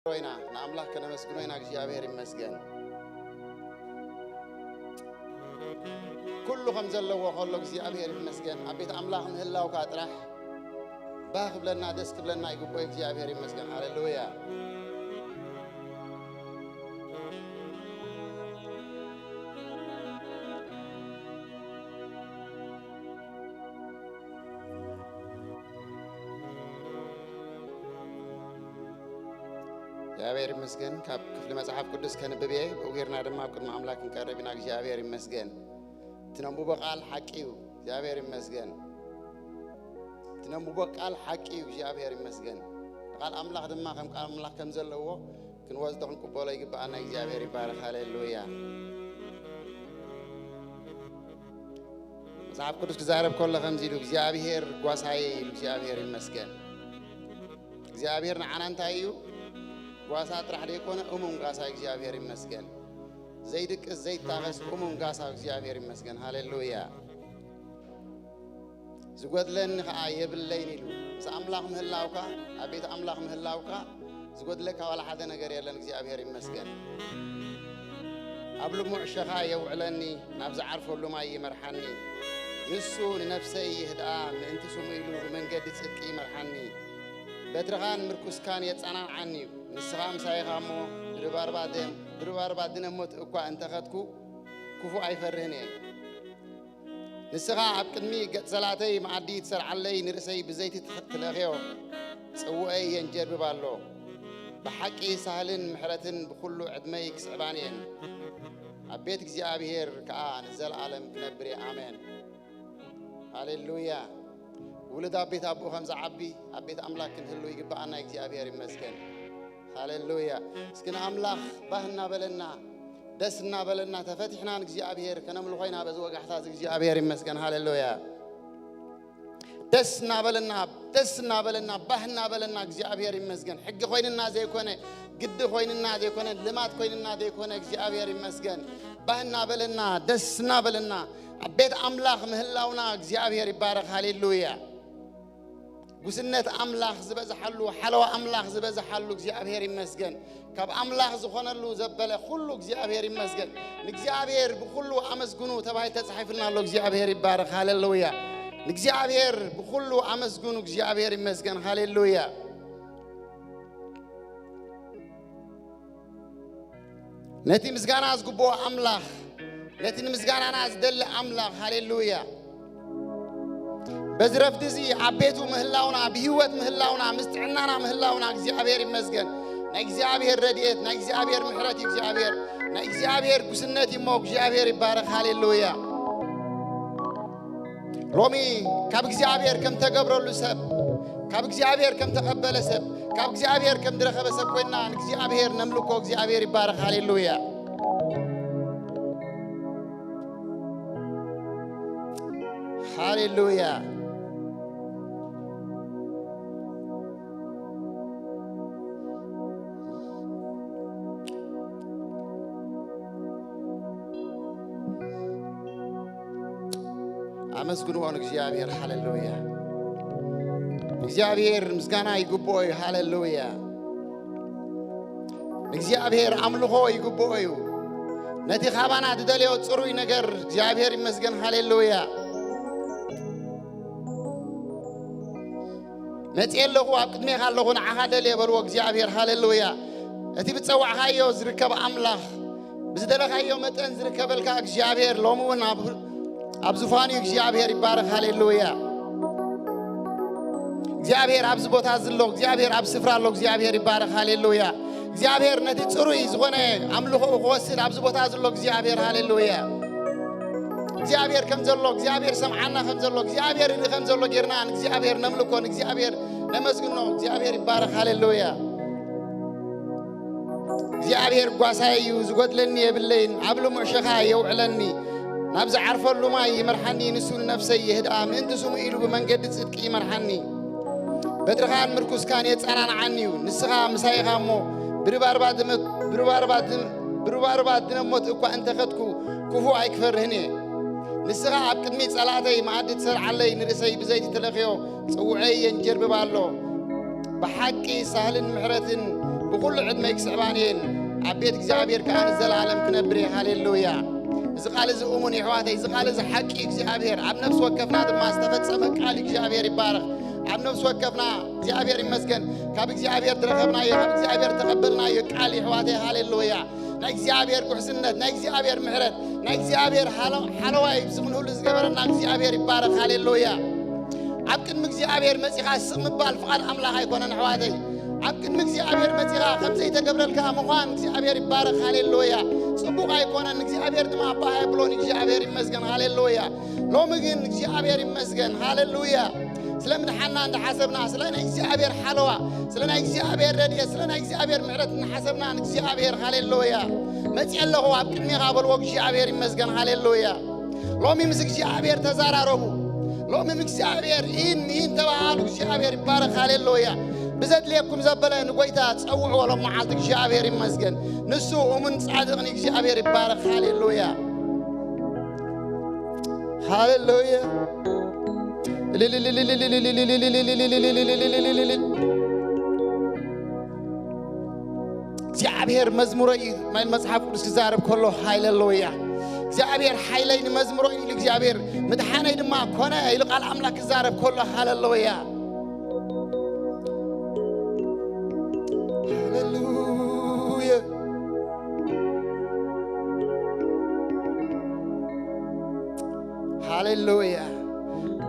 ኢና፣ ንኣምላኽ ከነመስግኖ ኢና። እግዚኣብሔር ይመስገን። ኩሉ ከም ዘለዎ ከሎ እግዚኣብሔር ይመስገን። ኣብ ቤት ኣምላኽ ምህላውካ ጥራሕ ባህ ክብለና፣ ደስ ክብለና ይግብኦ። እግዚኣብሔር ይመስገን። ሃሌሉያ። እግዚኣብሔር ይመስገን። ካብ ክፍሊ መጽሓፍ ቅዱስ ከንብብ እየ። ብኡ ጌርና ድማ ኣብ ቅድሚ ኣምላኽ ክንቀርብ ኢና። እግዚኣብሔር ይመስገን። እቲ ነንብቦ ቃል ሓቂ እዩ። እግዚኣብሔር ይመስገን። እቲ ነንብቦ ቃል ሓቂ እዩ። እግዚኣብሔር ይመስገን። ቃል ኣምላኽ ድማ ከም ቃል ኣምላኽ ከም ዘለዎ ክንወስዶ ክንቅበሎ ይግብኣና። እግዚኣብሔር ይባረኽ። ሃሌሉያ። መጽሓፍ ቅዱስ ክዛረብ ከሎ ከምዚ ኢሉ፣ እግዚኣብሔር ጓሳየ ኢሉ። እግዚኣብሔር ይመስገን። እግዚኣብሔር ንዓና እንታይ እዩ? ጓሳ ጥራሕ ዘይኮነ እሙን ጋሳ። እግዚኣብሔር ይመስገን። ዘይድቅስ ዘይታኸስ እሙን ጋሳ። እግዚኣብሔር ይመስገን። ሃሌሉያ። ዝጎድለኒ ኸዓ የብለይን ኢሉ። ምስ ኣምላኽ ምህላውካ፣ ኣብ ቤት ኣምላኽ ምህላውካ ዝጎድለካ ዋላ ሓደ ነገር የለን። እግዚኣብሔር ይመስገን። ኣብ ልሙዕ ሸኻ የውዕለኒ፣ ናብ ዝዓርፈሉ ማይ ይመርሓኒ። ንሱ ንነፍሰይ ይህድኣ፣ ምእንቲ ስሙ ኢሉ ብመንገዲ ጽድቂ ይመርሓኒ። በትርኻን ምርኩስካን የጸናንዓኒ እዩ። ንስኻ ምሳይ ኢኻ እሞ፣ ብርባርባ ደም፣ ብርባርባ ድነ ሞት እኳ እንተኸድኩ፣ ክፉእ ኣይፈርህን እየ። ንስኻ ኣብ ቅድሚ ገጽ ሰላተይ መኣዲ ትሰርዓለይ፣ ንርእሰይ ብዘይቲ ትኽ-፣ ትለኽዮ፣ ጽውኤይ የንጀርብብ ኣሎ። ብሓቂ ሳህልን ምሕረትን ብኹሉ ዕድመይ ክስዕባን እየን። ኣብ ቤት እግዚኣብሔር ከኣ ንዘለኣለም ክነብር እየ። ኣሜን። ሃሌሉያ። ውሉድ ኣብ ቤት ኣቦኡ ከም ዝዓቢ፣ ኣብ ቤት ኣምላኽ ክንህሉ ይግብኣና። እግዚኣብሔር ይመስገን። ሃሌሉያ። እስኪ ንኣምላኽ ባህ እናበለና፣ ደስ እናበለና፣ ተፈቲሕና ንእግዚኣብሔር ከነምልኾ ኢና በዚ ወጋሕታ እዚ። እግዚኣብሔር ይመስገን። ሃሌሉያ። ደስ እናበለና፣ ደስ እናበለና፣ ባህ እናበለና እግዚኣብሔር ይመስገን። ሕጊ ኮይንና ዘይኮነ፣ ግዲ ኮይንና ዘይኮነ፣ ልማድ ኮይንና ዘይኮነ እግዚኣብሔር ይመስገን። ባህ እናበለና፣ ደስ እናበለና ኣብ ቤት ኣምላኽ ምህላውና እግዚኣብሔር ይባረኽ። ሃሌሉያ። ጉስነት ኣምላኽ ዝበዝሓሉ፣ ሓለዋ ኣምላኽ ዝበዝሓሉ እግዚኣብሔር ይመስገን። ካብ ኣምላኽ ዝኾነሉ ዘበለ ኩሉ እግዚኣብሔር ይመስገን። ንእግዚኣብሔር ብኩሉ ኣመስግኑ ተባሂሉ ተጻሒፉልና ኣሎ። እግዚኣብሔር ይባረኽ። ሃሌሉያ። ንእግዚኣብሔር ብኩሉ ኣመስግኑ። እግዚኣብሔር ይመስገን። ሃሌሉያ። ነቲ ምስጋና ዝግብኦ ኣምላኽ፣ ነቲ ንምስጋናና ዝደሊ ኣምላኽ፣ ሃሌሉያ። በዚ ረፍዲ እዚ ኣብ ቤቱ ምህላውና፣ ብህይወት ምህላውና፣ ምስ ጥዕናና ምህላውና እግዚኣብሔር ይመስገን። ናይ እግዚኣብሔር ረድኤት፣ ናይ እግዚኣብሔር ምሕረት እዩ። እግዚኣብሔር፣ ናይ እግዚኣብሔር ጉስነት እዩ እሞ እግዚኣብሔር ይባረኽ። ሃሌሉያ። ሎሚ ካብ እግዚኣብሔር ከም ተገብረሉ ሰብ፣ ካብ እግዚኣብሔር ከም ተቐበለ ሰብ፣ ካብ እግዚኣብሔር ከም ዝረኸበ ሰብ ኮይንና ንእግዚኣብሔር ነምልኮ። እግዚኣብሔር ይባረኽ። ሃሌሉያ። ሃሌሉያ። ኣመስግንዎ ንእግዚኣብሔር። ሃሌሉያ። እግዚኣብሔር ምስጋና ይግብኦ እዩ። ሃሌሉያ። ንእግዚኣብሔር ኣምልኾ ይግብኦ እዩ። ነቲ ካባና ዝደለዮ ጽሩይ ነገር እግዚኣብሔር ይመስገን። ሃሌሉያ። መጽየ ኣለኹ፣ ኣብ ቅድሜኻ ኣለኹ፣ ንዓኻ ደልየ በልዎ እግዚኣብሔር። ሃሌሉያ። እቲ ብጸዋዕኻዮ ዝርከብ ኣምላኽ፣ ብዝደለኻዮ መጠን ዝርከበልካ እግዚኣብሔር ሎሚ እውን ኣብ፣ ኣብ ዙፋኑ እዩ። እግዚኣብሔር ይባረኽ። ሃሌሉያ። እግዚኣብሔር ኣብዚ ቦታ እዚ ኣሎ። እግዚኣብሔር ኣብ ስፍራ ኣሎ። እግዚኣብሔር ይባረኽ። ሃሌሉያ። እግዚኣብሔር ነቲ ጽሩይ ዝኾነ ኣምልኾኡ ክወስድ ኣብዚ ቦታ እዚ ኣሎ። እግዚኣብሔር፣ ሃሌሉያ። እግዚኣብሔር ከም ዘሎ፣ እግዚኣብሔር ሰምዓና ከም ዘሎ፣ እግዚኣብሔር ይርኢ ከም ዘሎ ጌርና ንእግዚኣብሔር ነምልኮ፣ ንእግዚኣብሔር ነመስግኖ። እግዚኣብሔር ይባረኽ። ሃሌሉያ። እግዚኣብሔር ጓሳይ እዩ፣ ዝጎድለኒ የብለይን። ኣብ ልሙዕ ሸኻ የውዕለኒ፣ ናብ ዝዓርፈሉ ማይ ይመርሓኒ። ንሱ ንነፍሰይ የህድኣ፣ ምእንቲ ስሙ ኢሉ ብመንገዲ ጽድቂ ይመርሓኒ። በትርኻን ምርኩስካን የጸናንዓኒ እዩ። ንስኻ ምሳይ ኢኻ እሞ፣ ብርባርባ ድመ-፣ ብርባርባ ድም-፣ ብርባርባ ድነ ሞት እኳ እንተኸድኩ፣ ክፉእ ኣይክፈርህን እየ። ንስኻ ኣብ ቅድሚ ጸላእተይ መኣዲ ትሰርዓለይ፣ ንርእሰይ ብዘይቲ ትለኽዮ፣ ጽውዐይ የንጀርብብ ኣሎ። ብሓቂ ሳህልን ምሕረትን ብኹሉ ዕድመይ ክስዕባን እየን፣ ኣብ ቤት እግዚኣብሔር ከኣ ንዘለኣለም ክነብር እየ። ሃሌሉያ። እዚ ቃል እዚ እሙን የሕዋተይ፣ እዚ ቃል እዚ ሓቂ እዩ። እግዚኣብሔር ኣብ ነፍሲ ወከፍና ድማ ዝተፈጸመ ቃል እግዚኣብሔር ይባረኽ። ኣብ ነፍሲ ወከፍና እግዚኣብሔር ይመስገን፣ ካብ እግዚኣብሔር ዝረኸብናዮ፣ ካብ እግዚኣብሔር ተቐበልናዮ ቃል የሕዋተይ። ሃሌሉያ። ናይ እግዚኣብሔር ጉሕስነት፣ ናይ እግዚኣብሔር ምሕረት፣ ናይ እግዚኣብሔር ሓለ-፣ ሓለዋይ ብዝኽን ሁሉ ዝገበረና እግዚኣብሔር ይባረኽ። ሃሌሉያ። ኣብ ቅድሚ እግዚኣብሔር መጺኻ ስቕ ምባል ፍቓድ ኣምላኽ ኣይኮነን ኣሕዋተይ። ኣብ ቅድሚ እግዚኣብሔር መጺኻ ከም ዘይተገብረልካ ምዃን እግዚኣብሔር ይባረኽ። ሃሌሉያ። ጽቡቕ ኣይኮነን። እግዚኣብሔር ድማ ኣባ ኣይብሎን። እግዚኣብሔር ይመስገን። ሃሌሉያ። ሎሚ ግን እግዚኣብሔር ይመስገን። ሃሌሉያ። ስለ ምድሓና እንዳሓሰብና፣ ስለ ናይ እግዚኣብሔር ሓለዋ፣ ስለ ናይ እግዚኣብሔር ረድኤት፣ ስለ ናይ እግዚኣብሔር ምሕረት እናሓሰብና ንእግዚኣብሔር ሃሌሉያ። መጺአ ኣለኹ ኣብ ቅድሜኻ በልዎ። እግዚኣብሔር ይመስገን። ሃሌሉያ። ሎሚ ምስ እግዚኣብሔር ተዛራረቡ። ሎሚ ምስ እግዚኣብሔር ኢን ሚን ተባሃሉ። እግዚኣብሔር ይባረኽ። ሃሌሉያ። ብዘድልየኩም ዘበለ ንጎይታ ጸውዕዎ። ሎም መዓልቲ እግዚኣብሔር ይመስገን። ንሱ እሙን ጻድቕን እግዚኣብሔር ይባረኽ። ሃሌሉያ። ሃሌሉያ። እግዚኣብሔር መዝሙረይ እዩ፣ መጽሓፍ ቅዱስ ክዛረብ ከሎ። ሃሌሉያ። እግዚኣብሔር ሓይለይ ንመዝሙረይ ኢሉ፣ እግዚኣብሔር ምድሓነይ ድማ ኮነ ኢሉ ቃል ኣምላኽ ክዛረብ ከሎ። ሃሌሉያ። ሃሌሉያ። ሃሌሉያ።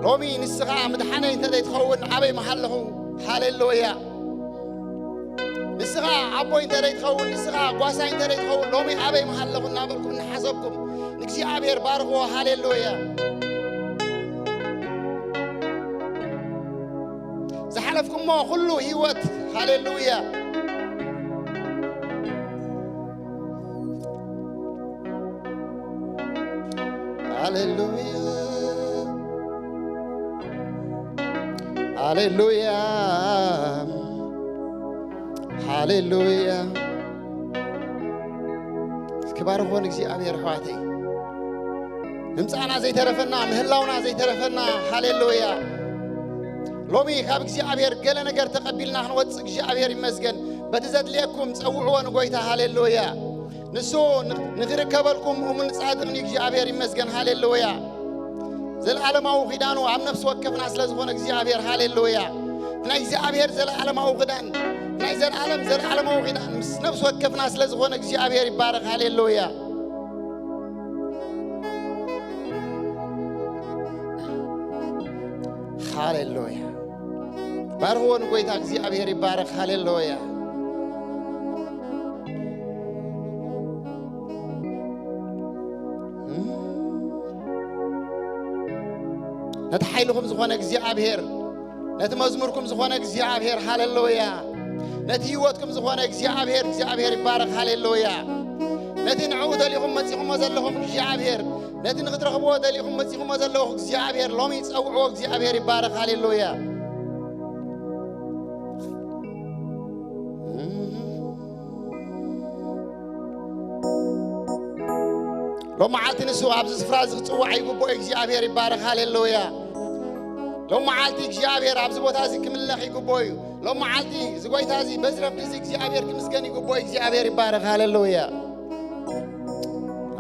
ሎሚ ንስኻ ምድሓነይ እንተ ዘይትኸውን ኣበይ ምሃለኹ? ሃሌሉያ። ንስኻ ኣቦይ እንተ ዘይትኸውን፣ ንስኻ ጓሳይ እንተ ዘይትኸውን፣ ሎሚ ኣበይ ምሃለኹ እናበልኩም እናሓሰብኩም ንእግዚኣብሔር ባርኽዎ። ሃሌሉያ። ዝሓለፍኩሞ ኩሉ ህይወት፣ ሃሌሉያ። ሃሌሉያ፣ ሃሌሉያ፣ ሃሌሉያ። እስኪ ባርኾ ንእግዚኣብሔር ኣሕዋተይ። ምምጻእና ዘይተረፈና፣ ምህላውና ዘይተረፈና፣ ሃሌሉያ። ሎሚ ካብ እግዚኣብሔር ገለ ነገር ተቐቢልና ክንወጽእ እግዚኣብሔር ይመስገን። በቲ ዘድልየኩም ጸውዕዎ ንጎይታ፣ ሃሌሉያ። ንሱ ን-፣ ንኽርከበልኩም እሙን ጻድቕን እዩ እግዚኣብሔር ይመስገን፣ ሃሌሉያ። ዘለዓለማዊ ኪዳኑ ኣብ ነፍሲ ወከፍና ስለ ዝኾነ እግዚኣብሔር፣ ሃሌሉያ። ናይ እግዚኣብሔር ዘለዓለማዊ ኪዳን፣ ናይ ዘለዓለም ዘለዓለማዊ ኪዳን ምስ ነፍሲ ወከፍና ስለ ዝኾነ እግዚኣብሔር ይባረኽ፣ ሃሌሉያ። ሃሌሉያ። ባርኽዎ ንጎይታ እግዚኣብሔር ይባረኽ። ሃሌሉያ። ነቲ ሓይልኹም ዝኾነ እግዚኣብሔር፣ ነቲ መዝሙርኩም ዝኾነ እግዚኣብሔር፣ ሃሌሉያ። ነቲ ህይወትኩም ዝኾነ እግዚኣብሔር፣ እግዚኣብሔር ይባረኽ። ሃሌሉያ። ነቲ ንዕኡ ደሊኹም መጺኹሞ ዘለኹም እግዚኣብሔር፣ ነቲ ንኽትረኽብዎ ደሊኹም መጺኹሞ ዘለኹ እግዚኣብሔር፣ ሎሚ ጸውዕዎ፣ እግዚኣብሔር ይባረኽ። ሃሌሉያ። ሎም መዓልቲ ንሱ ኣብዚ ስፍራ እዚ ክጽዋዕ ይግብኦ። እግዚኣብሔር ይባረኽ። ሃሌሉያ። ሎም መዓልቲ እግዚኣብሔር ኣብዚ ቦታ እዚ ክምለኽ ይግብኦ እዩ። ሎም መዓልቲ እዚ ጎይታ እዚ በዚ ረፍዲ እዚ እግዚኣብሔር ክምስገን ይግብኦ። እግዚኣብሔር ይባረኽ። ሃሌሉያ።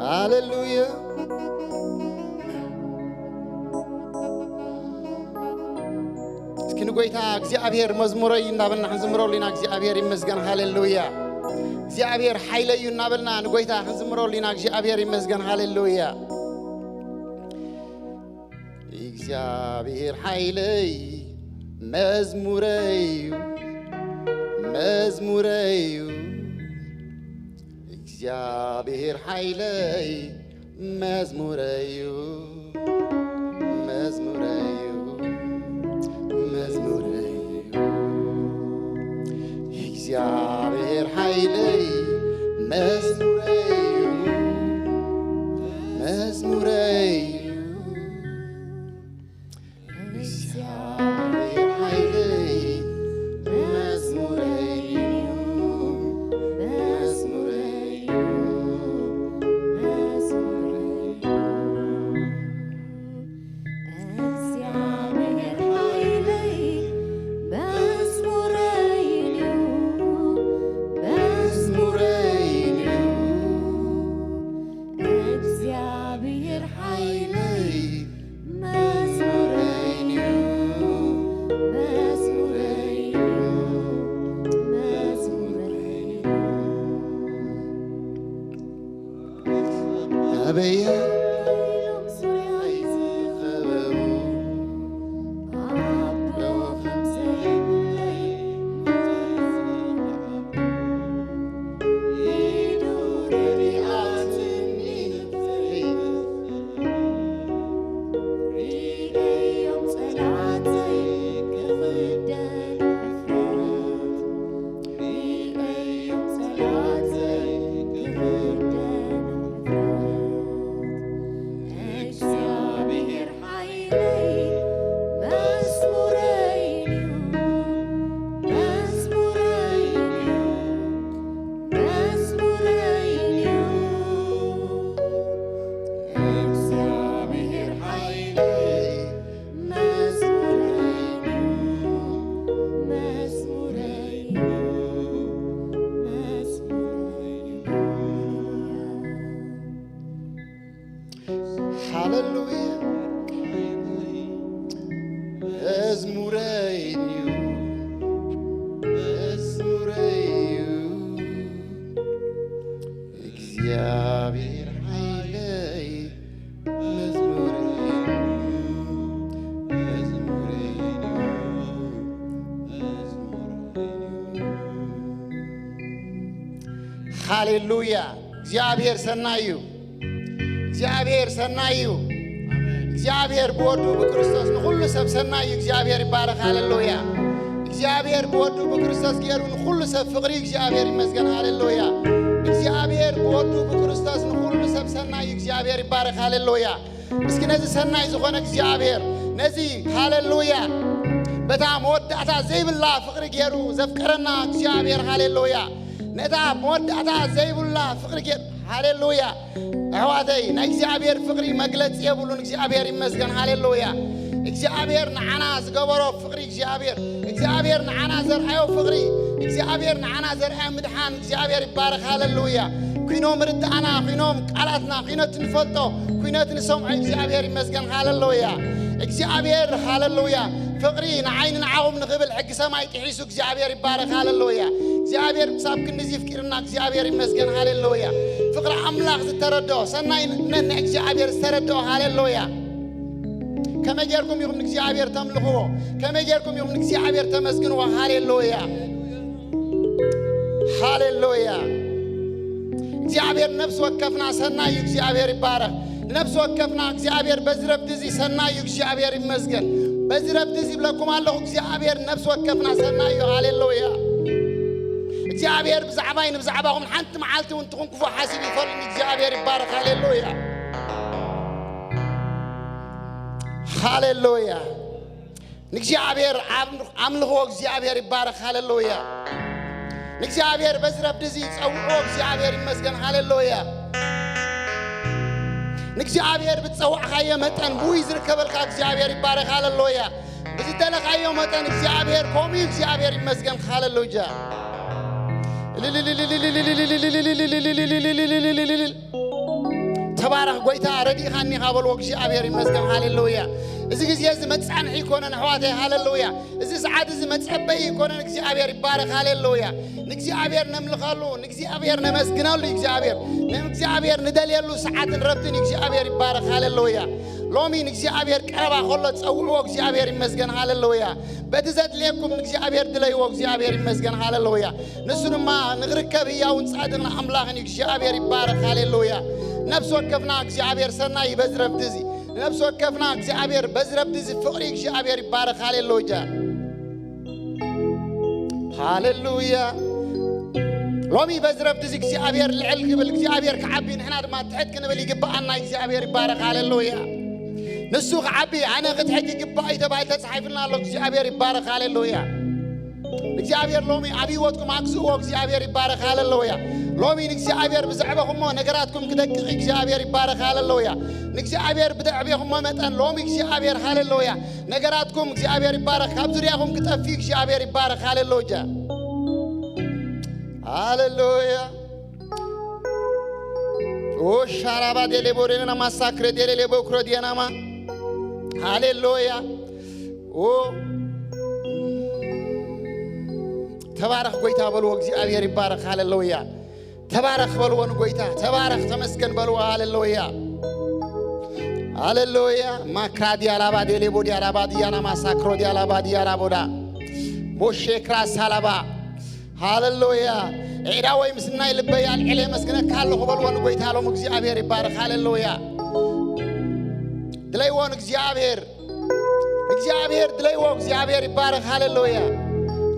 ሃሌሉያ። እስኪ ንጎይታ እግዚኣብሔር መዝሙረይ እናበልና ክንዝምረሉ ኢና። እግዚኣብሔር ይመስገን። ሃሌሉያ። እግዚኣብሔር ሓይለይ እዩ እናበልና ንጎይታ ክንዝምረሉ ኢና። እግዚኣብሔር ይመስገን። ሃሌሉያ። እግዚኣብሔር ሓይለይ መዝሙረይ እዩ፣ መዝሙረይ እዩ። እግዚኣብሔር ሓይለይ መዝሙረይ እዩ፣ መዝሙረይ እዩ፣ መዝሙረይ እዩ። እግዚኣብሔር ሓይለይ መዝሙረይ እዩ፣ መዝሙረይ እዩ። እግዚኣብሔር ሓይለይ መዝሙረይ እዩ፣ መዝሙረይ እዩ፣ መዝሙረይ እዩ። እግዚኣብሔር ሓይለይ መዝሙረይ እያ። ዙርያይ ዝኸበቡ ኣቦ ከም ዘይብለይ ኢዱ ረዲኣትኒ ንፍረይ ርእዮም ጸላእተይ ክኽደን ሕፍረት ርእዮም ጸላእተይ ክኽደን ሕፍረት እግዚኣብሔር ሓይለይ መዝሙረይ እዩ መዝሙረይ እዩ መዝሙረይ እዩ እግዚኣብሔር ሓይለይ መዝሙረይ እዩ መዝሙረይ እዩ መዝሙረይ እዩ ሃሌሉያ መዝሙረይ እዩ መዝሙረይ እዩ እግዚኣብሔር ሓይለይ መዝሙረይ እዩ መዝሙረይ እዩ መዝሙረይ እዩ ሃሌሉያ እግዚኣብሔር ሰናይ እዩ እግዚኣብሔር ሰናይ እዩ እግዚኣብሔር ብወዱ ብክርስቶስ ንኹሉ ሰብ ሰናይ እዩ እግዚኣብሔር ይባረክ ሃሌሉያ እግዚኣብሔር ብወዱ ብክርስቶስ ገይሩ ንኹሉ ሰብ ፍቕሪ እግዚኣብሔር ይመስገን ሃሌሉያ እግዚኣብሔር ብወዱ ብክርስቶስ ንኹሉ ሰብ ሰናይ እዩ እግዚኣብሔር ይባረክ ሃሌሉያ እስኪ ነዚ ሰናይ ዝኾነ እግዚኣብሔር ነዚ ሃሌሉያ በታ መወዳእታ ዘይብላ ፍቕሪ ገይሩ ዘፍቀረና እግዚኣብሔር ሃሌሉያ ነታ መወዳእታ ዘይብላ ፍቕሪ ገይሩ ሃሌሉያ ኣሕዋተይ ናይ እግዚኣብሔር ፍቕሪ መግለፂ የብሉን እግዚኣብሔር ይመስገን ሃሌሉያ እግዚኣብሔር ንዓና ዝገበሮ ፍቕሪ እግዚኣብሔር እግዚኣብሔር ንዓና ዘርኣዮ ፍቕሪ እግዚኣብሔር ንዓና ዘርኣዮ ምድሓን እግዚኣብሔር ይባረክ ሃሌሉያ ኩኖም ርዳእና ኩኖም ቃላትና ኩነት ንፈልጦ ኩነት ንሰምዖ እግዚኣብሔር ይመስገን ሃሌሉያ እግዚኣብሔር ሃሌሉያ ፍቕሪ ንዓይኒ ንዓኹም ንኽብል ሕጊ ሰማይ ጥሒሱ እግዚኣብሔር ይባረክ ሃሌሉያ እግዚኣብሔር ክሳብ ክንድዚ ይፍቅርና እግዚኣብሔር ይመስገን ሃሌሉያ ፍቕሪ ኣምላኽ ዝተረድኦ ሰናይ ንእግዚኣብሔር ዝተረድኦ ሃሌሉያ ከመይ ጌርኩም ኢኹም ንእግዚኣብሔር ተምልኽዎ ከመይ ጌርኩም ኢኹም ንእግዚኣብሔር ተመስግንዎ ሃሌሉያ ሃሌሉያ እግዚኣብሔር ነፍሲ ወከፍና ሰናይ እዩ እግዚኣብሔር ይባረክ ነፍሲ ወከፍና እግዚኣብሔር በዚ ረፍዲ እዚ ሰናይ እዩ እግዚኣብሔር ይመስገን በዚ ረፍዲ እዚ ይብለኩም ኣለኹ እግዚኣብሔር ነፍሲ ወከፍና ሰናይ እዩ ሃሌሉያ እግዚኣብሔር ብዛዕባይ ንብዛዕባኹም ሓንቲ መዓልቲ እውን ትኹን ክፉ ሓሲብ ይፈልጥ እግዚኣብሔር ይባረክ ሃሌሉያ ሃሌሉያ ንእግዚኣብሔር ኣምልኽዎ እግዚኣብሔር ይባረክ ሃሌሉያ ንእግዚኣብሔር በዚ ረፍዲ እዚ ጸውዕዎ እግዚኣብሔር ይመስገን ሃሌሉያ ንእግዚኣብሔር ብትጸዋዕካዮ መጠን ብኡ ዝርከበልካ እግዚኣብሔር ይባረክ ሃሌሉያ ብዝደለኻዮ መጠን እግዚኣብሔር ከምኡ እግዚኣብሔር ይመስገን ሃሌሉያ ተባረኽ ጎይታ ረዲእኻኒ ኢኻ በልዎ እግዚኣብሔር ይመስገን ሃሌሉያ እዚ ግዜ እዚ መጻንሒ ይኮነን ኣሕዋተይ ሃሌሉያ እዚ ሰዓት እዚ መጸበይ ይኮነን እግዚኣብሔር ይባረክ ሃሌሉያ ንእግዚኣብሔር ነምልኸሉ ንእግዚኣብሔር ነመስግነሉ እግዚኣብሔር ንእግዚኣብሔር ንደልየሉ ሰዓትን ረብትን እግዚኣብሔር ይባረክ ሃሌሉያ ሎሚ ንእግዚኣብሔር ቀረባ ከሎ ጸውዕዎ እግዚኣብሔር ይመስገን ሃሌሉያ በቲ ዘድልየኩም ንእግዚኣብሔር ድለይዎ እግዚኣብሔር ይመስገን ሃሌሉያ ንሱ ድማ ንኽርከብ ህያውን ጻድቕን ኣምላኽን እዩ እግዚኣብሔር ይባረክ ሃሌሉያ ነፍሲ ወከፍና እግዚኣብሔር ሰናይ በዚ ረፍዲ እዚ ነፍሲ ወከፍና እግዚኣብሔር በዚ ረፍዲ እዚ ፍቕሪ እግዚኣብሔር ይባረክ ሃሌሉያ ሃሌሉያ ሎሚ በዚ ረፍዲ እዚ እግዚኣብሔር ልዕል ክብል እግዚኣብሔር ክዓቢ ንሕና ድማ ትሕት ክንብል ይግብኣና እግዚኣብሔር ይባረክ ሃሌሉያ ንሱ ክዓቢ ኣነ ክትሕት ይግባእ እዩ ተባሂል ተፃሒፍልና ኣሎ እግዚኣብሔር ይባረክ ሃሌሉያ እግዚኣብሔር ሎሚ ኣብ ህይወትኩም ኣግዝእዎ እግዚኣብሔር ይባረክ ሃሌሉያ ሎሚ ንእግዚኣብሔር ብዛዕባኹሞ ነገራትኩም ክደቅቕ እግዚኣብሔር ይባረክ ሃሌሉያ ንእግዚኣብሔር ብደዕቤኹሞ መጠን ሎሚ እግዚኣብሔር ሃሌሉያ ነገራትኩም እግዚኣብሔር ይባረክ ካብ ዙርያኹም ክጠፊ እግዚኣብሔር ይባረክ ሃሌሉያ ሃሌሉያ ኦሻራባ ዴሌቦሬና ማሳክረ ዴሌሌቦ ክሮዲያናማ ሃሌሉያ ኦ ተባረኽ ጎይታ በልዎ እግዚኣብሔር ይባረኽ ሃሌሉያ ተባረኽ በልዎ ንጎይታ ተባረኽ ተመስገን በልዎ ሃሌሉያ ሃሌሉያ። ማክራ ዲያላባ ዴሌቦ ዲያላባ ዲያና ማሳክሮ ዲያላባ ዲያና ቦዳ ቦሼ ክራስ ሃላባ። ሃሌሉያ። ዒዳ ወይ ምስናይ ልበይ ኣልዒለ የመስግነካ ኣለኹ በልዎ ንጎይታ። ሎም እግዚኣብሔር ይባረኽ። ሃሌሉያ። ድለይዎ ንእግዚኣብሔር። እግዚኣብሔር ድለይዎ እግዚኣብሔር ይባረኽ። ሃሌሉያ።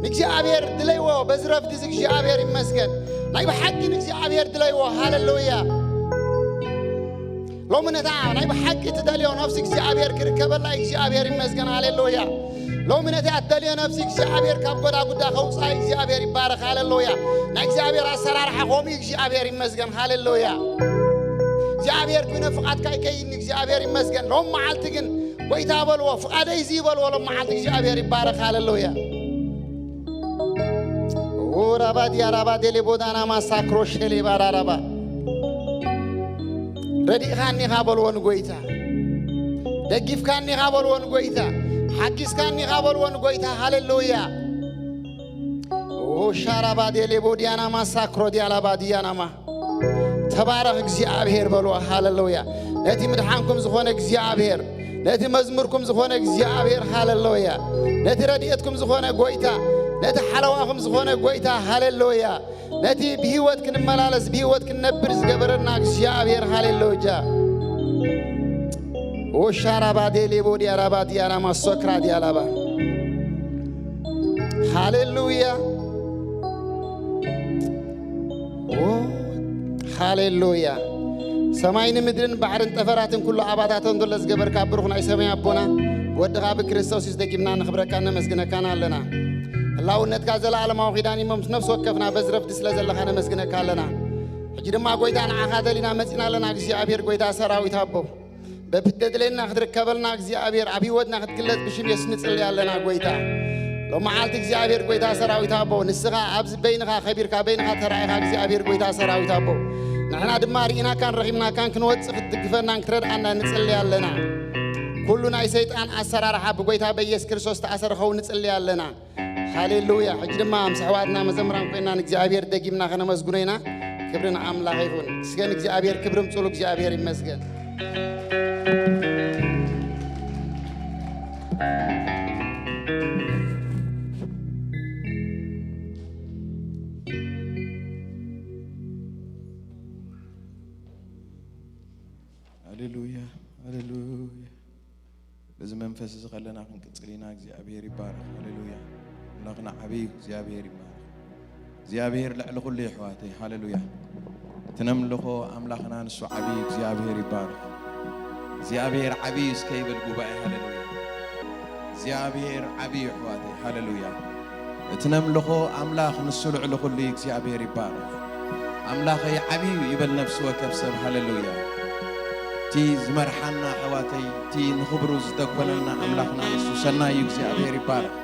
ንእግዚኣብሔር ድለይዎ በዚ ረፍዲ እዚ እግዚኣብሔር ይመስገን። ናይ ብሓቂ ንእግዚኣብሔር ድለይዎ። ሃሌሉያ። ሎሚ ነታ ናይ ብሓቂ ትደልዮ ነፍሲ እግዚኣብሔር ክርከበላ እግዚኣብሔር ይመስገን። ሃሌሉያ። ሎሚ ነታ እትደልዮ ነፍሲ እግዚኣብሔር ካብ ጎዳጉዳ ከውፅኣ እግዚኣብሔር ይባረኽ። ሃሌሉያ። ናይ እግዚኣብሔር ኣሰራርሓ ከምኡ እዩ። እግዚኣብሔር ይመስገን። ሃሌሉያ። እግዚኣብሔር ኩነ ፍቓድካ ይከይድ እግዚኣብሔር ይመስገን። ሎም መዓልቲ ግን ጎይታ በልዎ፣ ፍቓደይ እዚ በልዎ። ሎም መዓልቲ እግዚኣብሔር ይባረኽ። ሃሌሉያ። ራባድያ ራባ ዴሌ ቦዳና ማሳክሮ ሼሌ ባራራባ። ረዲእኻኒ ኢኻ በልዎ ንጎይታ። ደጊፍካኒ ኢኻ በልዎ ንጎይታ። ሓጊዝካኒ ኢኻ በልዎ ንጎይታ። ሃሌሉያ። ሻራባ ዴሌ ቦዲያና ማሳክሮ ዲያላባ ዲያናማ። ተባረኽ እግዚኣብሔር በልዎ። ሃሌሉያ። ነቲ ምድሓንኩም ዝኾነ እግዚኣብሔር፣ ነቲ መዝሙርኩም ዝኾነ እግዚኣብሔር፣ ሃሌሉያ። ነቲ ረድኤትኩም ዝኾነ ጎይታ፣ ነቲ ሓለዋኹም ዝኾነ ጎይታ፣ ሃሌሉያ። ነቲ ብህይወት ክንመላለስ ብህይወት ክንነብር ዝገበረና እግዚኣብሔር፣ ሃሌሉያ። ኦሻራባ ዴሌቦ ዲያራባ ዲያና ማሶክራ ዲያላባ። ሃሌሉያ። ኦ፣ ሃሌሉያ። ሰማይን ምድርን ባሕርን ጠፈራትን ኩሉ ኣባታተን ዘሎ ዝገበርካ ብሩኽ ናይ ሰማይ ኣቦና፣ ብወድኻ ብክርስቶስ ኢየሱስ ደጊምና ነኽብረካን ነመስግነካን ኣለና። ህላውነትካ ዘለኣለማዊ ኪዳን እዩ። ምስ ነፍሲ ወከፍና በዚ ረፍዲ ስለ ዘለኻ ነመስግነካ ኣለና። ሕጂ ድማ ጎይታ ንዓኻ ደሊና መጺና ኣለና። እግዚኣብሔር ጎይታ ሰራዊት ኣቦ፣ በብደድሌና ክትርከበልና እግዚኣብሔር ኣብ ህይወትና ክትግለጽ ብሽም የሱስ ንጽሊ ኣለና ጎይታ። ሎመዓልቲ እግዚኣብሔር ጎይታ ሰራዊት ኣቦ፣ ንስኻ ኣብዚ በይንኻ ከቢርካ በይንኻ ተራኢኻ እግዚኣብሔር ጎይታ ሰራዊት ኣቦ፣ ንሕና ድማ ርኢናካን ረኺብናካን ክንወጽእ ክትድግፈናን ክትረድኣና ንጽሊ ኣለና። ኩሉ ናይ ሰይጣን ኣሰራርሓ ብጎይታ በኢየሱስ ክርስቶስ ተኣሰረ ኸውን ንጽሊ ኣለና። ሃሌሉያ። ሕጂ ድማ ምስ ኣሕዋትና መዘምራን ኮይና ንእግዚኣብሔር ደጊምና ከነመስግኖ ኢና። ክብሪ ንኣምላኽ ይኹን። እስከ ንእግዚኣብሔር ክብሪ ምጽሉ። እግዚኣብሔር ይመስገን። ሃሌሉያ፣ ሃሌሉያ። በዚ መንፈስ እዚ ከለና ክንቅጽል ኢና። እግዚኣብሔር ይባረኽ። ሃሌሉያ። ኣምላኽና ዓብዪ እዩ። እግዚኣብሔር ይባረኽ። እግዚኣብሔር ልዕሊ ኩሉ እዩ፣ ኣሕዋተይ። ሃሌሉያ። እቲ ነምልኾ ኣምላኽና ንሱ ዓብዪ እዩ። እግዚኣብሔር ይባረኽ። እግዚኣብሔር ዓብዪ እዩ እስከ ይበል ጉባኤ። ሃሌሉያ። እግዚኣብሔር ዓብዪ እዩ፣ ኣሕዋተይ። ሃሌሉያ። እቲ ነምልኾ ኣምላኽ ንሱ ልዕሊ ኩሉ እዩ። እግዚኣብሔር ይባረኽ። ኣምላኸይ ዓብዪ እዩ ይበል ነፍሲ ወከፍ ሰብ። ሃሌሉያ። እቲ ዝመርሓና ኣሕዋተይ፣ እቲ ንኽብሩ ዝደጎነልና ኣምላኽና ንሱ ሰናይ እዩ። እግዚኣብሔር ይባረኽ።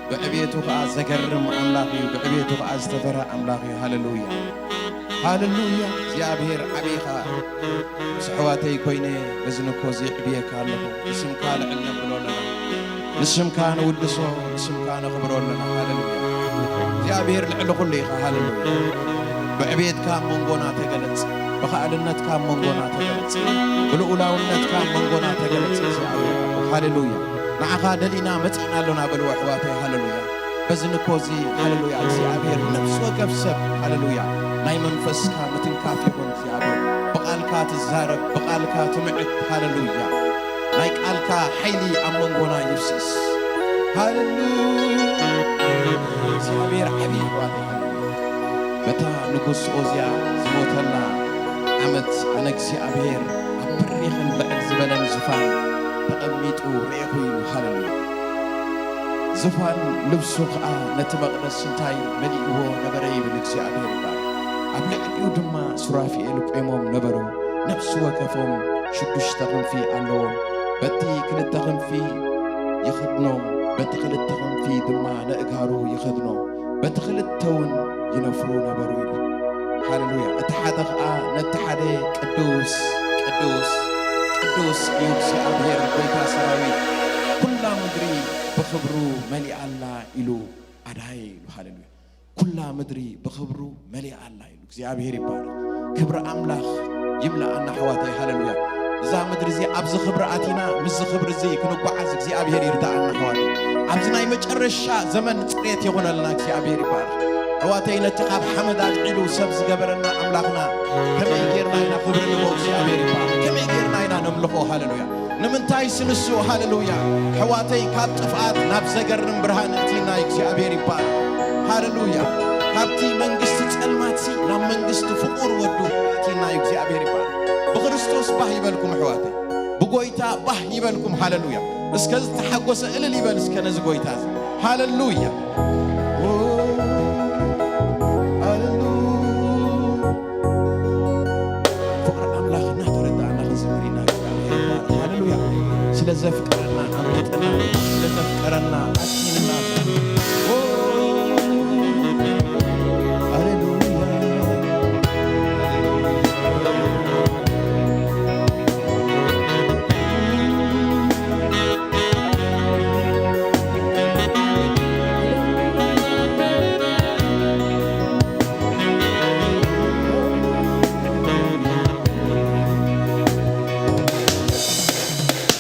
ብዕቤቱ ኸኣ ዘገርም ኣምላኽ እዩ። ብዕቤቱ ኸኣ ዝተፈርሀ ኣምላኽ እዩ። ሃሌሉያ። ሃሌሉያ። እግዚኣብሔር ዓብዪ ኸኣ ምስ ኣሕዋተይ ኮይነ በዚ ንኮ እዚ ዕብየካ ኣለኹ። ንስምካ ልዕል ነብሎ ኣለና። ንስምካ ንውድሶ፣ ንስምካ ነኽብሮ ኣለና። ሃሌሉያ። እግዚኣብሔር ልዕሊ ኩሉ ኢኻ። ሃሌሉያ። ብዕቤትካ ኣብ መንጎና ተገለጽ። ብኸኣልነትካ ኣብ መንጎና ተገለጽ። ብልኡላውነትካ ኣብ መንጎና ተገለጽ። እግዚኣብሔር ኣቦ። ሃሌሉያ። ንዓኻ ደሊና መጺእና ኣሎና በልዎ ኣሕዋተይ። ሃሌሉያ። በዚ ንኮ እዚ፣ ሃሌሉያ፣ እግዚኣብሔር ነፍሲ ወከፍ ሰብ፣ ሃሌሉያ፣ ናይ መንፈስካ ምትንካፍ ይኹን እግዚኣብሔር። ብቓልካ ትዛረብ፣ ብቓልካ ትምዕድ፣ ሃሌሉያ። ናይ ቃልካ ሓይሊ ኣብ መንጎና ይፍስስ። ሃሌሉያ። እግዚኣብሔር ዓብዪ ኣሕዋተይ፣ ሃሌሉያ። በታ ንጉስ ኦዝያ ዝሞተላ ዓመት ኣነ እግዚኣብሔር ኣብ በሪኽን ልዕል ዝበለን ዝፋን ተቐሚጡ ርኤኹ ኢሉ። ሃሌሉያ። ዝፋን ልብሱ ኸኣ ነቲ መቕደስ እንታይ መሊእዎ ነበረ ይብል እግዚኣብሔር ይባረኽ። ኣብ ልዕሊኡ ድማ ሱራፊኤል ቆሞም ነበሩ። ነፍሲ ወከፎም ሽዱሽተ ክንፊ ኣለዎም። በቲ ክልተ ክንፊ ይኽድኖም፣ በቲ ክልተ ክንፊ ድማ ነእጋሩ ይኸድኖ፣ በቲ ክልተ እውን ይነፍሩ ነበሩ ኢሉ። ሃሌሉያ። እቲ ሓደ ኸኣ ነቲ ሓደ ቅዱስ፣ ቅዱስ፣ ቅዱስ እዩ እግዚኣብሔር ጎይታ ሰራዊት፣ ኩላ ምድሪ ብኽብሩ መሊኣ ኣላ ኢሉ ኣድሃየ ኢሉ። ሃሌሉያ። ኩላ ምድሪ ብኽብሩ መሊኣ ኣላ ኢሉ። እግዚኣብሔር ይባረኽ። ክብሪ ኣምላኽ ይምልኣና ኣሕዋተይ። ሃሌሉያ። እዛ ምድሪ እዚ ኣብዚ ክብሪ ኣቲና ምስዚ ክብሪ እዚ ክንጓዓዝ እግዚኣብሔር ይርዳኣና ኣሕዋት። ኣብዚ ናይ መጨረሻ ዘመን ጽሬት ይኹነልና እግዚኣብሔር ይባረኽ። ኣሕዋተይ ነቲ ካብ ሓመድ ኣልዒሉ ሰብ ዝገበረና ኣምላኽና ከመይ ጌርና ኢና ክብሪ ንቦ እግዚኣብሔር ይባረኽ። ከመይ ጌርና ኢና ነምልኾ ሃለሉያ። ንምንታይ ስንሱ ሃለሉያ። ኣሕዋተይ ካብ ጥፍኣት ናብ ዘገርም ብርሃን እቲና እግዚኣብሔር ይባረኽ። ሃለሉያ። ካብቲ መንግስቲ ጸልማትሲ ናብ መንግስቲ ፍቑር ወዱ እቲና እግዚኣብሔር ይባረኽ። ብክርስቶስ ባህ ይበልኩም ኣሕዋተይ። ብጎይታ ባህ ይበልኩም። ሃለሉያ። እስከ ዝተሓጎሰ እልል ይበል እስከ ነዚ ጎይታ እዚ። ሃለሉያ። ኦ፣ ሃለሉያ። ፍቕሪ ኣምላኽ እናተረዳእና ክንዝምር ኢና። ሃለሉያ። ስለ ዘፍቀረና ኣምልጠና፣ ስለ ዘፍቀረና ኣድሒንና። ኦ፣ ሃለሉያ።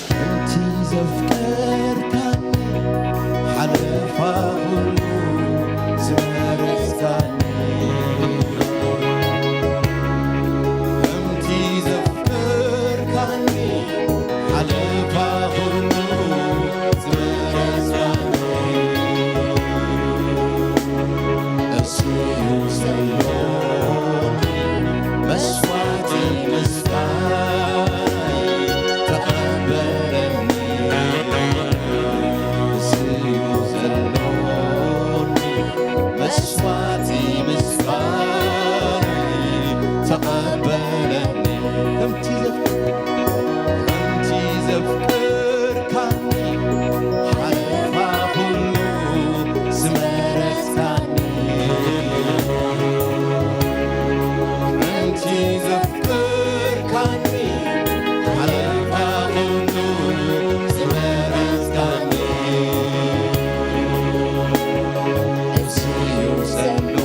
ከምቲ ዘፍቀርካኒ ሓለፋ ኩሉ ዝመረጽካኒ። ከምቲ ዘፍቀርካኒ ሓለፋ ኩሉ ዝመረጽካኒ። እሱ እዩ ዘሎኒ መስዋዕቲ ምስጋናይ ተቐበለኒ። እሱ እዩ ዘሎኒ መስዋዕቲ ምስጋናይ ተቐበለኒ። ከምቲ ዘፍ-፣ ከምቲ ዘፍቀርካኒ ሓለፋ ኩሉ ዝመረጽካኒ። ከምቲ ዘፍቀርካኒ ሓለፋ ኩሉ ዝመረጽካኒ። እሱ እዩ ዘሎኒ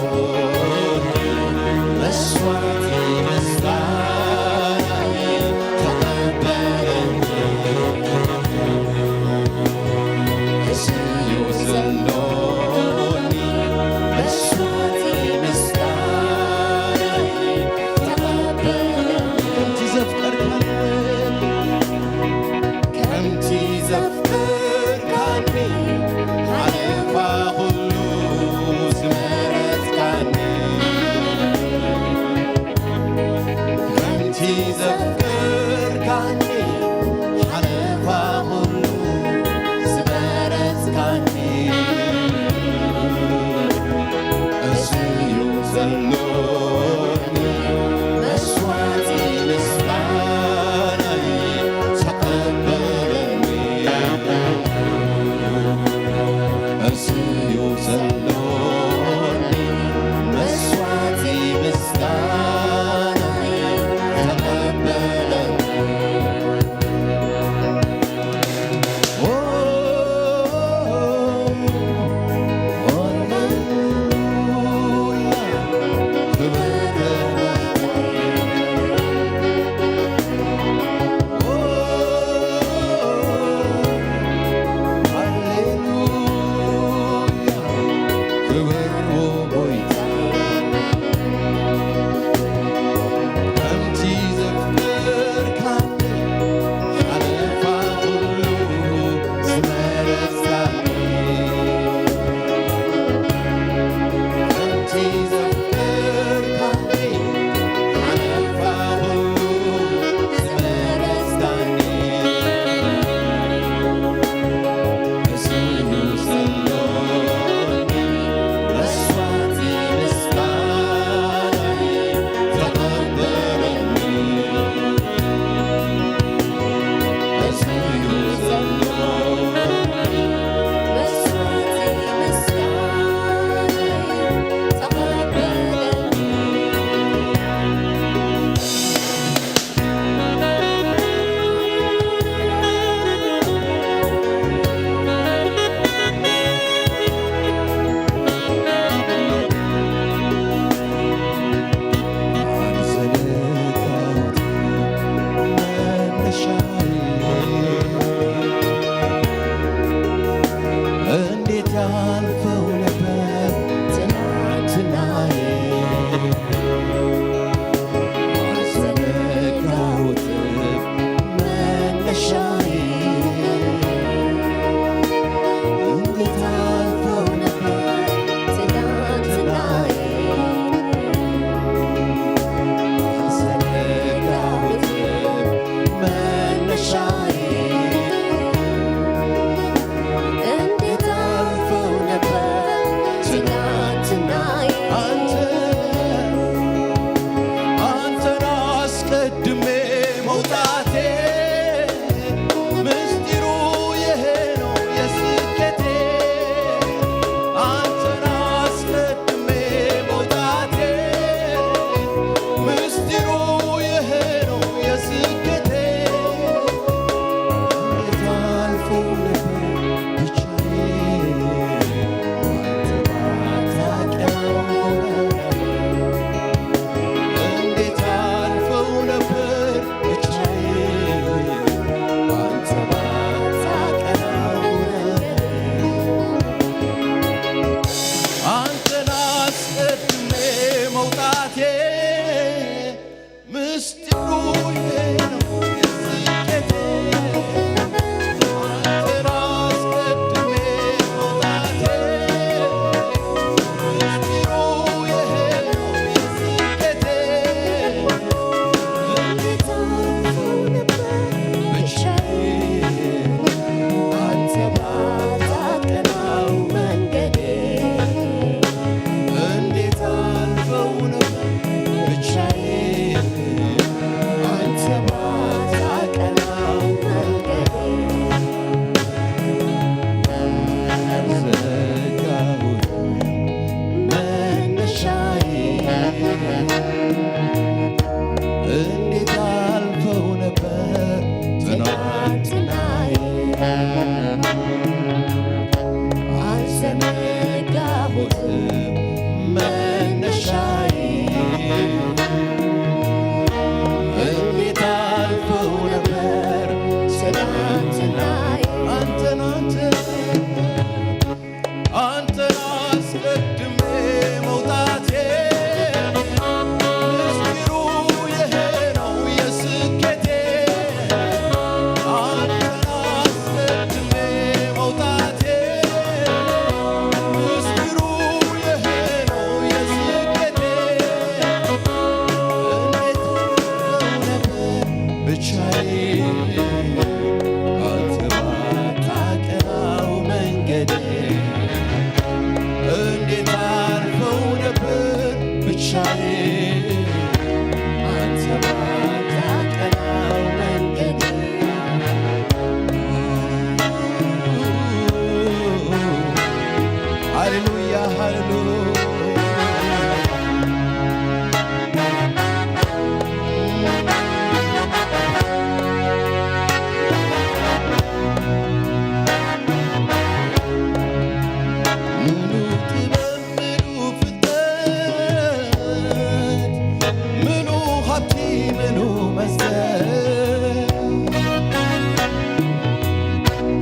መስዋዕቲ ምስጋናይ ተቐበለኒ። እሱ እዩ ዘሎኒ መስዋዕቲ ምስጋናይ ተቐበለኒ። ከምቲ ዘፍቀርካኒ ከምቲ ዘፍቀርካኒ ሓለፋ ኩሉ ዝመረጽካኒ። ከምቲ ዘፍቀርካኒ ሓለፋ ኩሉ ዝመረጽካኒ። እሱ እዩ ዘሎኒ መስዋዕቲ ምስጋናይ ተቐበለኒ። እሱ እዩ ዘሎኒ መስዋዕቲ ምስጋናይ ተቐበለኒ። ጣቴ ምስጢሩ ይሄ ነው የስኬቴ። አንተን አስቀድሜ መውጣቴ ምስጢሩ ይሄ ነው የስኬቴ። እንዴት አልፎ ነበር ብቻዬ አንተ ባታቀናው መንገዴ። እንዴት አልፈው ነበር ብቻዬ አንተ ባታቀናው መንገዴ። ዘጋሁት መነሻዬ። እንዴት አልፈው ነበር ትናንትናዬ። አልዘነጋሁት መነሻዬ። እንዴት አልፈው ነበር ትናንትናዬ። አንተን አንተን አንተን አስቀድሜ መውጣቴ ምስጢሩ ይሄ ነው የስኬቴ። አንተን አስቀድሜ መውጣቴ ምስጢሩ ይሄ ነው የስኬቴ። እንዴት ነበር ብቻዬ አንተ ባታቀናው መንገዴ። እንዴት አልፈው ነበር ብቻዬ አንተ ባታቀናው መንገዴ። ሃሌሉያ፣ ሃሌሉያ። ምኑ ጥበብ፣ ምኑ ፍጥረት፣ ምኑ ሃብቲ፣ ምኑ መስተ፣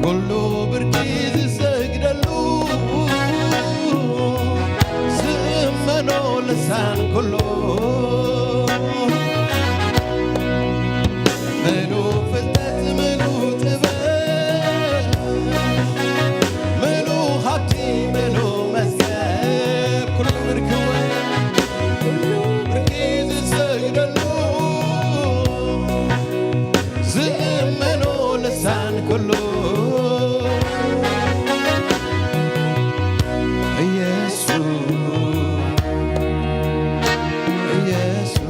ኩሉ ብርኪ ዝሰግደሉ፣ ዝእመኖ ልሳን ኩሉ። ምሉ ፍልጠት፣ ምሉ ጥበብ፣ ምሉ ሃብቲ፣ ምሉ መዝገብ፣ ኩሉ ብርክወ፣ ኩሉ ብርኪ ዝሰግደሉ፣ ዝእመኖ ልሳን ኩሉ። ኢየሱስ፣ ኢየሱስ፣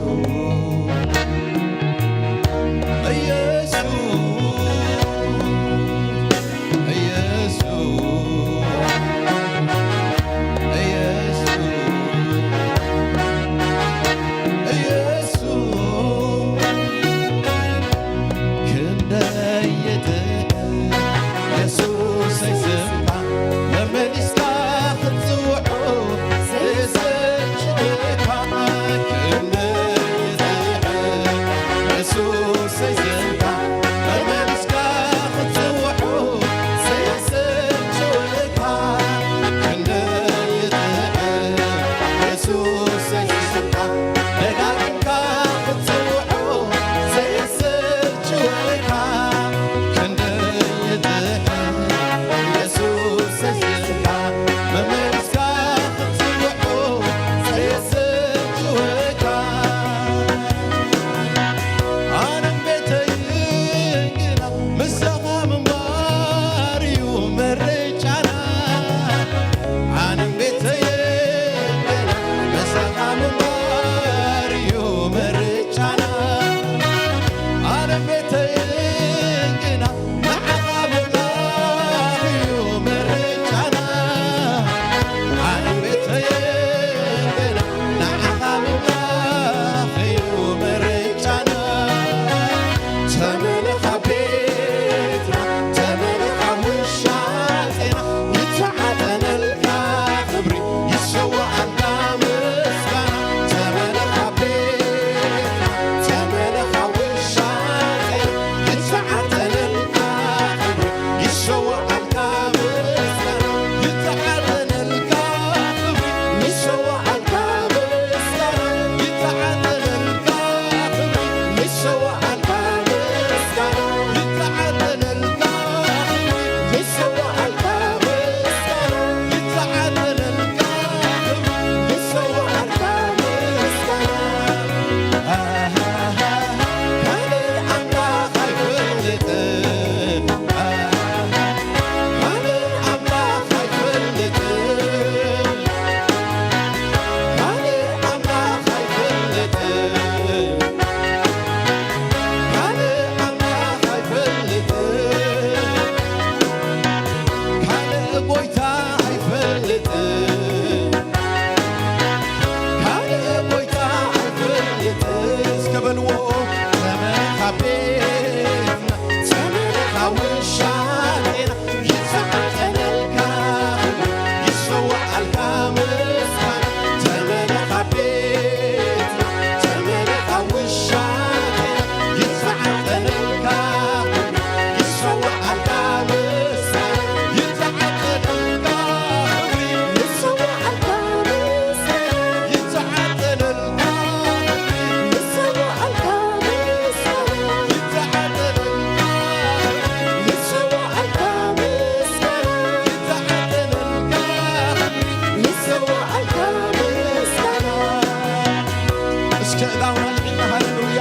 እስከ እዳውና ልዒልና፣ ሃሌሉያ።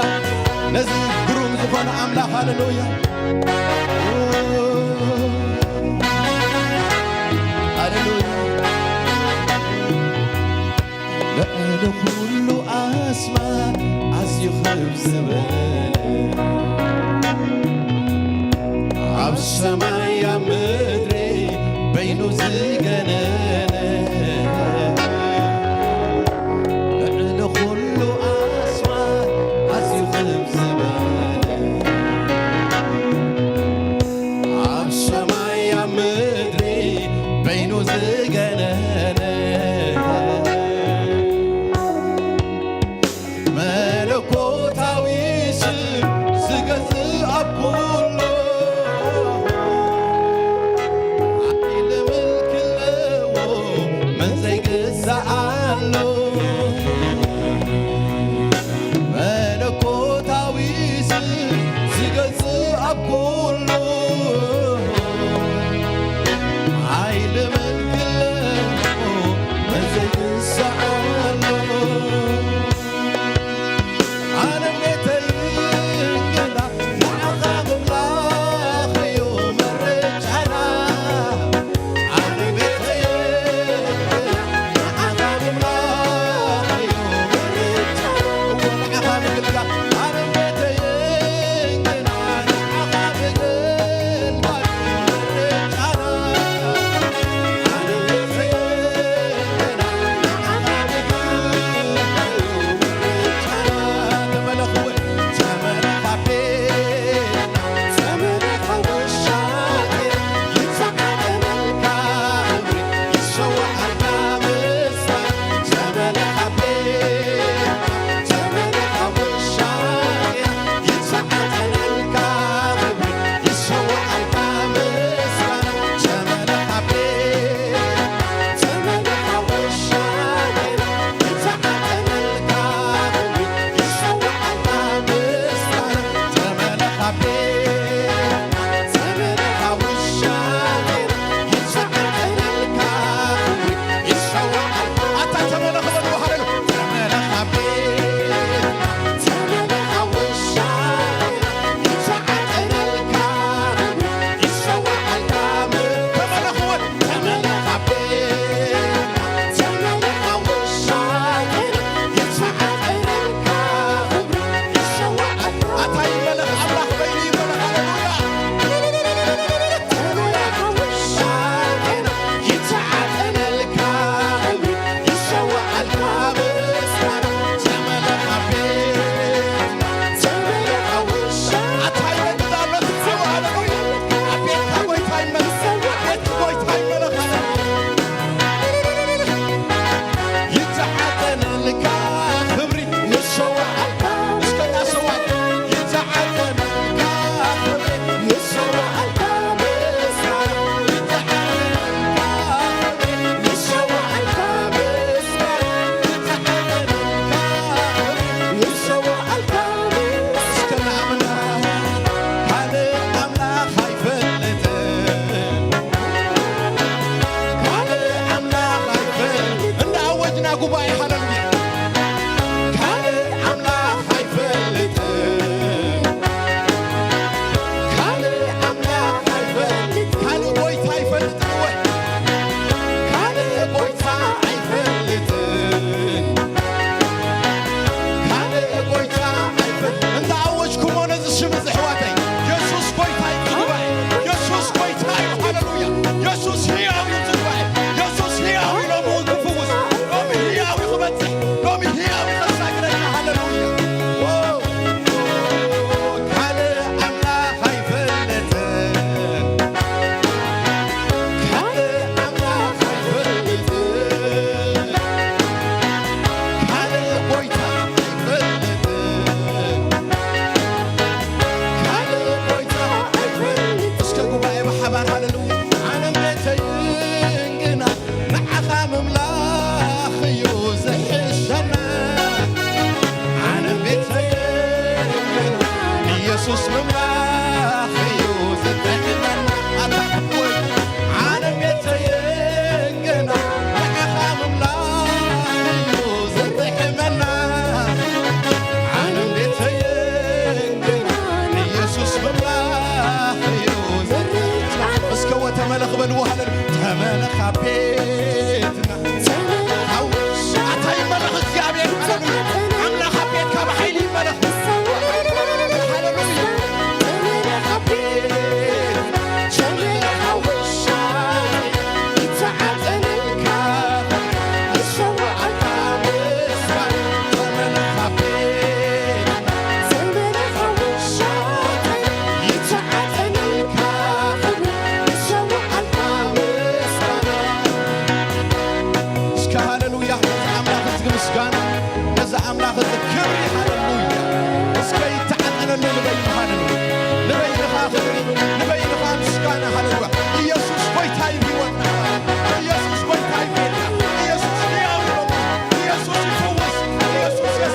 ነዚ ግሩም ዝኾነ ኣምላኽ፣ ሃሌሉያ። ሃሌሉያ። ልዕሊ ኩሉ ኣስማት ኣዝዩ ክብ ዝበለ፣ ኣብ ሰማይ ኣብ ምድሪ በይኑ ዝገነነ፣ ልዕሊ ኩሉ ኣስማት ኣዝዩ ክብ ዝበለ፣ ኣብ ሰማይ ኣብ ምድሪ በይኑ ዝገነነ፣ መለኮታዊ ስም ዝገዝእ ኣብ ኩሉ፣ ሓይሊ ምልክን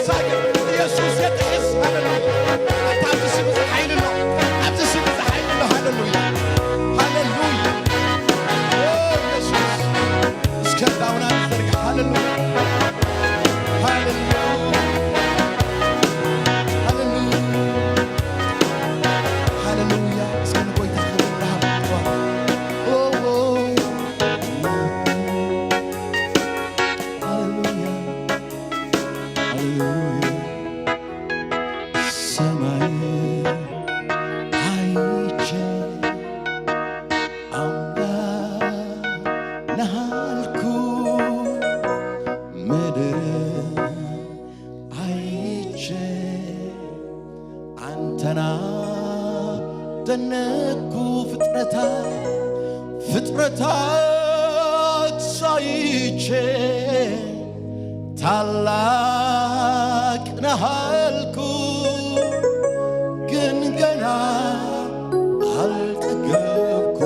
ሳግር ኢየሱስ የጥሕስ። ሃሌሉያ። ኣታ ኣብዚ ስም እዚ ሓይሊ ኣሎ። ኣብዚ ስም እዚ ሓይሊ ኣሎ። ሃሌሉያ። ሃሌሉያ። ኦ ኢየሱስ። እስከ ዳውና ንዘርጋ። ሃሌሉያ። ሃሌሉያ። ሃሌሉያ። ሃሌሉያ። እስከ ንጎይታ ክብሪ ንሃብ። ኦ፣ ኦ። ሃሌሉያ። ሃሌሉያ። ሰማይ ኣይቼ ኣምላኽ ናሃልኩ፣ ምድር ኣይቼ ኣንተና ደነኩ፣ ፍጥረታት ፍጥረታት ሳይቼ ታላቅ ናሃልኩ፣ ግን ገና ኣልጠገብኩ።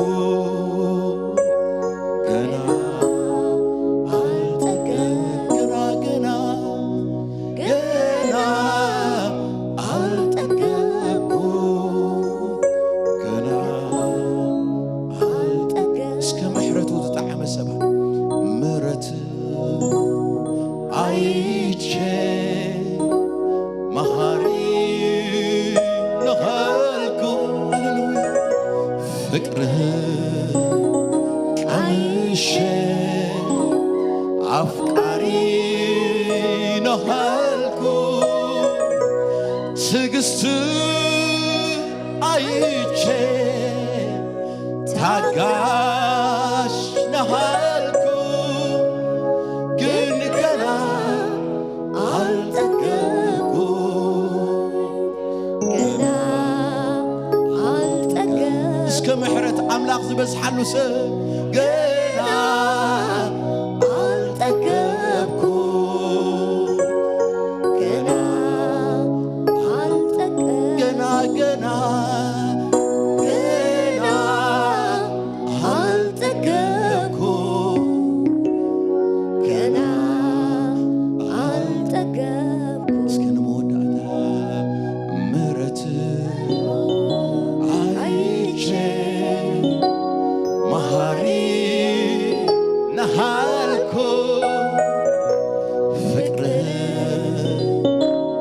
ገና ኣልጠገብ-፣ ገና፣ ገና፣ ገና ኣልጠገብኩ። ገና ኣልጠገብ-፣ እስከ ምሕረቱ ዝጠዓመ ሰባት ምሕረት ኣይቼ መሃሪ ንኸልኩ፣ ፍቅርህ ቀምሼ ኣፍቃሪ ንኸልኩ፣ ትዕግስት ኣይቼ ታጋሽ ናሃልኩ፣ ግን ገና ኣልጠገብኩ። ገና ኣልጠገብኩ። እስከ ምሕረት ኣምላኽ ዝበዝሓሉ ሰብ ገና ኣልጠገብኩ። ገና ኣልጠገብኩ። ገና፣ ገና፣ ገና ኣልጠገብኩ። ገና ኣልጠገብኩ። እስከ ንመወዳእታ ምሕረት ኣይቼ መሃሪ ናሃልኩ፣ ፍቅር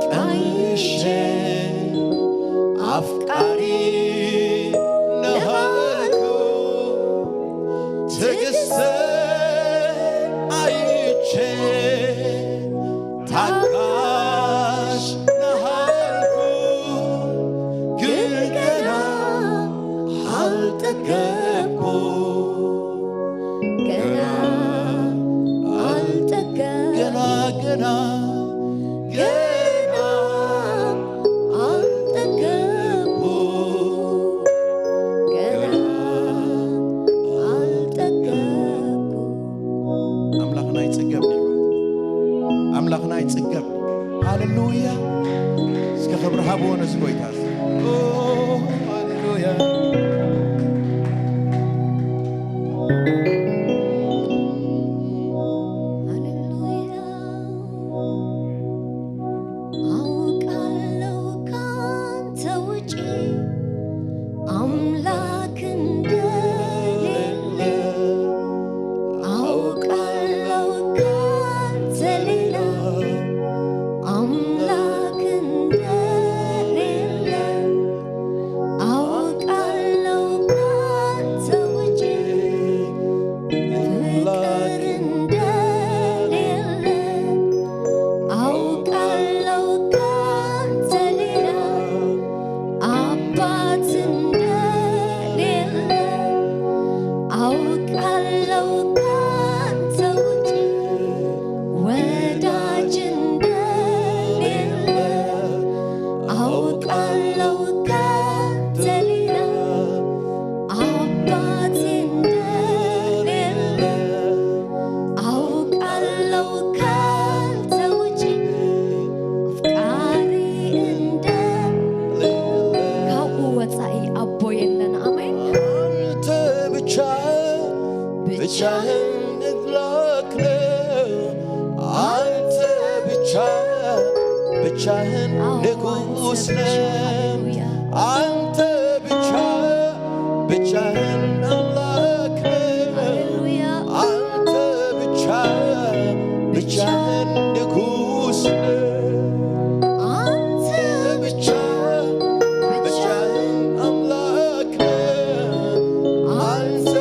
ቀምሼ ኣፍቃሪ ናሃልኩ፣ ትዕግስት ኣይቼ ታጋሽ ናሃልኩ፣ ግን ገና ኣልጠገብኩ። ገና ኣልጠገብኩ። ገና፣ ገና፣ ገና ኣልጠገብኩ። ገና ኣልጠገብኩ። ኣምላኽና ይጽገብ፣ ኣምላኽና ይጽገብ። ሃሌሉያ። እስከ ክብሪ ሃብዎ ነዚ ጎይታ እዚ። ኦ፣ ሃሌሉያ። ሃሌሉያ። ኣውቃለሁ ካንተ ውጪ ኣምላክ እንደሌለ፣ ኣውቃለሁ ካንተ ሌላ ኣምላክ እንደሌለ፣ ብቻህን ንጉስ ነህ። አንተ ብቻ ብቻህን አምላክ ነህ። አንተ ብቻ ብቻህን ንጉስ ነህ። አንተ ብቻ ብቻህን አምላክ ነህ። አንተ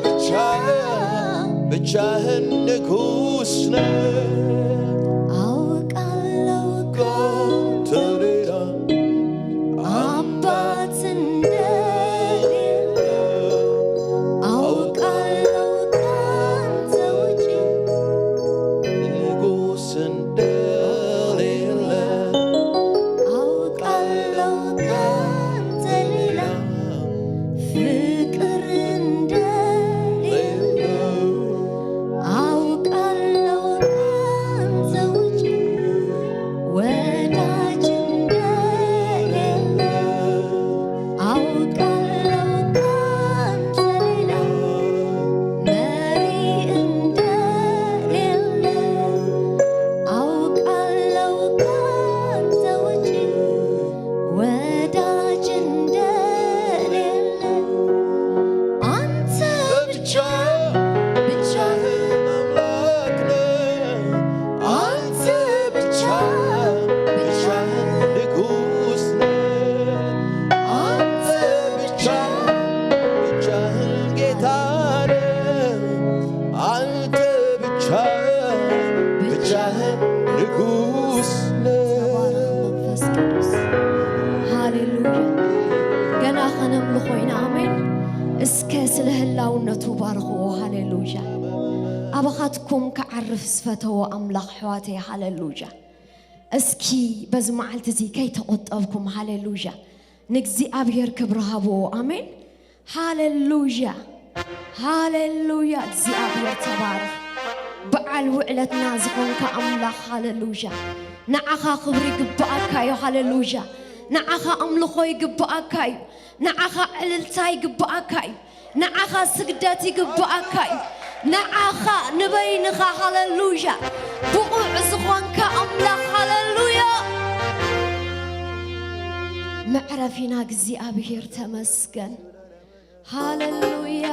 ብቻ ብቻህን ንጉስ ነህ። አውቃለሁ ካንተ ሌላ አባት እንደሌለ፣ አውቃለሁ ካንተ ውጪ ንጉስ እንደሌለ፣ አውቃለሁ ካንተ ሌላ ፍቅር እንደሌለ፣ አውቃለሁ ካንተ ውጪ ወዳጅ እንደሌለ፣ አውቃለሁ ካንተ ሌላ መሪ እንደሌለ፣ አውቃለሁ ካንተ ውጪ ወዳጅ እንደሌለ፣ አንተ ብቻ ብቻህን አምላክ ነህ። አንተ ብቻ ብቻህን ንጉስ ነህ። አንተ ብቻ ብቻህን ጌታ ነህ። አንተ ብቻ ብቻህን ንጉስ ነህ። ተባረኽ መንፈስ ቅዱስ። ሃሌሉያ። ገና ከነምልኾ ኢና። ኣሜን። እስከ ስለ ህላውነቱ ባርኽዎ። ሃሌሉያ። ኣባኻትኩም ክዓርፍ ዝፈተዎ ኣምላኽ፣ ኣሕዋተይ። ሃሌሉያ። እስኪ በዚ መዓልቲ እዚ ከይተቖጠብኩም፣ ሃሌሉያ፣ ንእግዚኣብሔር ክብሪ ሃብዎ። ኣሜን። ሃሌሉያ፣ ሃሌሉያ። እግዚኣብሔር ተባረኽ። በዓል ውዕለትና ዝኾንካ ኣምላኽ፣ ሃሌሉያ። ንዓኻ ክብሪ ይግብኣካ እዩ። ሃሌሉያ። ንዓኻ ኣምልኾ ይግብኣካ እዩ። ንዓኻ ዕልልታ ይግብኣካ እዩ። ንዓኻ ስግደት ይግብኣካ እዩ። ንዓኻ ንበይንኻ፣ ሃሌሉያ፣ ብቑዕ ዝኾንካ ኣምላኽ፣ ሃሌሉያ። መዕረፊና እግዚኣብሔር ተመስገን። ሃሌሉያ።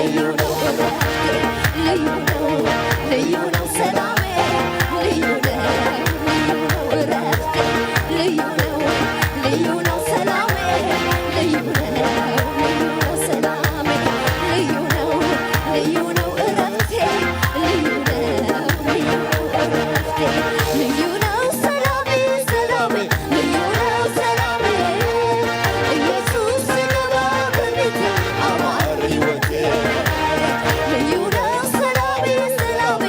ልዩ ነው እረፍቴ፣ ልዩ ነው፣ ልዩ ነው ሰላሜ፣ ልዩ ነው፣ ልዩ ነው እረፍቴ፣ ልዩ ነው፣ ልዩ ነው ሰላሜ፣ ልዩ ነው፣ ልዩ ነው ሰላሜ፣ ልዩ ነው፣ ልዩ ነው እረፍቴ፣ ልዩ ነው፣ ልዩ ነው እረፍቴ፣ ልዩ ነው ሰላሜ፣ ሰላሜ፣ ልዩ ነው ሰላሜ። ኢየሱስ ሲገባ በቤቴ አማረ ሕይወቴ። ልዩ ነው ሰላሜ፣ ሰላሜ፣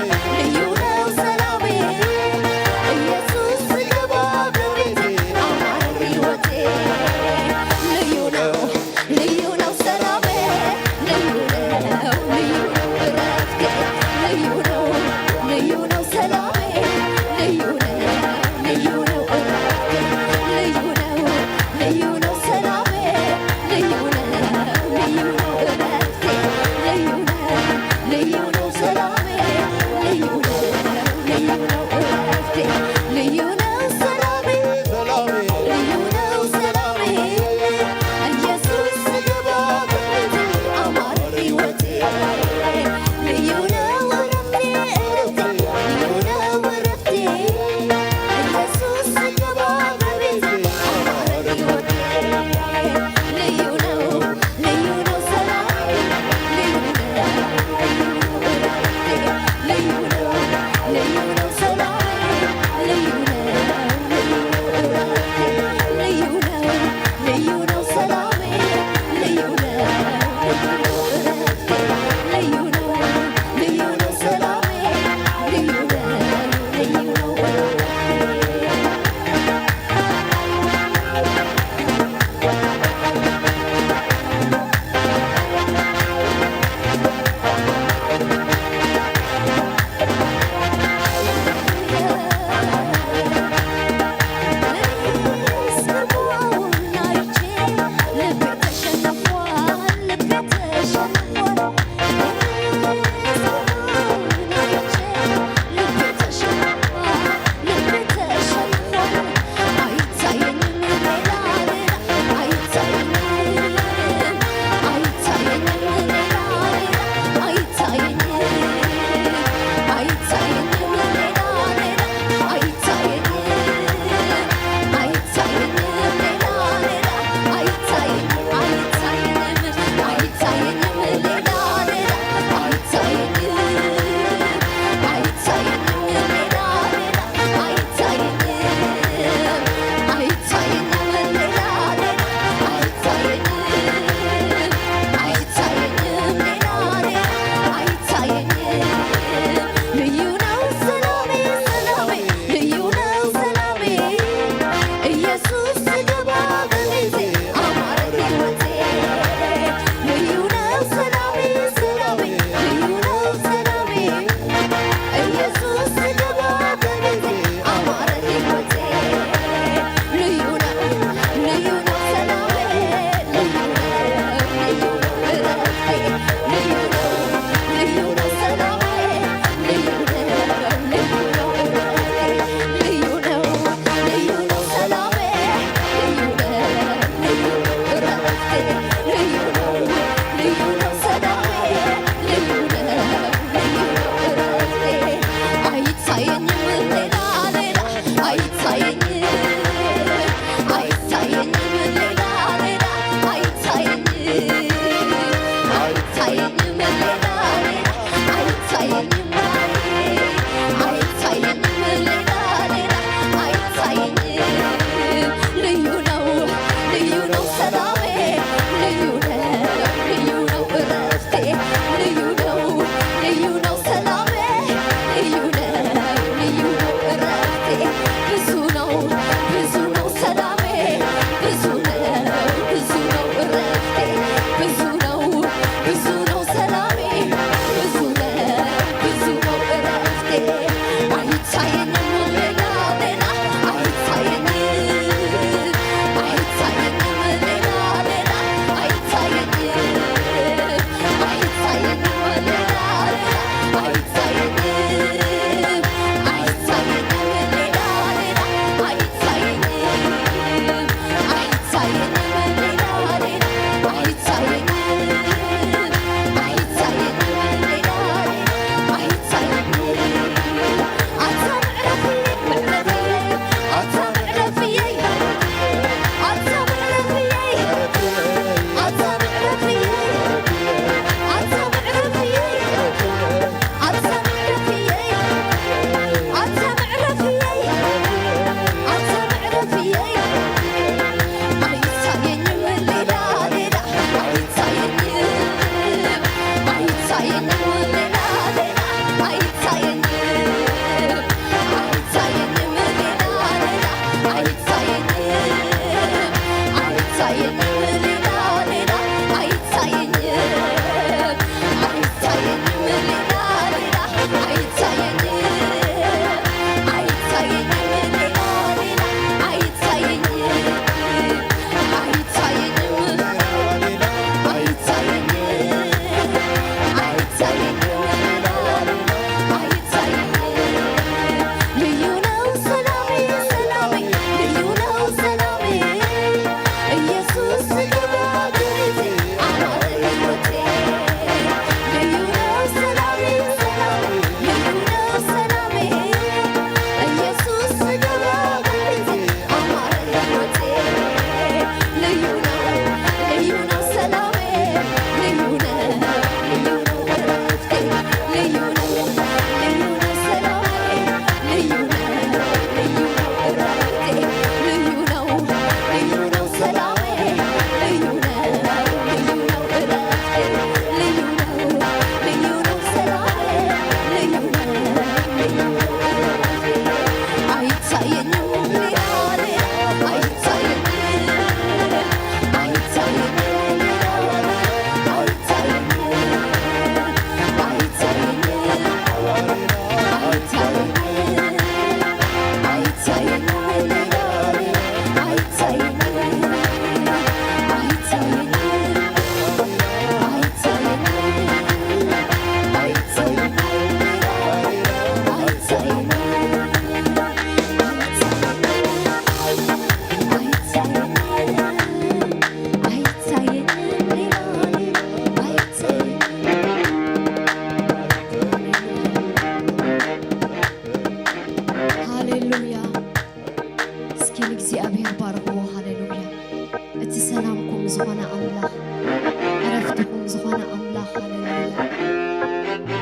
ሃሌሉያ።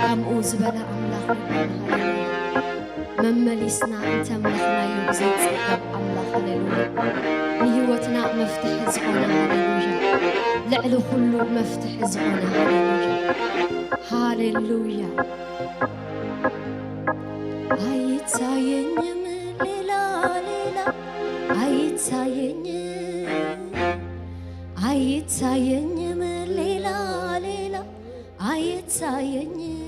ከምኡ ዝበለ ኣምላኽ የለን። ሃሌሉያ። መመሊስና እንተምለኽናዮ ብዘይጸገብ ኣምላኽ፣ ሃሌሉያ። ንህይወትና መፍትሒ ዝኾነ፣ ሃሌሉያ። ልዕሊ ኩሉ መፍትሒ ዝኾነ፣ ሃሌሉያ። ሃሌሉያ። ኣይታየኝም ሌላ፣ ሌላ ኣይታየኝም፣ ኣይታየኝም ሌላ፣ ሌላ ኣይታየኝም፣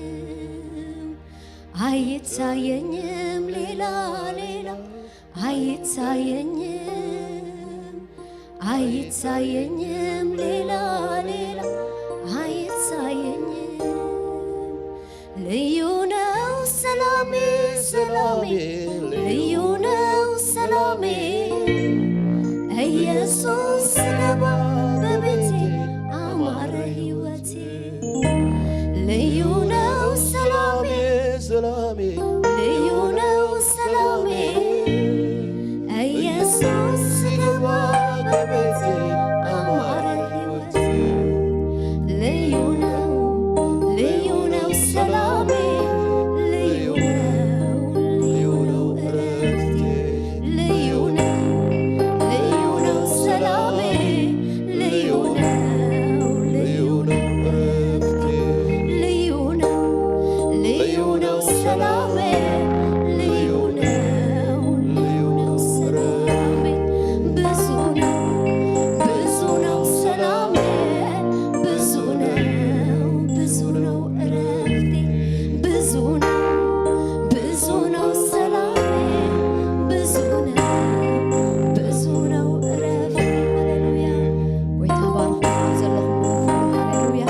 ኣይታየኝም ሌላ፣ ሌላ ኣይታየኝም፣ ኣይታየኝም ሌላ፣ ሌላ ኣይታየኝም። ልዩ ነው ሰላሜ፣ ሰላሜ፣ ልዩ ነው ሰላሜ። ኢየሱስ ስገባ በቤቴ አማረ ሕይወቴ። ልዩ ነው ሰላሜ፣ ሰላሜ፣ ልዩ ነው ሰላሜ። ኢየሱስ ስገባ በቤቴ አማረ ሕይወቴ። ልዩ ነው፣ ልዩ ነው ሰላሜ፣ ልዩ ነው፣ ልዩ ነው እረፍቴ። ልዩ ነው፣ ልዩ ነው ሰላሜ፣ ልዩ ነው፣ ልዩ ነው እረፍቴ። ልዩ ነው፣ ልዩ ነው ሰላሜ፣ ልዩ ነው፣ ልዩ ነው ሰላሜ። ብዙ ነው፣ ብዙ ነው ሰላሜ፣ ብዙ ነው፣ ብዙ ነው እረፍቴ። ብዙ ነው፣ ብዙ ነው ሰላሜ፣ ብዙ ነው፣ ብዙ ነው እረፍቴ። ሃሌሉያ። ጎይታ ባርኹ ዘለኹም። ሃሌሉያ።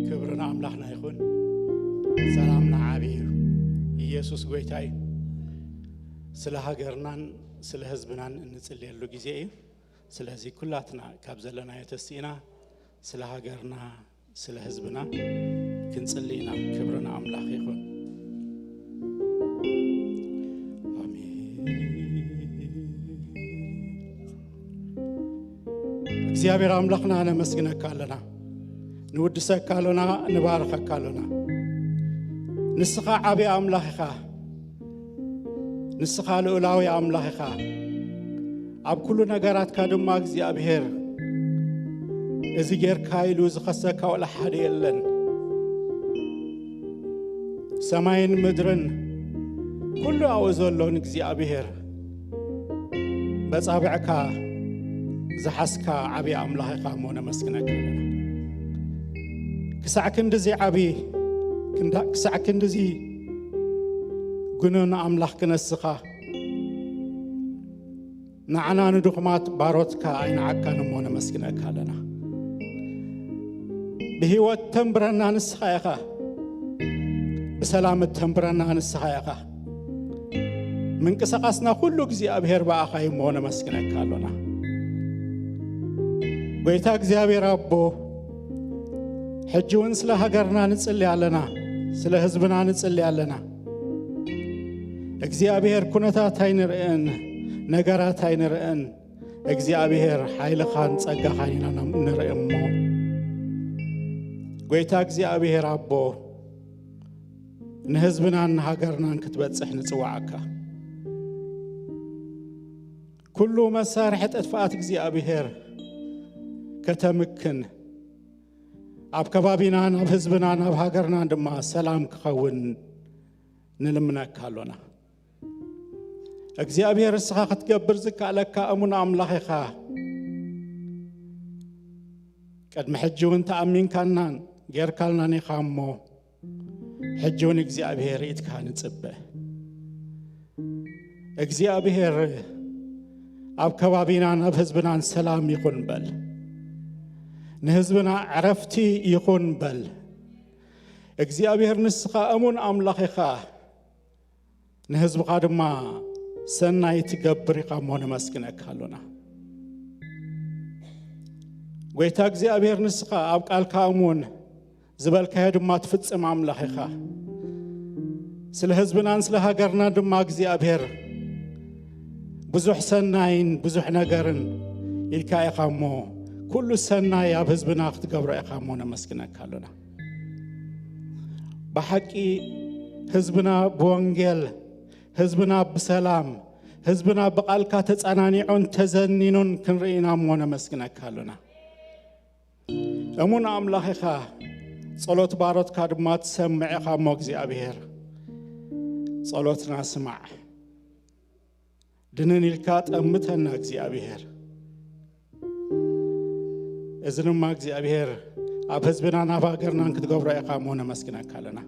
ክብሪ ንኣምላኽና ይኹን። ሰላምና ዓቢ እዩ። ኢየሱስ ጎይታ እዩ። ስለ ሃገርናን ስለ ህዝብናን እንጽልየሉ ግዜ እዩ። ስለዚ ኩላትና ካብ ዘለናዮ ተስኢና ስለ ሃገርና ስለ ህዝብና ክንጽሊ ኢና። ክብሪ ንኣምላኽ ይኹን። ኣሜን። እግዚኣብሔር ኣምላኽና ነመስግነካ ኣለና፣ ንውድሰካ ኣሎና፣ ንባርኸካ ኣሎና። ንስኻ ዓብዪ ኣምላኽ ኢኻ። ንስኻ ልኡላዊ ኣምላኽ ኢኻ። ኣብ ኩሉ ነገራትካ ድማ እግዚኣብሔር እዚ ጌርካ ኢሉ ዝኸሰካ ወላ ሓደ የለን። ሰማይን ምድርን ኩሉ ኣብኡ ዘሎ ንእግዚኣብሔር በጻብዕካ ዝሓዝካ ዓብዪ ኣምላኽ ኢኻ እሞ ነመስግነካ ኣለና። ክሳዕ ክንድዚ ዓብዪ፣ ክንዳ-፣ ክሳዕ ክንድዚ ግኑን ኣምላኽ ክነስኻ፣ ንዓና ንድኹማት ባሮትካ ኣይንዓካን እሞ ነመስግነካ ኣለና። ብህይወት ተንብረና ንስኻ ኢኻ፣ ብሰላም እተንብረና ንስኻ ኢኻ። ምንቅስቓስና ኩሉ እግዚኣብሔር ብኣኻ እዩ እሞ ነመስግነካ ኣሎና። ጎይታ እግዚኣብሔር ኣቦ፣ ሕጂ እውን ስለ ሃገርና ንጽሊ ኣለና፣ ስለ ህዝብና ንጽሊ ኣለና። እግዚኣብሔር ኩነታት ኣይንርእን፣ ነገራት ኣይንርእን። እግዚኣብሔር ሓይልኻን ጸጋኻን ኢና ንርኢ እሞ፣ ጎይታ እግዚኣብሔር ኣቦ፣ ንህዝብናን ንሃገርናን ክትበጽሕ ንጽውዓካ። ኩሉ መሳርሒ ጥፍኣት እግዚኣብሔር ከተምክን፣ ኣብ ከባቢናን ኣብ ህዝብናን ኣብ ሃገርናን ድማ ሰላም ክኸውን ንልምነካ ኣሎና። እግዚኣብሔር ንስኻ ክትገብር ዝከኣለካ እሙን ኣምላኽ ኢኻ። ቅድሚ ሕጂ እውን ተኣሚንካናን ጌርካልናን ኢኻ እሞ፣ ሕጂ እውን እግዚኣብሔር ኢድካ ንጽበ። እግዚኣብሔር ኣብ ከባቢናን ኣብ ህዝብናን ሰላም ይኹን በል። ንህዝብና ዕረፍቲ ይኹን በል። እግዚኣብሔር ንስኻ እሙን ኣምላኽ ኢኻ፣ ንህዝብኻ ድማ ሰናይ ትገብር ኢኻ እሞ ነመስግነካ ኣሎና። ጐይታ እግዚኣብሔር ንስኻ ኣብ ቃልካ እሙን ዝበልካዮ ድማ ትፍጽም ኣምላኽ ኢኻ። ስለ ህዝብናን ስለ ሃገርናን ድማ እግዚኣብሔር ብዙሕ ሰናይን ብዙሕ ነገርን ኢልካ ኢኻ እሞ፣ ኩሉ ሰናይ ኣብ ህዝብና ክትገብሮ ኢኻ እሞ ነመስግነካ ኣሎና። ብሓቂ ህዝብና ብወንጌል፣ ህዝብና ብሰላም፣ ህዝብና ብቓልካ ተጸናኒዑን ተዘኒኑን ክንርኢ ኢና እሞ ነመስግነካ ኣሎና። እሙን ኣምላኽ ኢኻ፣ ጸሎት ባሮትካ ድማ ትሰምዕ ኢኻ እሞ እግዚኣብሔር፣ ጸሎትና ስማዕ። ድንን ኢልካ ጠምተና እግዚኣብሔር። እዚ ድማ እግዚኣብሔር ኣብ ህዝብናን ኣብ ሃገርናን ክትገብሮ ኢኻ እሞ ነመስግነካ ኣለና።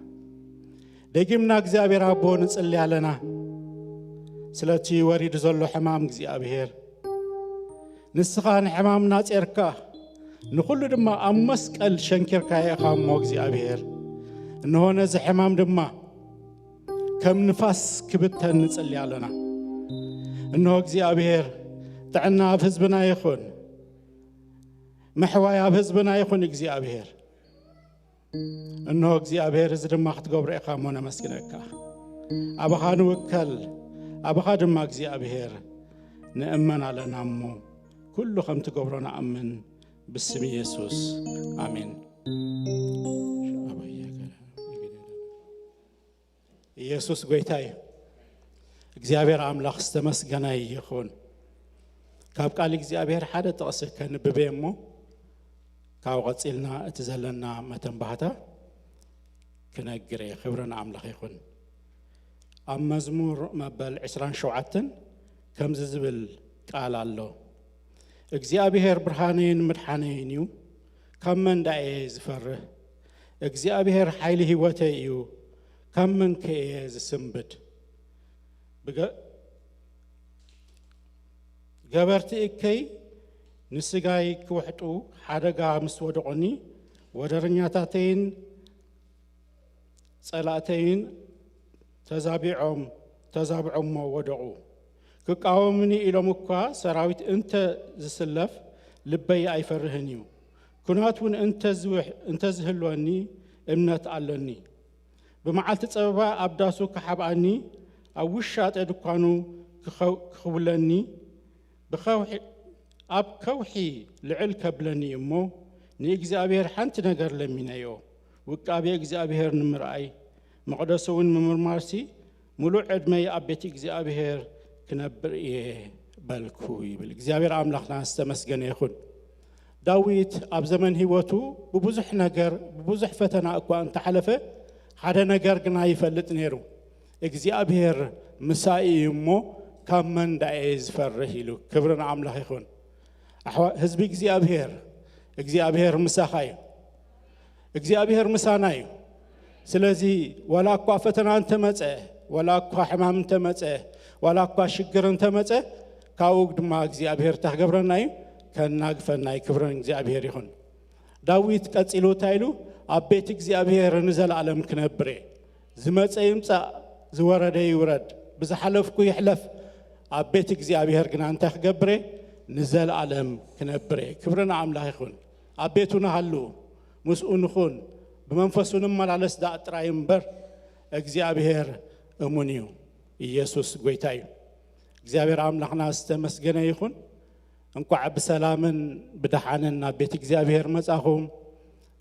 ደጊምና እግዚኣብሔር ኣቦ ንጽሊ ኣለና። ስለቲ ወሪዱ ዘሎ ሕማም እግዚኣብሔር፣ ንስኻ ንሕማም ናጼርካ፣ ንኹሉ ድማ ኣብ መስቀል ሸንኪርካዮ ኢኻ እሞ እግዚኣብሔር። እንሆ ነዚ ሕማም ድማ ከም ንፋስ ክብተን ንጽሊ ኣለና። እንሆ እግዚኣብሔር፣ ጥዕና ኣብ ህዝብና ይኹን፣ ምሕዋይ ኣብ ህዝብና ይኹን እግዚኣብሔር። እንሆ እግዚኣብሔር፣ እዚ ድማ ክትገብሮ ኢኻ እሞ ነመስግነካ። ኣባኻ ንውከል፣ ኣባኻ ድማ እግዚኣብሔር ንእመን ኣለና እሞ፣ ኩሉ ከም ትገብሮ ንኣምን፣ ብስም ኢየሱስ፣ ኣሜን። ኢየሱስ ጐይታ እዩ። እግዚኣብሔር ኣምላኽ ዝተመስገነ ይኹን። ካብ ቃል እግዚኣብሔር ሓደ ጥቕሲ ከንብብ እየ እሞ፣ ካብኡ ቐጺልና እቲ ዘለና መተንባህታ ክነግር እየ። ክብሪ ንኣምላኽ ይኹን። ኣብ መዝሙር መበል ዕስራን ሸውዓተን ከምዚ ዝብል ቃል ኣሎ። እግዚኣብሔር ብርሃነይን ምድሓነይን እዩ፣ ካብ መን ደኣ እየ ዝፈርህ? እግዚኣብሔር ሓይሊ ህይወተይ እዩ፣ ካብ መንከ እየ ዝስንብድ? ብገ-፣ ገበርቲ እከይ ንስጋይ ክውሕጡ ሓደጋ ምስ ወደቑኒ፣ ወደረኛታተይን ጸላእተይን ተዛቢዖም፣ ተዛብዖሞ ወደቑ። ክቃወሙኒ ኢሎም እኳ ሰራዊት እንተ ዝስለፍ፣ ልበይ ኣይፈርህን እዩ። ኲናት እውን እንተ ዝውሕ-፣ እንተ ዝህልወኒ፣ እምነት ኣሎኒ። ብመዓልቲ ጸበባ ኣብ ዳሱ ክሓብኣኒ፣ ኣብ ውሻጠ ድኳኑ ክኸው-፣ ክኽውለኒ፣ ብኸውሒ፣ ኣብ ከውሒ ልዕል ከብለኒ እዩ እሞ፣ ንእግዚኣብሔር ሓንቲ ነገር ለሚነዮ፣ ውቃቤ እግዚኣብሔር ንምርኣይ፣ መቕደሱ እውን ምምርማርሲ፣ ምሉእ ዕድመይ ኣብ ቤት እግዚኣብሔር ክነብር እየ በልኩ ይብል። እግዚኣብሔር ኣምላኽና ዝተመስገነ ይኹን። ዳዊት ኣብ ዘመን ህይወቱ ብብዙሕ ነገር፣ ብብዙሕ ፈተና እኳ እንተሓለፈ፣ ሓደ ነገር ግና ይፈልጥ ነይሩ። እግዚኣብሔር ምሳይ እዩ እሞ፣ ካብ መን ደኣ እየ ዝፈርህ ኢሉ። ክብሪ ንኣምላኽ ይኹን። ኣሕዋ-፣ ህዝቢ እግዚኣብሔር፣ እግዚኣብሔር ምሳኻ እዩ። እግዚኣብሔር ምሳና እዩ። ስለዚ ዋላ እኳ ፈተና እንተመጸ፣ ዋላ እኳ ሕማም እንተመጸ፣ ዋላ እኳ ሽግር እንተመጸ፣ ካብኡ ድማ እግዚኣብሔር እንታይ ክገብረና እዩ? ከናግፈና እዩ። ክብሪ ንእግዚኣብሔር ይኹን። ዳዊት ቀጺሉ እንታይ ኢሉ? ኣብ ቤት እግዚኣብሔር ንዘለኣለም ክነብር እየ። ዝመጸ ይምጻእ፣ ዝወረደ ይውረድ፣ ብዝሓለፍኩ ይሕለፍ፣ ኣብ ቤት እግዚኣብሔር ግና እንታይ ክገብር እየ? ንዘለኣለም ክነብር እየ። ክብሪ ንኣምላኽ ይኹን። ኣብ ቤቱ ንሃሉ፣ ምስኡ ንኹን፣ ብመንፈሱ ንመላለስ ደኣ ጥራይ እምበር፣ እግዚኣብሔር እሙን እዩ። ኢየሱስ ጐይታ እዩ። እግዚኣብሔር ኣምላኽና ዝተመስገነ ይኹን። እንቋዕ ብሰላምን ብደሓንን ናብ ቤት እግዚኣብሔር መጻኹም።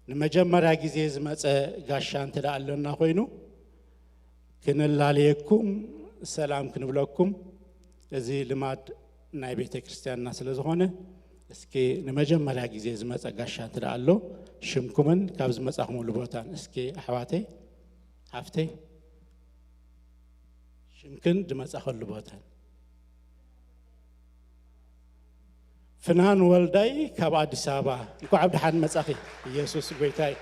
ንመጀመርያ ግዜ ዝመጸ ጋሻ እንተ ደኣ ኣሎና ኾይኑ፣ ክንላለየኩም፣ ሰላም ክንብለኩም፣ እዚ ልማድ ናይ ቤተ ክርስቲያንና ስለ ዝኾነ፣ እስኪ ንመጀመርያ ግዜ ዝመጸ ጋሻ እንተ ደኣ ኣሎ፣ ሽምኩምን ካብ ዝመጻኹምሉ ቦታን፣ እስኪ ኣሕዋተይ፣ ሓፍተይ፣ ሽምክን ዝመጻኸሉ ቦታን። ፍናን ወልዳይ ካብ ኣዲስ ኣበባ፣ እንኳዕ ብደሓን መጻኺ። ኢየሱስ ጎይታይ።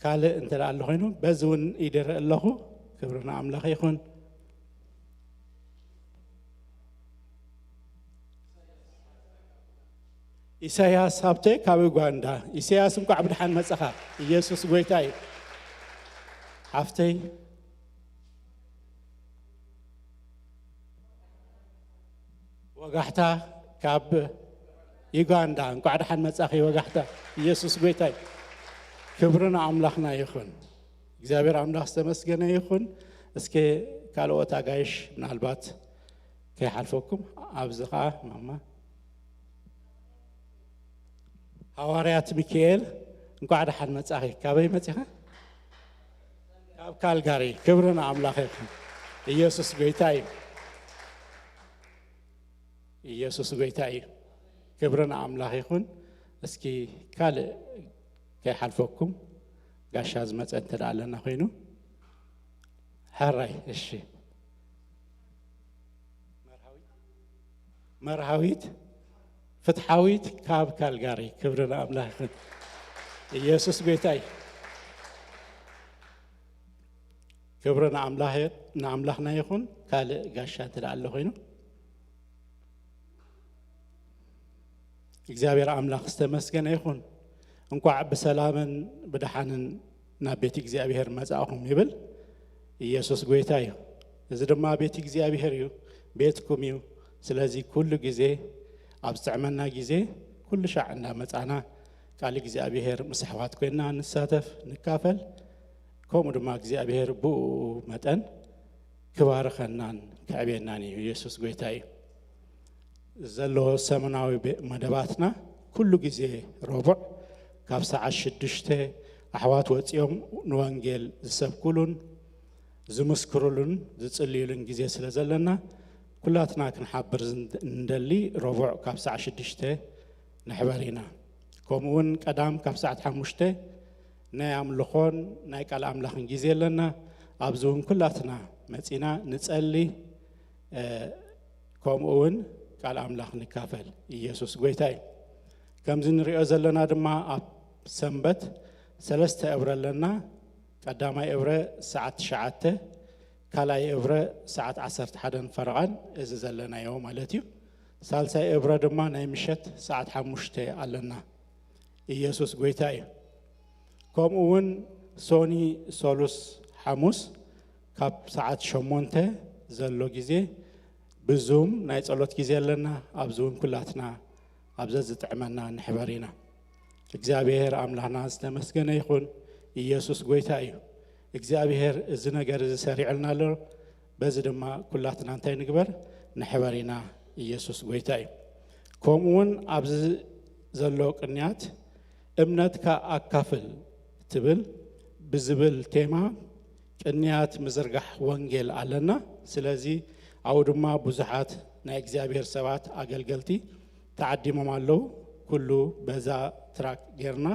ካልእ እንተ ደኣ ኣሎ ኮይኑ፣ በዚ እውን ይደርእ ኣለኹ። ክብሪ ንኣምላኽ ይኹን። ኢሳያስ ሃብተ ካብ ዩጋንዳ። ኢሳያስ፣ እንኳዕ ብደሓን መጻኻ። ኢየሱስ ጎይታ እዩ። ሓፍተይ፣ ወጋሕታ ካብ ዩጋንዳ፣ እንኳዕ ደሓን መጻኺ ወጋሕታ። ኢየሱስ ጎይታ እዩ። ክብሪ ንኣምላኽና ይኹን። እግዚኣብሔር ኣምላኽ ዝተመስገነ ይኹን። እስከ ካልኦት ኣጋይሽ ምናልባት ከይሓልፈኩም፣ ኣብዚ ኸዓ ማማ ሃዋርያት ሚካኤል፣ እንኳዕ ደሓን መጻኺ። ካበይ መጺኻ? ካብ ካልጋሪ። ክብሪ ንኣምላኽ ይኹን። ኢየሱስ ጎይታ እዩ። ኢየሱስ ጎይታ እዩ። ክብሪ ንኣምላኽ ይኹን። እስኪ ካልእ ከይሓልፈኩም፣ ጋሻ ዝመጸ እንተ ደኣ ኣለና ኮይኑ። ሕራይ፣ እሺ። መርሃዊት፣ መርሃዊት ፍትሓዊት ካብ ካልጋሪ። ክብሪ ንኣምላኽ ይኹን። ኢየሱስ ጎይታ እዩ። ክብሪ ንኣምላኽ፣ ንኣምላኽና ይኹን። ካልእ ጋሻ እንተ ደኣ ኣሎ ኮይኑ። እግዚኣብሔር ኣምላኽ ዝተመስገነ ይኹን። እንኳዕ ብሰላምን ብደሓንን ናብ ቤት እግዚኣብሔር መጻእኹም ይብል። ኢየሱስ ጎይታ እዩ። እዚ ድማ ቤት እግዚኣብሔር እዩ፣ ቤትኩም እዩ። ስለዚ ኩሉ ግዜ፣ ኣብ ዝጥዕመና ግዜ፣ ኩሉ ሻዕ እንዳመጻና ቃል እግዚኣብሔር ምስ ኣሕዋት ኮይንና ንሳተፍ፣ ንካፈል። ከምኡ ድማ እግዚኣብሔር ብኡ መጠን ክባርኸናን ከዕብየናን እዩ። ኢየሱስ ጎይታ እዩ። ዘሎ ሰሙናዊ ቤ-፣ መደባትና ኩሉ ግዜ ረቡዕ ካብ ሰዓት ሽዱሽተ ኣሕዋት ወጺኦም ንወንጌል ዝሰብኩሉን ዝምስክሩሉን ዝጽልዩሉን ግዜ ስለ ዘለና፣ ኩላትና ክንሓብር ዝን-፣ እንደሊ ረቡዕ ካብ ሰዓት ሽዱሽተ ንሕበር ኢና። ከምኡ እውን ቀዳም ካብ ሰዓት ሓሙሽተ ናይ ኣምልኾን ናይ ቃል ኣምላኽን ግዜ ኣለና። ኣብዚ እውን ኩላትና መጺና ንጸሊ፣ እ፣ ከምኡ እውን ቃል ኣምላኽ ንካፈል። ኢየሱስ ጎይታ እዩ። ከምዚ ንሪኦ ዘለና ድማ ኣብ ሰንበት ሰለስተ እብረ ኣለና። ቀዳማይ እብረ ሰዓት ትሽዓተ፣ ካልኣይ እብረ ሰዓት ዓሰርተ ሓደን ፈረቓን፣ እዚ ዘለናዮ ማለት እዩ። ሳልሳይ እብረ ድማ ናይ ምሸት ሰዓት ሓሙሽተ ኣለና። ኢየሱስ ጎይታ እዩ። ከምኡ እውን ሶኒ፣ ሶሉስ፣ ሓሙስ ካብ ሰዓት ሸሞንተ ዘሎ ግዜ ብዙም ናይ ጸሎት ግዜ ኣለና። ኣብዚ እውን ኩላትና ኣብ ዘዝጥዕመና ንሕበር ኢና። እግዚኣብሔር ኣምላኽና ዝተመስገነ ይኹን። ኢየሱስ ጎይታ እዩ። እግዚኣብሔር እዚ ነገር እዚ ሰሪዕልና ኣሎ። በዚ ድማ ኩላትና እንታይ ንግበር? ንሕበር ኢና። ኢየሱስ ጎይታ እዩ። ከምኡ እውን ኣብዚ ዘሎ ቅንያት እምነትካ ኣካፍል ትብል ብዝብል ቴማ ቅንያት ምዝርጋሕ ወንጌል ኣለና። ስለዚ ኣብኡ ድማ ብዙሓት ናይ እግዚኣብሔር ሰባት ኣገልገልቲ ተዓዲሞም ኣለዉ። ኩሉ በዛ ትራክ ጌርና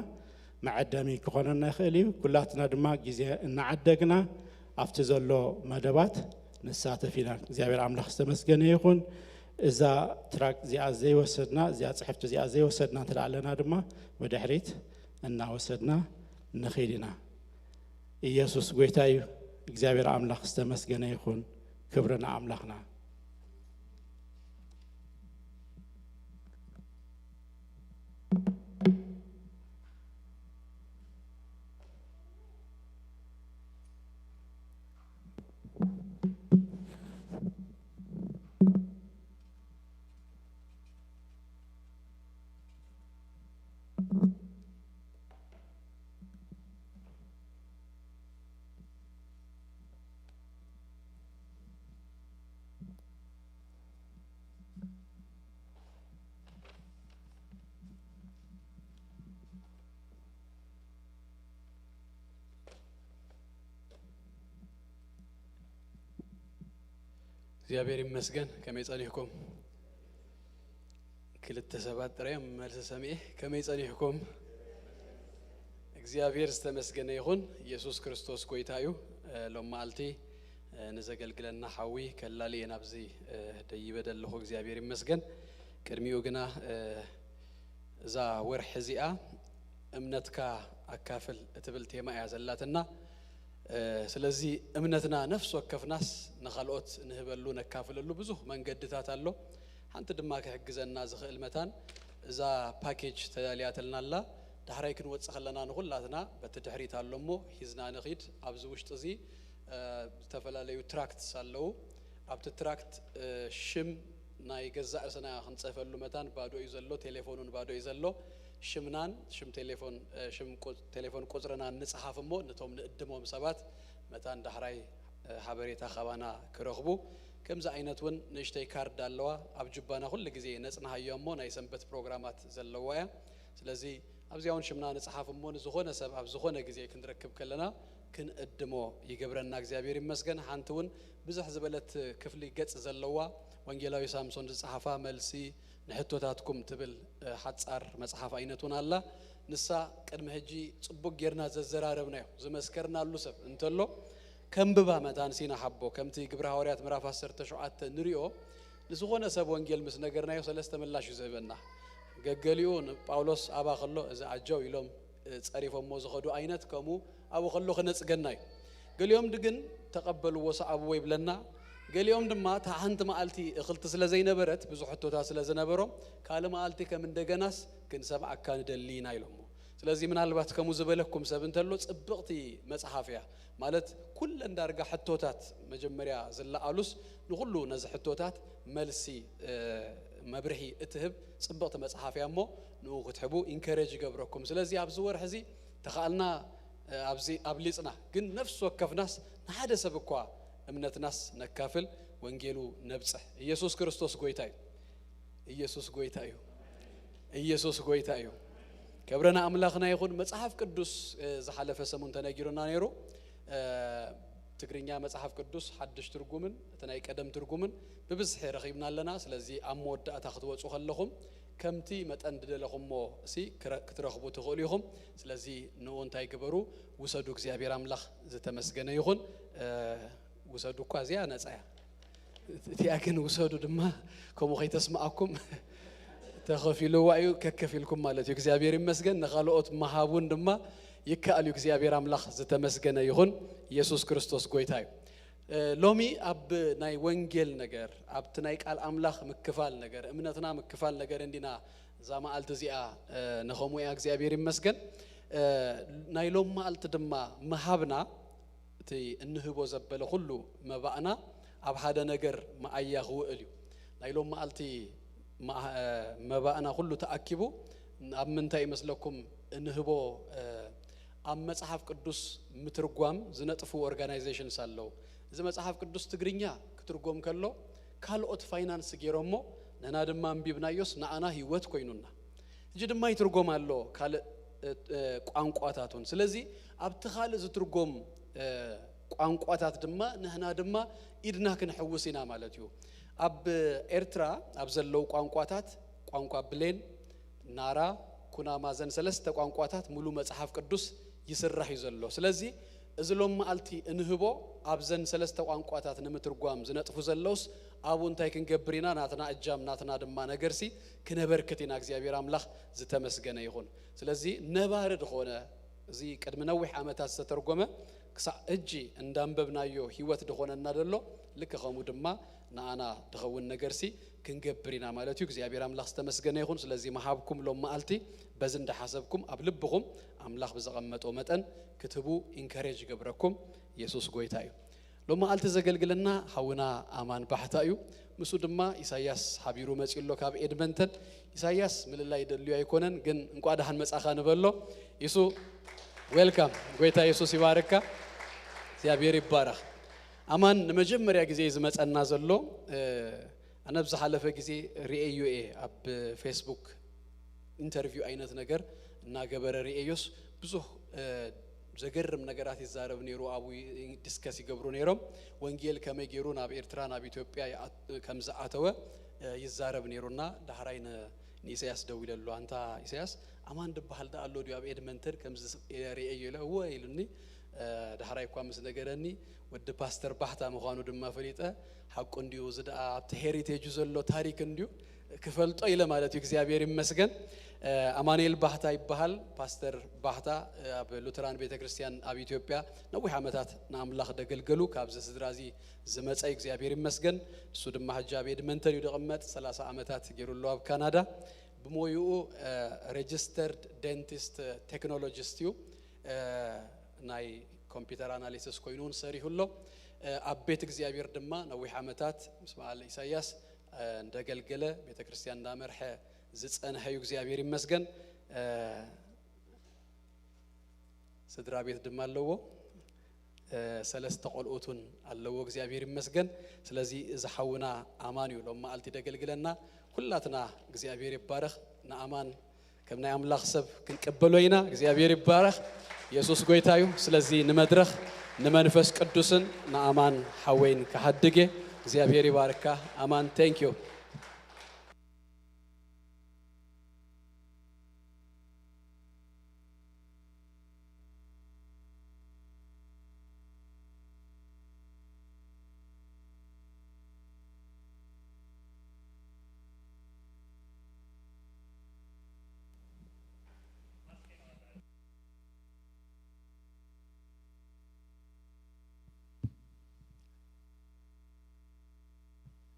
መዐደሚ ክኾነና ይኽእል እዩ። ኩላትና ድማ ግዜ እናዓደግና ኣብቲ ዘሎ መደባት ንሳተፍ ኢና። እግዚኣብሔር ኣምላኽ ዝተመስገነ ይኹን። እዛ ትራክ እዚኣ ዘይወሰድና፣ እዚኣ ጽሕፍቲ እዚኣ ዘይወሰድና እንተ ኣለና ድማ ብድሕሪት እናወሰድና ንኺድ ኢና። ኢየሱስ ጎይታ እዩ። እግዚኣብሔር ኣምላኽ ዝተመስገነ ይኹን። ክብሪ ንኣምላኽና። እግዚኣብሔር ይመስገን። ከመይ ጸኒሕኩም? ክልተ ሰባት ጥራይ እዮም መልሲ ሰሚኤ። ከመይ ጸኒሕኩም? እግዚኣብሔር ዝተመስገነ ይኹን። ኢየሱስ ክርስቶስ ጎይታ እዩ። እ፣ ሎም መዓልቲ፣ እ፣ ንዘገልግለና ሓዊ ከላሊ እየ ናብዚ፣ እ፣ ደይበ ደለኹ። እግዚኣብሔር ይመስገን። ቅድሚኡ ግና፣ እ፣ እዛ ወርሒ እዚኣ እምነትካ ኣካፍል እትብል ቴማ እያ ዘላትና። እ፣ ስለዚ እምነትና ነፍሲ ወከፍናስ ንኻልኦት ንህበሉ፣ ነካፍለሉ ብዙሕ መንገድታት ኣሎ። ሓንቲ ድማ ክሕግዘና ዝኽእል መታን እዛ ፓኬጅ ተዳልያትልና ኣላ። ዳሕራይ ክንወጽእ ከለና ንኹላትና በቲ ድሕሪት ኣሎ እሞ ሒዝና ንኺድ። ኣብዚ ውሽጢ እዚ፣ እ፣ ዝተፈላለዩ ትራክትስ ኣለዉ። ኣብቲ ትራክት፣ እ፣ ሽም ናይ ገዛእ ርእስና ክንጽፈሉ መታን ባዶ እዩ ዘሎ፣ ቴሌፎን እውን ባዶ እዩ ዘሎ። ሽምናን ሽም ቴሌፎን፣ እ፣ ሽም ቁ-፣ ቴሌፎን ቁጽርናን ንጽሓፍ እሞ ነቶም ንእድሞም ሰባት መታን ዳሕራይ፣ እ፣ ሓበሬታ ካባና ክረኽቡ። ከምዚ ዓይነት እውን ንእሽተይ ካርድ ኣለዋ፣ ኣብ ጁባና ኩሉ ግዜ ነጽንሃዮ እሞ ናይ ሰንበት ፕሮግራማት ዘለዋ እያ። ስለዚ ኣብዚኣ እውን ሽምና ንጽሓፍ እሞ ንዝኾነ ሰብ ኣብ ዝኾነ ግዜ ክንረክብ ከለና ክንእድሞ ይገብረና። እግዚኣብሔር ይመስገን። ሓንቲ እውን ብዝሕ ዝበለት ክፍሊ ገጽ ዘለዋ ወንጌላዊ ሳምሶን ዝጸሓፋ መልሲ ንሕቶታትኩም ትብል፣ እ፣ ሓጻር መጽሓፍ ዓይነት እውን ኣላ። ንሳ ቅድሚ ሕጂ ጽቡቅ ጌርና ዘዘራረብናዮ፣ ዝመስከርናሉ ሰብ እንተሎ ከንብባ መታን ሲና ሓቦ። ከምቲ ግብረ ሃዋርያት ምዕራፍ ዓሰርተ ሸውዓተ ንሪኦ፣ ንዝኾነ ሰብ ወንጌል ምስ ነገርናዮ ሰለስተ ምላሽ እዩ ዝህበና። ገገሊኡ ንጳውሎስ ኣባ ከሎ እዚ ኣጀው ኢሎም፣ እ፣ ጸሪፎሞ ዝኸዱ ዓይነት፣ ከምኡ ኣብኡ ከሎ ክነጽገና እዩ። ገሊኦም ግን ተቐበልዎ፣ ሰዓብዎ ይብለና። ገሊኦም ድማ እታ ሓንቲ መዓልቲ እኽልቲ ስለ ዘይነበረት፣ ብዙሕ ሕቶታት ስለ ዝነበሮም፣ ካልእ መዓልቲ ከም እንደገናስ ክንሰምዓካ ንደሊ ኢና ኢሎሞ። ስለዚ ምናልባት ከምኡ ዝበለኩም ሰብ እንተሎ፣ ጽብቕቲ መጽሓፍ እያ። ማለት ኩለን ዳርጋ ሕቶታት መጀመርያ ዝለዓሉስ፣ ንኹሉ ነዚ ሕቶታት መልሲ፣ እ፣ መብርሂ እትህብ ጽብቕቲ መጽሓፍ እያ እሞ፣ ንኡ ክትሕቡ ኢንከሬጅ ይገብረኩም። ስለዚ ኣብዚ ወርሒ እዚ ተኻእልና፣ እ፣ ኣብዚ ኣብሊጽና፣ ግን ነፍሲ ወከፍናስ ንሓደ ሰብ እኳ እምነትናስ ነካፍል፣ ወንጌሉ ነብጽሕ። ኢየሱስ ክርስቶስ ጎይታ እዩ። ኢየሱስ ጎይታ እዩ። ኢየሱስ ጎይታ እዩ። ክብሪ ንኣምላኽና ይኹን። መጽሓፍ ቅዱስ፣ እ፣ ዝሓለፈ ሰሙን ተነጊሩና ነይሩ። እ፣ ትግርኛ መጽሓፍ ቅዱስ ሓድሽ ትርጉምን እቲ ናይ ቀደም ትርጉምን ብብዝሒ ረኺብና ኣለና። ስለዚ ኣብ መወዳእታ ክትወጹ ከለኹም ከምቲ መጠን ዝደለኹሞ ሲ ክረ-፣ ክትረኽቡ ትኽእሉ ኢኹም። ስለዚ ንኡ እንታይ ግበሩ? ውሰዱ። እግዚኣብሔር ኣምላኽ ዝተመስገነ ይኹን። እ፣ ውሰዱ እኳ እዚኣ ነጻ እያ። እቲኣ ግን ውሰዱ ድማ ከምኡ ከይተስምኣኩም ተኸፊልዋ እዩ፣ ከከፊልኩም ማለት እዩ። እግዚኣብሔር ይመስገን። ንኻልኦት ምሃብ እውን ድማ ይከኣል እዩ። እግዚኣብሔር ኣምላኽ ዝተመስገነ ይኹን። ኢየሱስ ክርስቶስ ጎይታ እዩ። እ፣ ሎሚ ኣብ ናይ ወንጌል ነገር፣ ኣብቲ ናይ ቃል ኣምላኽ ምክፋል ነገር፣ እምነትና ምክፋል ነገር እንዲና እዛ መዓልቲ እዚኣ፣ እ፣ ንኸምኡ እያ። እግዚኣብሔር ይመስገን። እ፣ ናይ ሎም መዓልቲ ድማ ምሃብና፣ እቲ እንህቦ ዘበለ ኩሉ መባእና ኣብ ሓደ ነገር መኣያ ክውዕል እዩ። ናይ ሎም መዓልቲ መኣ-፣ መባእና ኩሉ ተኣኪቡ ኣብ ምንታይ ይመስለኩም እንህቦ? እ፣ ኣብ መጽሓፍ ቅዱስ ምትርጓም ዝነጥፉ ኦርጋናይዜሽንስ ኣለዉ። እዚ መጽሓፍ ቅዱስ ትግርኛ ክትርጎም ከሎ ካልኦት ፋይናንስ ገይሮሞ፣ ንሕና ድማ ኣንቢብናዮስ ንኣና ህይወት ኮይኑና። ሕጂ ድማ ይትርጎም ኣሎ ካልእ፣ እ፣ እ፣ ቋንቋታት እውን። ስለዚ ኣብቲ ካልእ ዝትርጎም፣ እ፣ ቋንቋታት ድማ ንሕና ድማ ኢድና ክንሕውስ ኢና ማለት እዩ። ኣብ ኤርትራ ኣብ ዘለዉ ቋንቋታት፣ ቋንቋ ብሌን፣ ናራ፣ ኩናማ፣ ዘን ሰለስተ ቋንቋታት ሙሉ መጽሓፍ ቅዱስ ይስራሕ እዩ ዘሎ። ስለዚ እዚ ሎም መዓልቲ እንህቦ ኣብዘን ሰለስተ ቋንቋታት ንምትርጓም ዝነጥፉ ዘለውስ ኣብኡ እንታይ ክንገብር ኢና? ናትና እጃም ናትና ድማ ነገርሲ ክነበርክት ኢና። እግዚኣብሔር ኣምላኽ ዝተመስገነ ይኹን። ስለዚ ነባሪ ዝኾነ፣ እዚ ቅድሚ ነዊሕ ዓመታት ዝተተርጎመ ክሳዕ ሕጂ እንዳንበብናዮ ህይወት ዝኾነና ዘሎ፣ ልክ ከምኡ ድማ ንኣና ድኸውን ነገርሲ ክንገብር ኢና ማለት እዩ። እግዚኣብሔር ኣምላኽ ዝተመስገነ ይኹን። ስለዚ መሃብኩም ሎም መዓልቲ በዚ እንዳሓሰብኩም ኣብ ልብኹም ኣምላኽ ብዘቐመጦ መጠን ክትህቡ ኢንከሬጅ ይገብረኩም። ኢየሱስ ጎይታ እዩ። ሎም መዓልቲ ዘገልግለና ሓውና ኣማን ባሕታ እዩ። ምስኡ ድማ ኢሳያስ ሓቢሩ መጺኡ ኣሎ ካብ ኤድመንተን። ኢሳያስ ምልላይ ደልዩ ኣይኮነን፣ ግን እንቋ ደሓን መጻኻ ንበሎ። ኢሱ፣ ዌልካም። ጎይታ ኢየሱስ ይባርካ። እግዚኣብሔር ይባረኽ። ኣማን ንመጀመርያ ግዜ እዩ ዝመጸና ዘሎ። እ፣ ኣነ ኣብ ዝሓለፈ ግዜ ርእየዮ እየ ኣብ ፌስቡክ ኢንተርቪው ዓይነት ነገር እናገበረ ርእየዮስ ብዙሕ፣ እ፣ ዘገርም ነገራት ይዛረብ ነይሩ። ኣብኡ ይ-፣ ዲስከስ ይገብሩ ነይሮም። ወንጌል ከመይ ገይሩ ናብ ኤርትራ፣ ናብ ኢትዮጵያ ይኣት-፣ ከም ዝኣተወ፣ እ፣ ይዛረብ ነይሩና ዳሕራይ ን-፣ ንኢሳያስ ደዊለሉ፣ ኣንታ ኢሳያስ፣ ኣማን ድበሃል ደኣ ኣሎ ድዩ ኣብ ኤድመንተን ከምዚ ስ-፣ ርእየዮ ኢለ፣ እወ ኢሉኒ። እ፣ ዳሕራይ እኳ ምስ ነገረኒ፣ ወዲ ፓስተር ባህታ ምዃኑ ድማ ፈሊጠ። ሓቁ እንድዩ፣ እዚ ደኣ ኣብቲ ሄሪቴጁ ዘሎ ታሪክ እንድዩ፣ ክፈልጦ ኢለ ማለት እዩ። እግዚኣብሔር ይመስገን። እ፣ ኣማኑኤል ባህታ ይበሃል። ፓስተር ባህታ፣ እ፣ ኣብ ሉተራን ቤተክርስትያን ኣብ ኢትዮጵያ ነዊሕ ዓመታት ንኣምላኽ ደገልገሉ፣ ካብዚ ስድራ እዚ ዝመጸ እዩ፣ እግዚኣብሔር ይመስገን። እሱ ድማ ሕጂ ኣብ ኤድመንተን እዩ ዝቕመጥ፣ ሰላሳ ዓመታት ገይሩ ኣሎ ኣብ ካናዳ። ብሞይኡ፣ እ፣ ሬጅስተርድ ዴንቲስት ቴክኖሎጂስት እዩ። እ፣ ናይ ኮምፒውተር ኣናሊሲስ ኮይኑ እውን ሰሪሑ ኣሎ። እ፣ ኣብ ቤት እግዚኣብሔር ድማ ነዊሕ ዓመታት ምስ በዓል ኢሳያስ፣ እ፣ እንደገልገለ፣ ቤተ ክርስቲያን እንዳመርሐ ዝጸንሐ እዩ፣ እግዚኣብሔር ይመስገን። እ፣ ስድራ ቤት ድማ ኣለዎ። እ፣ ሰለስተ ቆልኡት እውን ኣለዎ፣ እግዚኣብሔር ይመስገን። ስለዚ እዚ ሓውና ኣማን እዩ ሎም መዓልቲ ደገልግለና። ኩላትና እግዚኣብሔር ይባረኽ። ንኣማን ከም ናይ ኣምላኽ ሰብ ክንቅበሎ ኢና። እግዚኣብሔር ይባረኽ። የሱስ ጐይታ እዩ። ስለዚ ንመድረኽ ንመንፈስ ቅዱስን ንኣማን ሓወይን ክሓድግ እየ። እግዚኣብሔር ይባርካ ኣማን። Thank you።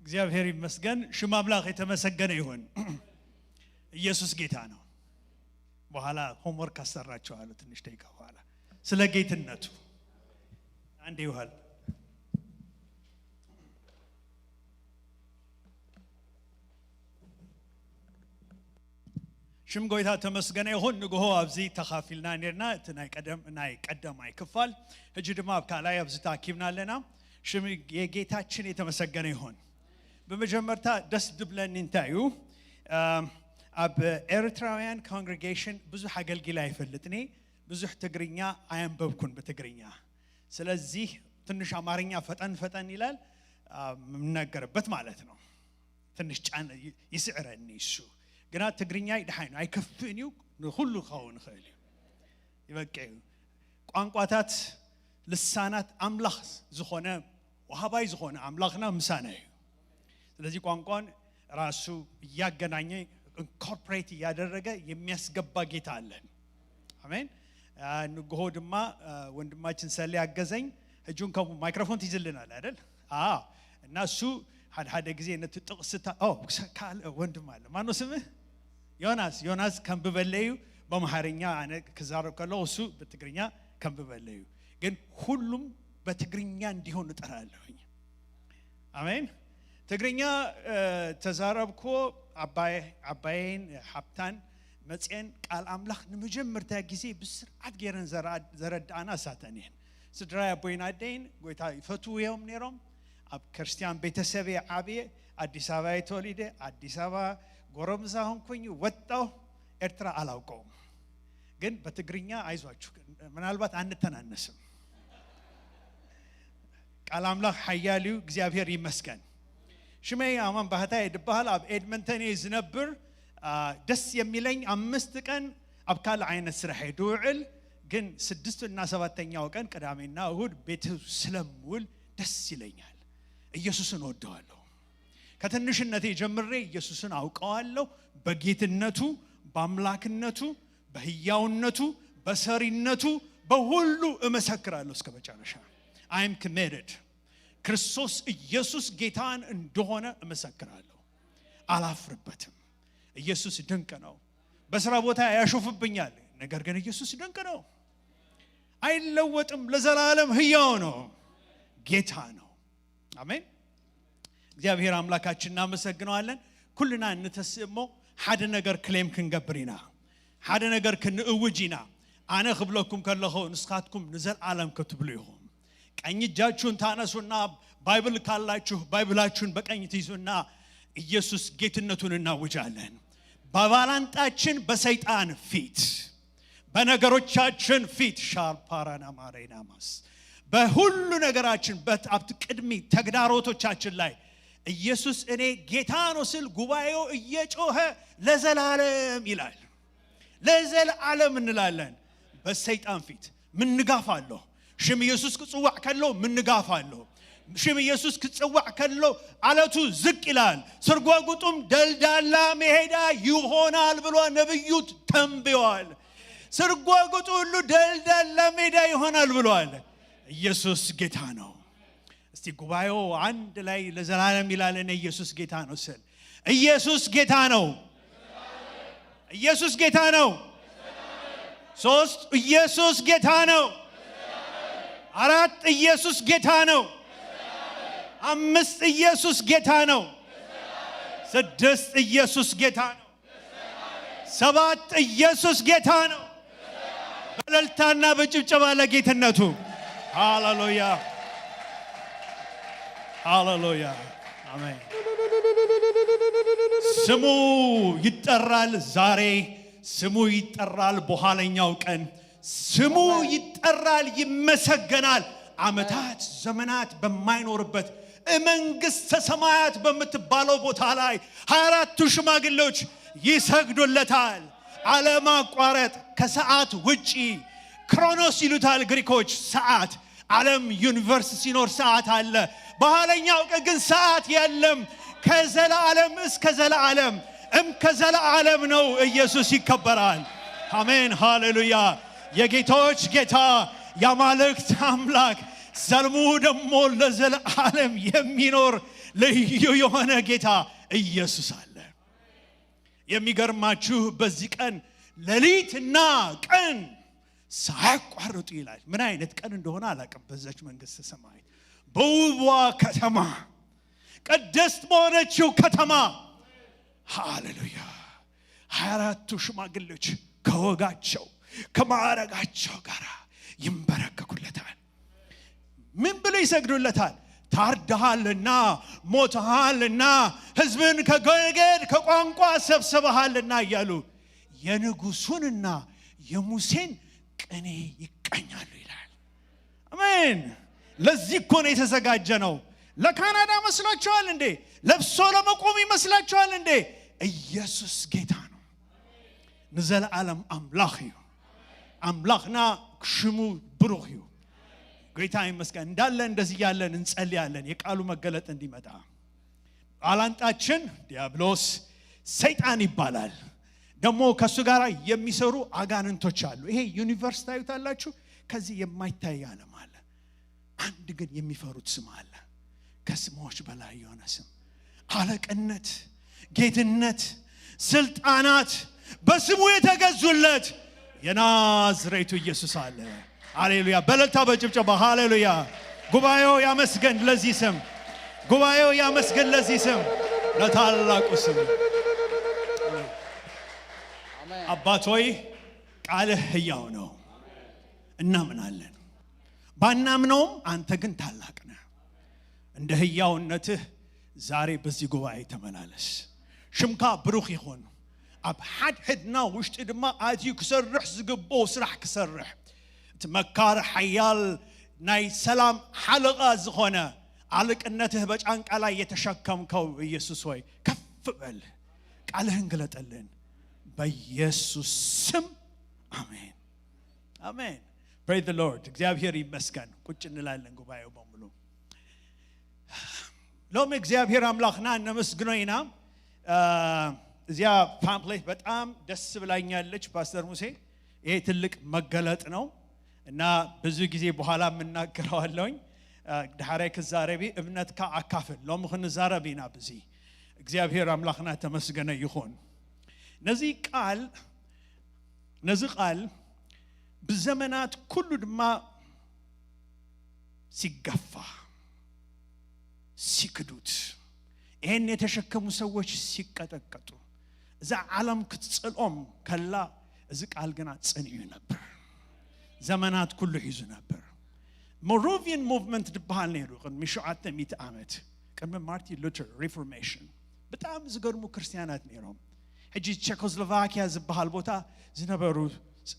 እግዚኣብሔር ይመስገን። ሽም ኣምላኽ የተመሰገነ ይሁን። ኢየሱስ ጌታ ነው። በኋላ ሆምወርክ አሰራችኋለሁ ትንሽ ደቂቃ በኋላ ስለ ጌትነቱ። አንዴ ይውሃል። ሽም ጎይታ ተመስገነ ይኹን። ንግሆ ኣብዚ ተኻፊልና ነርና፣ እቲ ናይ ቀደም፣ ናይ ቀዳማይ ክፋል። ሕጂ ድማ ኣብ ካልኣይ ኣብዚ ተኣኪብና ኣለና። ሽም የጌታችን የተመሰገነ ይኹን። ብመጀመርታ ደስ ድብለኒ እንታይ እዩ፣ ኣብ ኤርትራውያን ኮንግሪጌሽን ብዙሕ ኣገልጊላ ይፈልጥኒ፣ ብዙሕ ትግርኛ ኣየንበብኩን ብትግርኛ። ስለዚህ ትንሽ ኣማርኛ ፈጠን ፈጠን ይላል፣ ምናገርበት ማለት ነው። ትንሽ ጫን ይስዕረኒ እሱ። ግና ትግርኛ ይድሓይ ነው፣ ኣይከፍእን እዩ፣ ንኹሉ ክኸውን ይኽእል እዩ። ይበቀ እዩ። ቋንቋታት፣ ልሳናት ኣምላኽ ዝኾነ፣ ወሃባይ ዝኾነ ኣምላኽና ምሳና እዩ። ስለዚህ ቋንቋን ራሱ እያገናኘ ኢንኮርፖሬት እያደረገ የሚያስገባ ጌታ አለን። አሜን። ንግሆ ድማ ወንድማችን ሰሌ ያገዘኝ። እጁን ከም ማይክሮፎን ትይዝልናል አይደል? አዎ። እና እሱ ሓደ ሓደ ጊዜ ነቲ ጥቕስታ፣ ኦ፣ ካልእ ወንድም አለ። ማነው ስምህ? ዮናስ። ዮናስ ከንብበለዩ በአማርኛ፣ ኣነ ክዛረብ ከለኹ እሱ በትግርኛ ከንብበለዩ። ግን ሁሉም በትግርኛ እንዲሆን እጥራለሁኝ። ኣሜን። ትግርኛ ተዛረብኮ። ዓባየን ሓብታን መፅኤን ቃል ኣምላኽ ንመጀመርታ ግዜ ብስርዓት ገይረን ዘረድኣና እሳተን እየን። ስድራይ ኣቦይን ኣደይን ጎይታ ይፈትዉ እዮም ነይሮም። ኣብ ክርስቲያን ቤተሰብ እየ ዓብየ። ኣዲስ ኣበባ እየ ተወሊደ። ኣዲስ ኣበባ ጎረምሳ ሆንኩኝ ወጣሁ። ኤርትራ አላውቀውም፣ ግን በትግርኛ አይዟችሁ፣ ምናልባት አንተናነስም። ቃል ኣምላኽ ሓያል እዩ። እግዚኣብሔር ይመስገን። ሽመይ ኣማን ባህታ እየ ድበሃል። ኣብ ኤድመንተን እየ ዝነብር። ደስ የሚለኝ አምስት ቀን ኣብ ካልእ ዓይነት ስራሕ እየ ድውዕል፣ ግን ስድስት እና ሰባተኛው ቀን ቅዳሜና እሁድ ቤት ስለምውል ደስ ይለኛል። ኢየሱስን እወደዋለሁ። ከትንሽነቴ ጀምሬ ኢየሱስን አውቀዋለሁ። በጌትነቱ፣ በአምላክነቱ፣ በህያውነቱ፣ በሰሪነቱ፣ በሁሉ እመሰክራለሁ እስከ መጨረሻ። I'm committed። ክርስቶስ ኢየሱስ ጌታን እንደሆነ እመሰክራለሁ። አላፍርበትም። ኢየሱስ ድንቅ ነው። በስራ ቦታ ያሾፍብኛል፣ ነገር ግን ኢየሱስ ድንቅ ነው። አይለወጥም፣ ለዘላለም ህያው ነው፣ ጌታ ነው። አሜን። እግዚኣብሔር ኣምላካችን እናመሰግነዋለን። ኩልና እንተስእ እሞ ሓደ ነገር ክሌም ክንገብር ኢና፣ ሓደ ነገር ክንእውጅ ኢና። ኣነ ክብለኩም ከለኹ ንስኻትኩም ንዘለኣለም ክትብሉ ኢኹም። ቀኝ እጃችሁን ታነሱና፣ ባይብል ካላችሁ ባይብላችሁን በቀኝ ትይዙና ኢየሱስ ጌትነቱን እናውጃለን። በባላንጣችን በሰይጣን ፊት፣ በነገሮቻችን ፊት ሻርፓራና ማሬናማስ በሁሉ ነገራችን በት-፣ አብት-፣ ቅድሚ ተግዳሮቶቻችን ላይ ኢየሱስ እኔ ጌታ ነው ስል ጉባኤው እየጮኸ ለዘላለም ይላል። ለዘላለም እንላለን። በሰይጣን ፊት ምንጋፍ አለው። ሽም ኢየሱስ ክጽዋዕ ከሎ ምንጋፍ አለው። ሽም ኢየሱስ ክጽዋዕ ከሎ አለቱ ዝቅ ይላል። ስርጓጉጡም ደልዳላ መሄዳ ይሆናል ብሎ ነብዩ ተንብዮአል። ስርጓጉጡ ሁሉ ደልዳላ ሜዳ ይሆናል ብሏል። ኢየሱስ ጌታ ነው። እስቲ ጉባኤው አንድ ላይ ለዘላለም ይላል። እኔ ኢየሱስ ጌታ ነው ስል ኢየሱስ ጌታ ነው። ኢየሱስ ጌታ ነው። ሶስት ኢየሱስ ጌታ ነው። አራት ኢየሱስ ጌታ ነው። አምስት ኢየሱስ ጌታ ነው። ስድስት ኢየሱስ ጌታ ነው። ሰባት ኢየሱስ ጌታ ነው። በእልልታና በጭብጨባ ለጌትነቱ። ሃሌሉያ፣ ሃሌሉያ። አሜን። ስሙ ይጠራል ዛሬ፣ ስሙ ይጠራል በኋለኛው ቀን፣ ስሙ ይጠራል፣ ይመሰገናል። ዓመታት ዘመናት በማይኖርበት መንግሥተ ሰማያት በምትባለው ቦታ ላይ ሃያ አራቱ ሽማግሌዎች ይሰግዱለታል። አለማቋረጥ ከሰዓት ውጪ፣ ክሮኖስ ይሉታል ግሪኮች፣ ሰዓት። ዓለም ዩኒቨርስ ሲኖር ሰዓት አለ። በኋለኛው ቀን ግን ሰዓት የለም። ከዘላለም እስከ ዘላለም እም ከዘላለም ነው ኢየሱስ ይከበራል። አሜን፣ ሃሌሉያ። የጌቶች ጌታ፣ የአማልክት አምላክ፣ ዘልሙ ደግሞ ለዘላለም የሚኖር ልዩ የሆነ ጌታ ኢየሱስ አለ። የሚገርማችሁ በዚህ ቀን ሌሊትና ቀን ሳያቋርጡ ይላል። ምን አይነት ቀን እንደሆነ አላውቅም። በዛች መንግሥተ ሰማያት በውቧ ከተማ፣ ቅድስት በሆነችው ከተማ፣ ሃሌሉያ፣ ሃያ አራቱ ሽማግሌዎች ከወጋቸው ከማዕረጋቸው ጋር ይንበረከኩለታል። ምን ብለው ይሰግዱለታል? ታርደሃልና፣ ሞተሃልና፣ ሕዝብን ከገገድ ከቋንቋ ሰብስበሃልና እያሉ የንጉሱንና የሙሴን ቅኔ ይቀኛሉ ይላል። አሜን። ለዚህ እኮ ነው የተዘጋጀ ነው። ለካናዳ መስሏቸዋል እንዴ? ለብሶ ለመቆም ይመስላቸዋል እንዴ? ኢየሱስ ጌታ ነው። ንዘለዓለም ኣምላኽ እዩ። ኣምላኽና ሽሙ ብሩኽ እዩ። ጌታ ይመስገን። እንዳለ እንደዚህ እያለን እንጸልያለን የቃሉ መገለጥ እንዲመጣ። ባላንጣችን ዲያብሎስ ሰይጣን ይባላል። ደግሞ ከእሱ ጋር የሚሰሩ አጋንንቶች አሉ። ይሄ ዩኒቨርስ ታዩታላችሁ። ከዚህ የማይታይ ዓለም አለ። አንድ ግን የሚፈሩት ስም አለ፣ ከስሞች በላይ የሆነ ስም። አለቅነት፣ ጌትነት፣ ስልጣናት በስሙ የተገዙለት የናዝሬቱ ኢየሱስ አለ። ሃሌሉያ! በእልልታ በጭብጨባ ሃሌሉያ! ጉባኤው ያመስገን ለዚህ ስም፣ ጉባኤው ያመስገን ለዚህ ስም፣ ለታላቁ ስም። አባት ሆይ፣ ቃልህ ሕያው ነው፣ እናምናለን። ባናምነውም አንተ ግን ታላቅ ነህ። እንደ ሕያውነትህ ዛሬ በዚህ ጉባኤ ተመላለስ። ሽምካ ብሩኽ ይኹን። ኣብ ሓድሕድና ውሽጢ ድማ ኣትዩ ክሰርሕ ዝግብኦ ስራሕ ክሰርሕ፣ እቲ መካር ሓያል ናይ ሰላም ሓለቓ ዝኾነ፣ ኣለቅነትህ በጫንቃ ላይ የተሸከምከው ኢየሱስ ሆይ፣ ከፍ በል። ቃልህን ግለጠልን። በኢየሱስ ስም፣ ኣሜን፣ ኣሜን። Praise the Lord። እግዚኣብሔር ይመስገን። ቁጭ እንላለን ጉባኤው በሙሉ። ሎሚ እግዚኣብሔር ኣምላኽና እነመስግኖ ኢና። እ፣ እዚኣ ፓምፕሌት በጣም ደስ ብላኛለች ፓስተር ሙሴ። ይሄ ትልቅ መገለጥ ነው እና ብዙ ጊዜ በኋላ የምናገረዋለሁኝ። እ፣ ድሓራይ ክዛረቢ እምነትካ ኣካፍል። ሎሚ ክንዛረብ ኢና ብዚ። እግዚኣብሔር ኣምላኽና ተመስገነ ይኹን። ነዚ ቃል፣ ነዚ ቃል ብዘመናት ኩሉ ድማ ሲገፋ፣ ሲክዱት፣ ይሄን የተሸከሙ ሰዎች ሲቀጠቀጡ፣ እዛ ዓለም ክትጸልኦም ከላ፣ እዚ ቃል ግና ጸኒዑ ነበር። ዘመናት ኩሉ ሒዙ ነበር። ሞሮቪያን ሙቭመንት ዝበሃል ነይሩ ቅድሚ ሸውዓተ ሚእቲ ዓመት፣ ቅድሚ ማርቲን ሉተር ሪፎርሜሽን። ብጣዕሚ ዝገርሙ ክርስትያናት ነይሮም። ሕጂ ቸኮስሎቫኪያ ዝበሃል ቦታ ዝነበሩ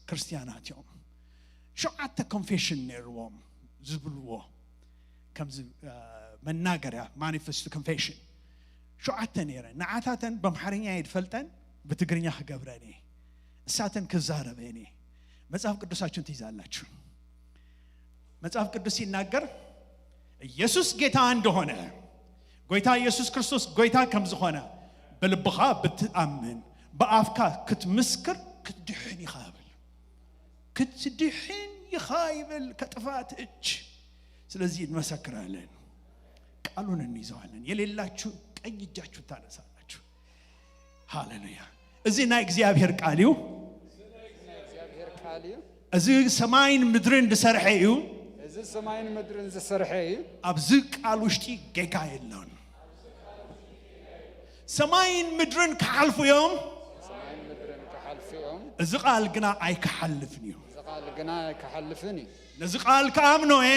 ክርስትያናት እዮም። ሸውዓተ ኮንፌሽን ነይርዎም ዝብልዎ፣ ከምዚ፣ እ፣ መናገርያ ማኒፌስቶ ኮንፌሽን። ሸውዓተ ነይረን። ንዓታተን በምሓርኛ እየ ዝፈልጠን፣ ብትግርኛ ክገብረን እየ። እሳተን ክዛረበን እየ። መጽሐፍ ቅዱሳችሁን ትይዛላችሁ። መጽሐፍ ቅዱስ ሲናገር ኢየሱስ ጌታ እንደሆነ፣ ጌታ ኢየሱስ ክርስቶስ ጌታ ከም ዝኾነ ብልብኻ ብትኣምን፣ ብኣፍካ ክትምስክር ክትድሕን ኢኻ ይብል። ክትድሕን ኢኻ ይብል ከጥፋት እጅ። ስለዚህ እንመሰክራለን፣ ቃሉን እንይዘዋለን። የሌላችሁ ቀኝ እጃችሁ ታነሳላችሁ። ሃሌሉያ። እዚ ናይ እግዚኣብሔር ቃል እዩ። እግዚኣብሔር ቃል እዩ። እዚ ሰማይን ምድርን ዝሰርሐ እዩ። እዚ ሰማይን ምድርን ዝሰርሐ እዩ። ኣብዚ ቃል ውሽጢ ጌጋ የለን። ሰማይን ምድርን ክሓልፉ እዮም፣ ሰማይን ምድርን ክሓልፉ እዮም። እዚ ቃል ግና ኣይክሓልፍን እዩ። እዚ ቃል ግና ኣይክሓልፍን እዩ። ነዚ ቃል ክኣምኖ እየ፣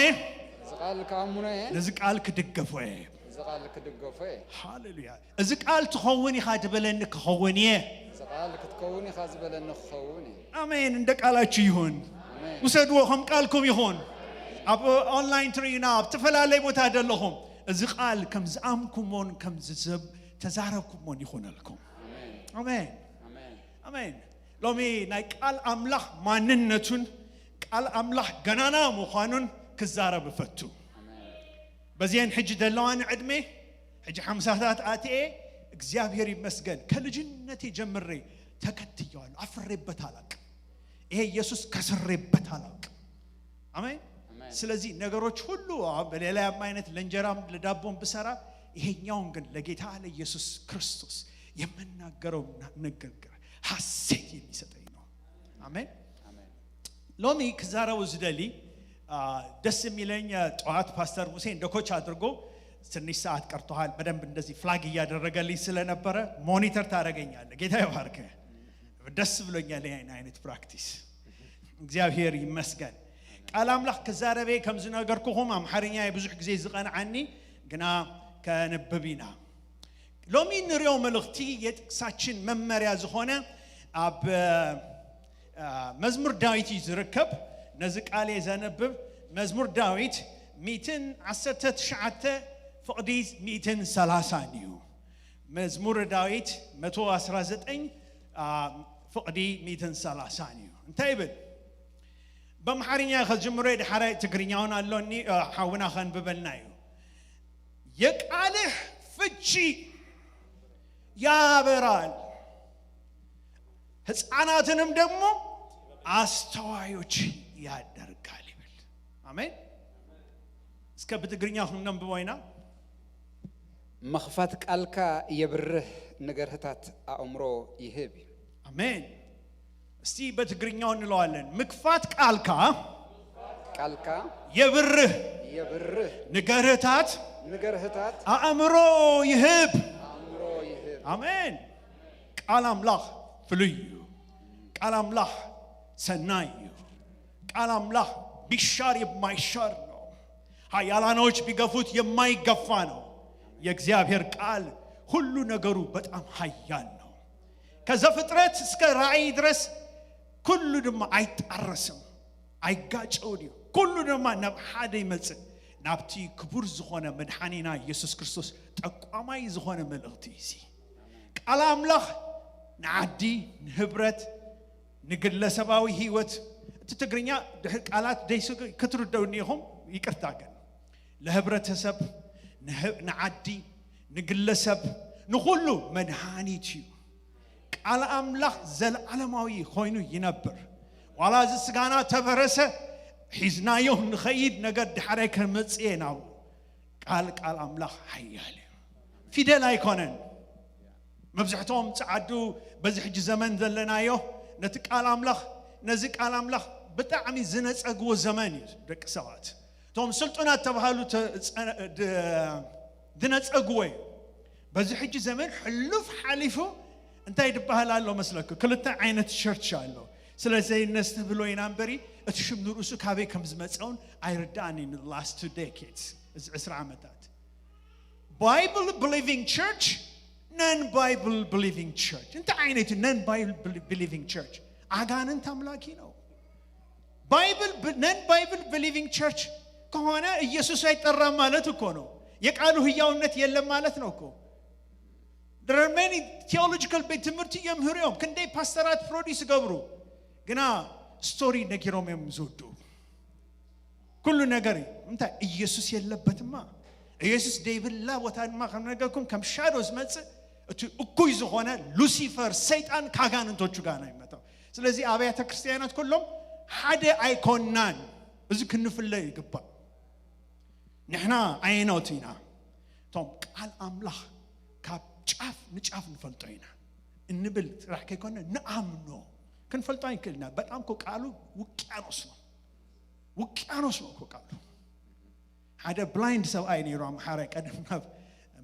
እዚ ቃል ክኣምኖ እየ። ነዚ ቃል ክድገፎ እየ። እዚ ቃል ክድገፎ እየ። ሃሌሉያ። እዚ ቃል ትኸውን ኢኻ ዝበለኒ ክኸውን እየ። እዚ ቃል ክትከውን ኢኻ ዝበለኒ ክኸውን እየ። ኣሜን። እንደ ቃላችሁ ይሁን። ኣሜን። ውሰድዎ ከም ቃልኩም ይኹን። ኣብ ኦንላይን ትርእዩና፣ ኣብ ዝተፈላለየ ቦታ ዘለኹም፣ እዚ ቃል ከም ዝኣምኩሞን ከም ዝዘብ-፣ ተዛረብኩሞን ይኹነልኩም። ኣሜን። ኣሜን። ኣሜን። ኣሜን። ሎሚ ናይ ቃል ኣምላኽ ማንነቱን ቃል ኣምላኽ ገናና ምዃኑን ክዛረብ እፈቱ። ኣሜን። በዚአን ሕጂ ዘለዋን ዕድሜ፣ ሕጂ ሓምሳታት ኣትኤ፣ እግዚኣብሔር ይመስገን፣ ከልጅነቴ ጀምሬ ተከትየዋለሁ። ኣፍሬበት አላውቅም። ይሄ ኢየሱስ ከስሬበት አላውቅም። አሜን። አሜን። ስለዚህ ነገሮች ሁሉ አሁን በሌላም አይነት ለእንጀራም ለዳቦም ብሰራ፣ ይሄኛውን ግን ለጌታ ለኢየሱስ ክርስቶስ የምናገረው ንግግር ሐሴት የሚሰጠኝ ነው። አሜን። አሜን። ሎሚ ክዛረቡ ዝደሊ፣ አ፣ ደስ የሚለኝ፣ አ፣ ጠዋት ፓስተር ሙሴ እንደ ኮች አድርጎ ትንሽ ሰዓት ቀርቶሃል፣ በደንብ እንደዚህ ፍላግ እያደረገልኝ ስለነበረ ሞኒተር ታደርገኛለህ። ጌታ ይባርክ። ደስ ብሎኛል ይሄን አይነት ፕራክቲስ። እግዚኣብሔር ይመስገን። ቃል ኣምላኽ ክዛረበ ከም ዝነገርኩኹም ኣምሓርኛ ብዙሕ ግዜ ዝቐንዓኒ፣ ግና ከንብብ ኢና። ሎሚ ንሪኦ መልእኽቲ የጥቅሳችን መመሪያ ዝኾነ ኣብ፣ አ፣ መዝሙር ዳዊት እዩ ዝርከብ። ነዚ ቃል እየ ዘንብብ። መዝሙር ዳዊት ሚእትን ዓሰርተ ትሽዓተ ፍቕዲ ሚእትን ሰላሳን እዩ። መዝሙር ዳዊት መቶ ዓሰርተ ዘጠኝ፣ አ፣ ፍቕዲ ሚእትን ሰላሳን እዩ። እንታይ ይብል? በምሓርኛ ከዝጅምሮ ድሓራይ ትግርኛውን ኣሎኒ፣ አ፣ ሓውና ከንብበልና እዩ። የቃልህ ፍቺ ያበራል፣ ሕፃናትንም ደግሞ አስተዋዮች ያደርጋል ይብል። አሜን። እስከ ብትግርኛ ክነንብቦ ኢና። ምኽፋት ቃልካ የብርህ፣ ንገርህታት ኣእምሮ ይህብ። አሜን። እስቲ በትግርኛው እንለዋለን። ምክፋት ቃልካ ቃልካ የብርህ፣ የብርህ፣ ንገርህታት ንገርህታት ኣእምሮ ይህብ። ኣእምሮ ይህብ። አሜን። ቃል ኣምላኽ ፍሉይ እዩ። ቃል ኣምላኽ ሰናይ እዩ። ቃል ኣምላኽ ቢሻር የማይሻር ነው። ኃያላኖች ቢገፉት የማይገፋ ነው። የእግዚአብሔር ቃል ሁሉ ነገሩ በጣም ኃያል ነው። ከዘፍጥረት እስከ ራእይ ድረስ ኩሉ ድማ ኣይጣረስም፣ ኣይጋጨውን እዩ። ኩሉ ድማ ናብ ሓደ ይመጽእ፣ ናብቲ ክቡር ዝኾነ መድሓኒና ኢየሱስ ክርስቶስ ጠቋማይ ዝኾነ መልእኽቲ እዩ። እዚ ቃል ኣምላኽ ንዓዲ፣ ንህብረት፣ ንግለሰባዊ ህይወት፣ እቲ ትግርኛ ድሕር ቃላት ደይስ ክትርደውኒ ኢኹም፣ ይቅርታ። ግን ለህብረተሰብ፣ ንህ-፣ ንዓዲ፣ ንግለሰብ፣ ንኹሉ መድሃኒት እዩ። ቃል ኣምላኽ ዘለዓለማዊ ኮይኑ ይነብር። ዋላ እዚ ስጋና ተበረሰ፣ ሒዝናዮ ንኸይድ ነገር ድሓራይ ከመጽእ ናብኡ። ቃል፣ ቃል ኣምላኽ ሓያል እዩ። ፊደል ኣይኮነን። መብዝሕቶም ጸዓዱ በዚ ሕጂ ዘመን ዘለናዮ ነቲ ቃል ኣምላኽ፣ ነዚ ቃል ኣምላኽ ብጣዕሚ ዝነጸግዎ ዘመን እዩ። ደቂ ሰባት እቶም ስልጡናት ተባሃሉ ተ-፣ ጸ-፣ ድ-፣ ዝነጸግዎ እዩ። በዚ ሕጂ ዘመን ሕሉፍ ሓሊፉ እንታይ ድበሃል ኣሎ መስለኩ? ክልተ ዓይነት ቸርች ኣሎ። ስለዚ ነስተብህሎ ኢና እምበሪ እቲ ሽም ንርእሱ ካበይ ከም ዝመጸውን ኣይርዳእን። In the last two decades፣ እዚ ዕስራ ዓመታት፣ Bible believing church፣ non Bible believing church። እንታይ ዓይነት non Bible believing church? አጋንንት አምላኪ ነው። ባይብል፣ non Bible believing church ከሆነ ኢየሱስ አይጠራም ማለት እኮ ነው። የቃሉ ህያውነት የለም ማለት ነው እኮ። There are many theological ቤት ትምህርቲ የምህሩ እዮም። ክንደይ ፓስተራት ፕሮዲስ ይገብሩ፣ ግና ስቶሪ ነጊሮም እዮም ዝወድኡ። ኩሉ ነገር እዩ። እንታይ? ኢየሱስ የለበትማ። ኢየሱስ ደይብላ ቦታ ድማ ከም ነገርኩም ከም ሻዶ ዝመጽእ እቲ እኩይ ዝኾነ ሉሲፈር ሰይጣን ካጋንንቶቹ ጋር ነው የሚመጣው። ስለዚህ አብያተ ክርስቲያናት ኩሎም ሓደ ኣይኮናን። እዚ ክንፍለ ይግባእ። ንሕና ኣየኖት ኢና? እቶም ቃል ኣምላኽ ካብ ጫፍ ንጫፍ ንፈልጦ ኢና እንብል ጥራሕ ከይኮነ ንኣምኖ። ክንፈልጦ ኣይንክእልና። በጣም እኮ ቃሉ ውቅያኖስ ነው። ውቅያኖስ ነው እኮ ቃሉ። ሓደ ብላይንድ ሰብኣይ ነይሩ ኣምሓራይ፣ ቀደም ናብ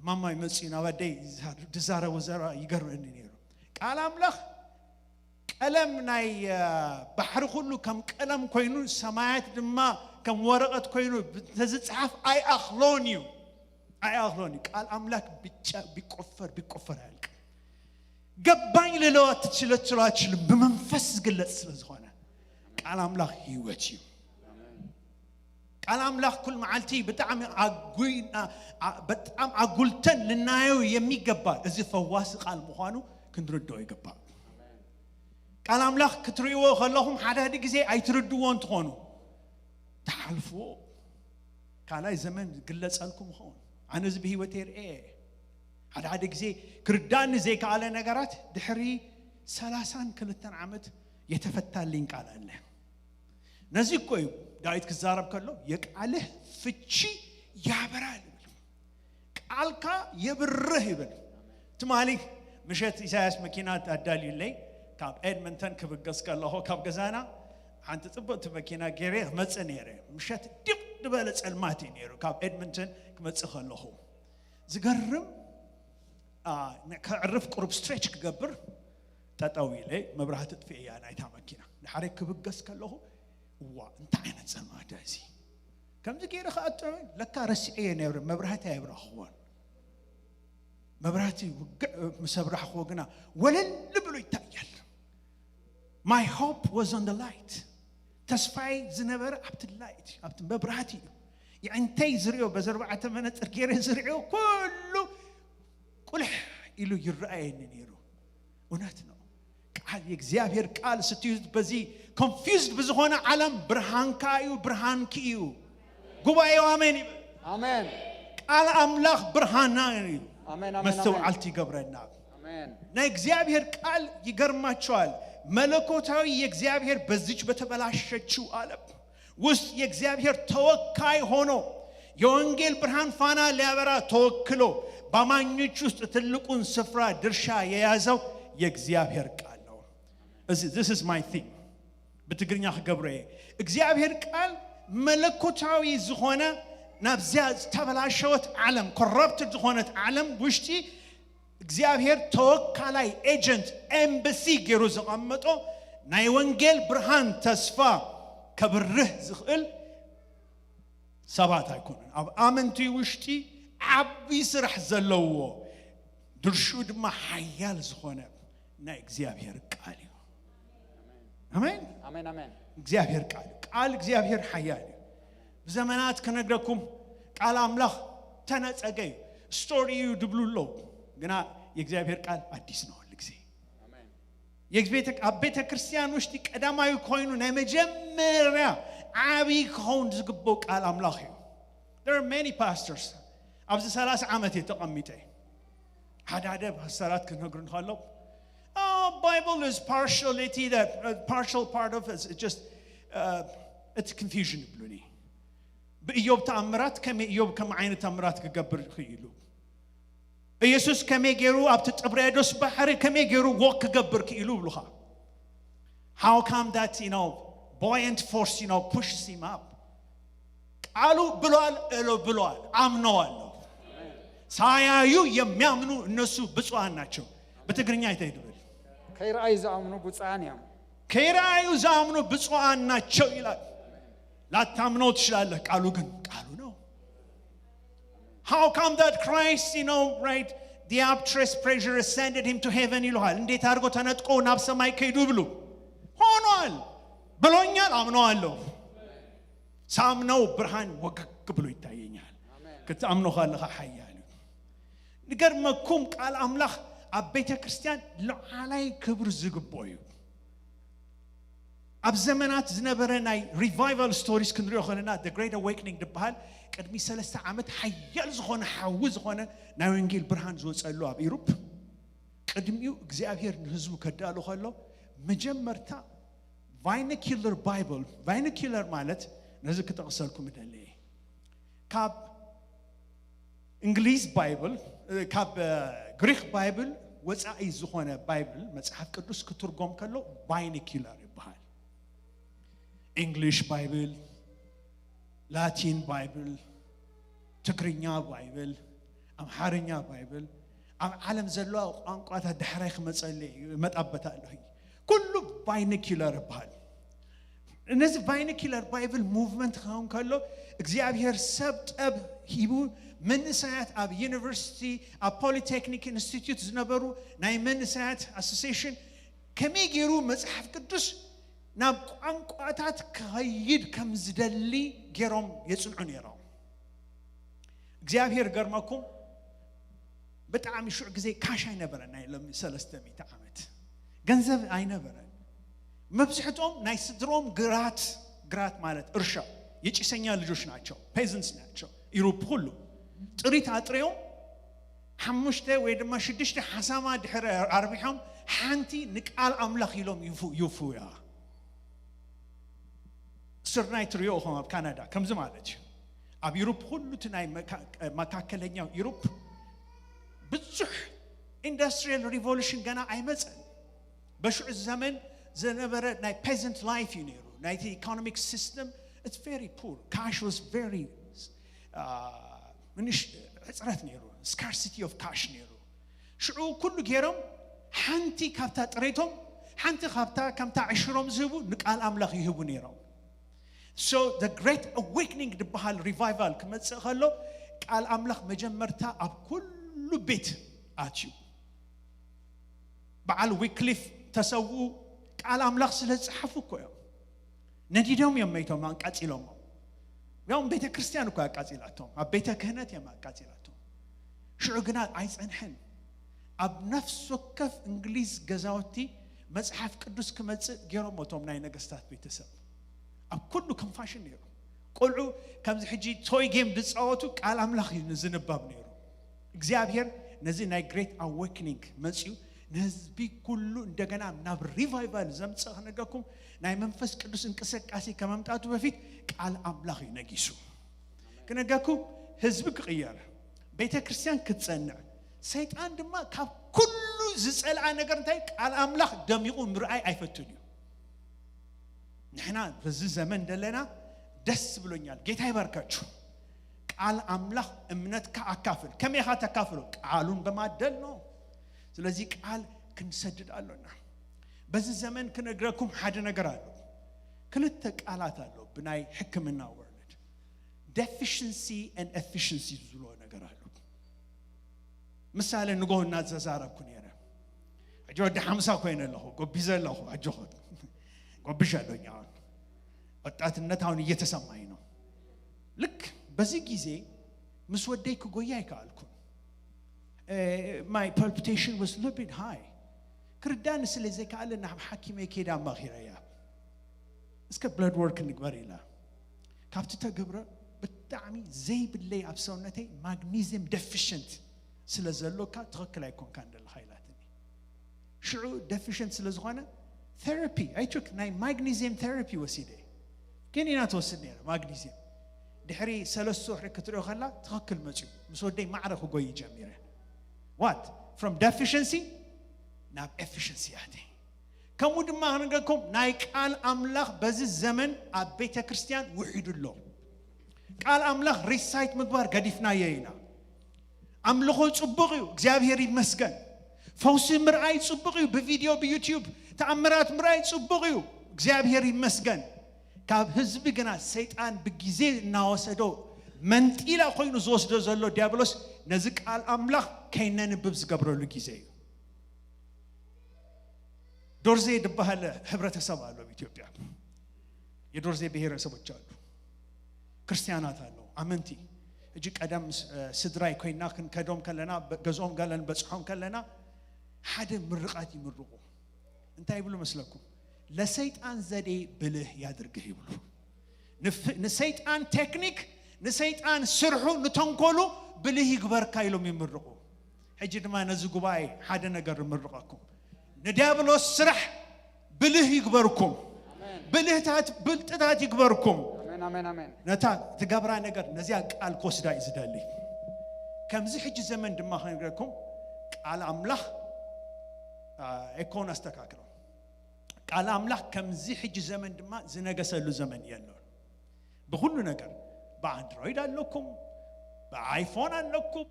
ማማ ይመፅኡ ናብ ኣደይ ዝዛረቡ ዘረባ ይገርመኒ ነይሩ። ቃል ኣምላኽ ቀለም ናይ ባሕሪ ኩሉ ከም ቀለም ኮይኑ፣ ሰማያት ድማ ከም ወረቐት ኮይኑ እንተዝፀሓፍ ኣይኣኽሎን እዩ። ኣይኣኽሎን እዩ። ቃል ኣምላክ ብቻ ቢቆፈር ቢቆፈር ኣያልቅም። ገባኝ ልለው አትችለችላችልም። ብመንፈስ ዝግለጽ ስለ ዝኾነ ቃል ኣምላክ ህይወት እዩ። ቃል ኣምላክ ኩል መዓልቲ ብጣዕሚ ኣጉይና፣ ኣ- በጣም ኣጉልተን ልናየው የሚገባ እዚ ፈዋሲ ቃል ምዃኑ ክንርድኦ ይገባል። ቃል ኣምላኽ ክትርእይዎ ከለኹም ሓደ ሓደ ግዜ ኣይትርድዎ እንትኾኑ ትሓልፍዎ። ካልኣይ ዘመን ዝግለጸልኩም ይኸውን። ኣነ እዚ ብህይወት የርኤ ሓደ ሓደ ግዜ ክርዳኒ ዘይከኣለ ነገራት ድሕሪ ሰላሳን ክልተን ዓመት የተፈታልኝ ቃል ኣለ። ነዚ እኮ እዩ ዳዊት ክዛረብ ከሎ የቃልህ ፍቺ ያበራል ይብል። ቃልካ የብርህ ይብል። ትማሊ ምሸት ኢሳያስ መኪና ኣዳልዩለይ ካብ ኤድመንተን ክብገስ ከለኹ ካብ ገዛና ሓንቲ ጽብቕቲ መኪና ገይረ ክመጽእ ነይረ። ምሸት ድቕ ዝበለ ጸልማት እዩ ነይሩ። ካብ ኤድመንተን ክመጽእ ከለኹ ዝገርም ኣ፣ ን- ከዕርፍ ቁሩብ ስትሬች ክገብር ጠጠው ኢለ መብራህቲ ጥፊኤ እያ ናይታ መኪና። ድሓረይ ክብገስ ከለኹ እዋ እንታይ ዓይነት ጸልማት እዚ ከምዚ ገይረ ከኣጥር ለካ ረሲዐዮ ነይረ። መብራህቲ ኣየብራኽዎን። መብራህቲ ውግዕ ምስ ኣብራኽዎ ግና ወለል ብሎ ይታያል። My hope was on the light. ተስፋይ ዝነበረ ኣብቲ ላይት ኣብቲ መብራህቲ እዩ። የዕንተይ ዝሪኦ በዚ ኣርባዕተ መነፅር ገይረ ዝሪኦ ኩሉ ቁልሕ ኢሉ ይረኣየኒ ነይሩ። እውነት ነው። ቃል የእግዚአብሔር ቃል ስትዩ በዚ ኮንፊውዝድ ብዝኾነ ዓለም ብርሃንካ እዩ፣ ብርሃንኪ እዩ። ጉባኤው ኣሜን ይበል። አሜን ቃል ኣምላኽ ብርሃና እዩ። አሜን አሜን መስተውዓልቲ ይገብረና። አሜን ናይ እግዚኣብሔር ቃል ይገርማቸዋል። መለኮታዊ የእግዚአብሔር በዚች በተበላሸችው ዓለም ውስጥ የእግዚአብሔር ተወካይ ሆኖ የወንጌል ብርሃን ፋና ሊያበራ ተወክሎ በአማኞች ውስጥ ትልቁን ስፍራ ድርሻ የያዘው የእግዚአብሔር ቃል ነው። እዚ this is my thing ብትግርኛ ክገብሮ እየ። እግዚኣብሔር ቃል መለኮታዊ ዝኾነ ናብዚያ ዝተበላሸወት ዓለም ኮራፕትድ ዝኾነት ዓለም ውሽጢ እግዚኣብሔር ተወካላይ ኤጀንት ኤምባሲ ገይሩ ዘቐመጦ ናይ ወንጌል ብርሃን ተስፋ ከብርህ ዝኽእል ሰባት ኣይኮኑን። ኣብ ኣመንቲ ውሽጢ ዓቢ ስራሕ ዘለዎ ድርሹ ድማ ሓያል ዝኾነ ናይ እግዚኣብሔር ቃል እዩ። ኣሜን። አሜን አሜን እግዚኣብሔር ቃል ቃል እግዚኣብሔር ሓያል እዩ። ብዘመናት ክነግረኩም ቃል ኣምላኽ ተነጸገ እዩ። ስቶሪ እዩ ድብሉ ኣለዉ። ግና የእግዚኣብሔር ቃል ኣዲስ ነው ሁሉ ግዜ። አሜን የቤተ- ኣብ ቤተ ክርስቲያን ውሽጢ ቀዳማዊ ኮይኑ ናይ መጀመርያ ዓብዪ ክኸውን ዝግበው ቃል ኣምላኽ እዩ። There are many pastors ኣብዚ ሰላሳ ዓመት እየ ተቐሚጠ። ሓደ ሓደ ፓስተራት ክነግሩ እንከሎ Bible is partiality that uh, partial part of it just uh, it's confusion ይብሉኒ። ብእዮብ ተኣምራት ከመይ እዮብ ከም ዓይነት ተኣምራት ክገብር ክኢሉ ኢየሱስ ከመይ ገይሩ ኣብቲ ጥብርያዶስ ባሕሪ ከመይ ገይሩ ወክ ክገብር ክኢሉ ይብሉኻ። How come that you know buoyant force you know pushes him up? ቃሉ ብሏል እሎ ብሏል አምነዋለሁ። ሳያዩ የሚያምኑ እነሱ ብፁዓን ናቸው። በትግርኛ አይተይድብል ከይረኣዩ ዝኣምኑ ብፁዓን እዮም ከይረኣዩ ዝኣምኑ ብፁዓን ናቸው ይላል። ላታምነው ትችላለህ። ቃሉ ግን ቃሉ ነው። How come that Christ you know right the abtress pressure ascended him to heaven ይሉሃል። እንዴት አድርጎ ተነጥቆ ናብ ሰማይ ከይዱ ብሉ ሆኗል ብሎኛል። አምነዋለሁ። ሳምነው ብርሃን ወገግ ብሎ ይታየኛል። ክትኣምኖ ካለኻ ሓያል እዩ። ንገርመኩም ቃል ኣምላኽ ኣብ ቤተ ክርስቲያን ሉዓላይ ክብሪ ዝግብኦ እዩ። ኣብ ዘመናት ዝነበረ ናይ revival stories ክንሪኦ ከለና፣ the great awakening ዝበሃል ቅድሚ ሰለስተ ዓመት ሓያል ዝኾነ ሓዊ ዝኾነ ናይ ወንጌል ብርሃን ዝወፀሉ ኣብ ኢሮፕ፣ ቅድሚኡ እግዚኣብሔር ንህዝቡ ከዳሉ ከሎ፣ መጀመርታ ቫይኒኪለር ባይብል፣ ቫይኒኪለር ማለት፣ ነዚ ክጠቕሰልኩም እደሊ እየ፣ ካብ እንግሊዝ ባይብል፣ ካብ ግሪክ ባይብል ወፃኢ ዝኾነ ባይብል፣ መፅሓፍ ቅዱስ ክትርጎም ከሎ ቫይኒኪለር ይበሃል። እንግሊሽ ባይብል፣ ላቲን ባይብል፣ ትግርኛ ባይብል፣ ኣምሓርኛ ባይብል፣ ኣብ ዓለም ዘለዋ ቋንቋታት ዳሕራይ ክመፀለ እዩ፣ እመጣበታ ኣለኹ። ኩሉ ቫይኒኪለር ይበሃል። እነዚ ቫይኒኪለር ባይብል ሙቭመንት ክኸውን ከሎ፣ እግዚኣብሔር ሰብ ጠብ ሂቡ፣ መንእሰያት ኣብ ዩኒቨርሲቲ፣ ኣብ ፖሊቴክኒክ ኢንስቲትዩት ዝነበሩ ናይ መንእሰያት ኣሶሲሽን ከመይ ገይሩ መጽሓፍ ቅዱስ ናብ ቋንቋታት ክኸይድ ከም ዝደሊ ገይሮም የጽንዑ ነይሮም። እግዚኣብሔር ገርመኩም፣ ብጣዕሚ ሽዑ ግዜ ካሽ ኣይነበረን። ናይ ሎሚ ሰለስተ ሚእቲ ዓመት ገንዘብ ኣይነበረን። መብዝሕትኦም ናይ ስድሮም ግራት፣ ግራት ማለት እርሻ፣ የጭሰኛ ልጆች ናቸው፣ ፔዘንትስ ናቸው። ኢሮፕ ኩሉ ጥሪት ኣጥሪዮም ሓሙሽተ ወይ ድማ ሽዱሽተ ሓሳማ ድሕሪ ኣርቢሖም ሓንቲ ንቃል ኣምላኽ ኢሎም ይፉ- ይፉያ። ስርናይ ትሪኦ ኢኹም ኣብ ካናዳ ከምዚ ማለት እዩ። ኣብ ኢሮፕ ኩሉ እቲ ናይ መካ- መካከለኛው ኢሮፕ ብዙሕ ኢንዱስትሪያል ሪቮሉሽን ገና ኣይመፀን። በሽዑ ዘመን ዝነበረ ናይ ፔዘንት ላይፍ እዩ ነይሩ። ናይቲ ኢኮኖሚክ ሲስተም፣ it's very poor, cash was very፣ ንሽ ሕፅረት ነይሩ፣ ስካርሲቲ ኦፍ ካሽ ነይሩ። ሽዑ ኩሉ ገይሮም ሓንቲ ካብታ ጥሬቶም፣ ሓንቲ ካብታ ከምታ ዕሽሮም ዝህቡ ንቃል ኣምላኽ ይህቡ ነይሮም። So the great awakening ዝበሃል ሪቫይቫል ክመፅእ ከሎ፣ ቃል ኣምላኽ መጀመርታ ኣብ ኩሉ ቤት ኣትዩ። በዓል ዊክሊፍ ተሰውኡ ቃል ኣምላኽ ስለ ዝፀሓፉ እኮ እዮም። ነዲዶም እዮም መይቶም ኣቃፂሎሞ። ያውም ቤተ ክርስቲያን እኮ ኣቃፂላቶም፣ ኣብ ቤተ ክህነት እዮም ኣቃፂላቶም። ሽዑ ግና ኣይፀንሐን። ኣብ ነፍሲ ወከፍ እንግሊዝ ገዛውቲ መፅሓፍ ቅዱስ ክመፅእ ገይሮም እቶም ናይ ነገስታት ቤተሰብ። ኣብ ኩሉ ኮንፋሽን ነይሩ። ቆልዑ ከምዚ ሕጂ ቶይ ጌም ዝፃወቱ ቃል ኣምላኽ እዩ ንዝንባብ ነይሩ። እግዚኣብሔር ነዚ ናይ ግሬት ኣዌክኒንግ መፅዩ ንህዝቢ ኩሉ እንደገና ናብ ሪቫይቫል ዘምፅእ ክነገርኩም፣ ናይ መንፈስ ቅዱስ እንቅስቃሴ ከመምጣቱ በፊት ቃል ኣምላኽ እዩ ነጊሱ። ክነገርኩም፣ ህዝቢ ክቕየር፣ ቤተ ክርስቲያን ክትጸንዕ፣ ሰይጣን ድማ ካብ ኩሉ ዝጸልኣ ነገር እንታይ? ቃል ኣምላኽ ደሚቑ ምርኣይ ኣይፈቱን እዩ። ንሕና በዚ ዘመን ደለና ደስ ብሎኛል። ጌታ ይባርካችሁ። ቃል ኣምላኽ እምነትካ ኣካፍል። ከመይ ኢኻ ተካፍሎ? ቃሉን በማደል ነው። ስለዚህ ቃል ክንሰድድ ኣሎና። በዚ ዘመን ክነግረኩም ሓደ ነገር ኣሎ። ክልተ ቃላት ኣሎ ብናይ ሕክምና ወርልድ፣ deficiency and efficiency ዝብልዎ ነገር ኣሎ። ምሳሌ ንጎ እናተዛረብኩ ነይረ። ሕጂ ወዲ ሓምሳ ኮይነ ኣለኹ፣ ጎቢዘ ኣለኹ። ኣጆኹም፣ ጎብሽ ኣሎኛ። ወጣትነት አሁን እየተሰማኝ ነው። ልክ በዚህ ጊዜ ምስ ወደይ ክጎይ ኣይከኣልኩን። My palpitation was a little bit high። ክርዳኒ ስለ ዘይከኣለ ናብ ሓኪመይ ከይደ ኣማኺረያ። እስከ ብለድ ወርክ ንግበር ኢላ። ካብቲ ተገብረ ብጣዕሚ ዘይብለይ ኣብ ሰውነተይ ማግኒዝየም ደፊሽንት ስለ ዘሎካ ትኽክል ኣይኮንካን ዘለኻ ኢላትኒ። ሽዑ ደፊሽንት ስለ ዝኾነ ቴራፒ I took፣ ናይ ማግኒዝየም ቴራፒ ወሲደ። ኪኒና ትወስድ ነይረ ማግኒዝየም። ድሕሪ ሰለስተ ወርሒ ክትሪኦ ከላ ትኽክል መፅዩ። ምስ ወደይ ማዕረ ክጎይ ጀሚረ። What? From deficiency ናብ ኤፊሽንሲ ኣትየ። ከምኡ ድማ ክንገርኩም፣ ናይ ቃል ኣምላኽ በዚ ዘመን ኣብ ቤተ ክርስቲያን ውሒዱ ኣሎ። ቃል ኣምላኽ ሪሳይት ምግባር ገዲፍናዮ ኢና። ኣምልኾ ጽቡቕ እዩ፣ እግዚኣብሔር ይመስገን። ፈውሲ ምርኣይ ጽቡቕ እዩ፣ ብቪድዮ ብዩቲዩብ ተኣምራት ምርኣይ ጽቡቕ እዩ፣ እግዚኣብሔር ይመስገን። ካብ ህዝቢ ግና ሰይጣን ብግዜ እናወሰዶ መንጢላ ኮይኑ ዝወስዶ ዘሎ ዲያብሎስ ነዚ ቃል ኣምላኽ ከይነንብብ ዝገብረሉ ግዜ እዩ። ዶርዜ ዝበሃል ሕብረተሰብ ኣሎ ኣብ ኢትዮጵያ። የዶርዜ ብሔረሰቦች አሉ። ክርስቲያናት ኣለዉ፣ ኣመንቲ። ሕጂ ቀደም ስ- ስድራይ ኮይና ክንከዶም ከለና፣ በ- ገዝኦም ገለን በጽሖም ከለና፣ ሓደ ምርቓት ይምርቑ። እንታይ ይብሉ መስለኩም? ለሰይጣን ዘዴ ብልህ ያድርግህ ይብሉ። ንፍ- ንሰይጣን ቴክኒክ፣ ንሰይጣን ስርሑ፣ ንተንኮሉ ብልህ ይግበርካ ኢሎም ይምርቑ። ሕጂ ድማ ነዚ ጉባኤ ሓደ ነገር እምርቐኩም። ንዲያብሎስ ስራሕ ብልህ ይግበርኩም። ብልህታት ብልጥታት ይግበርኩም። ኣሜን ኣሜን ኣሜን። ነታ ትገብራ ነገር ነዚያ ቃል ክወስዳ እዩ ዝደሊ። ከምዚ ሕጂ ዘመን ድማ ክነግረኩም፣ ቃል ኣምላኽ ኤኮን ኣስተካክሎ። ቃል ኣምላኽ ከምዚ ሕጂ ዘመን ድማ ዝነገሰሉ ዘመን የሎን። ብኩሉ ነገር ብኣንድሮይድ ኣለኩም፣ ብኣይፎን ኣለኩም፣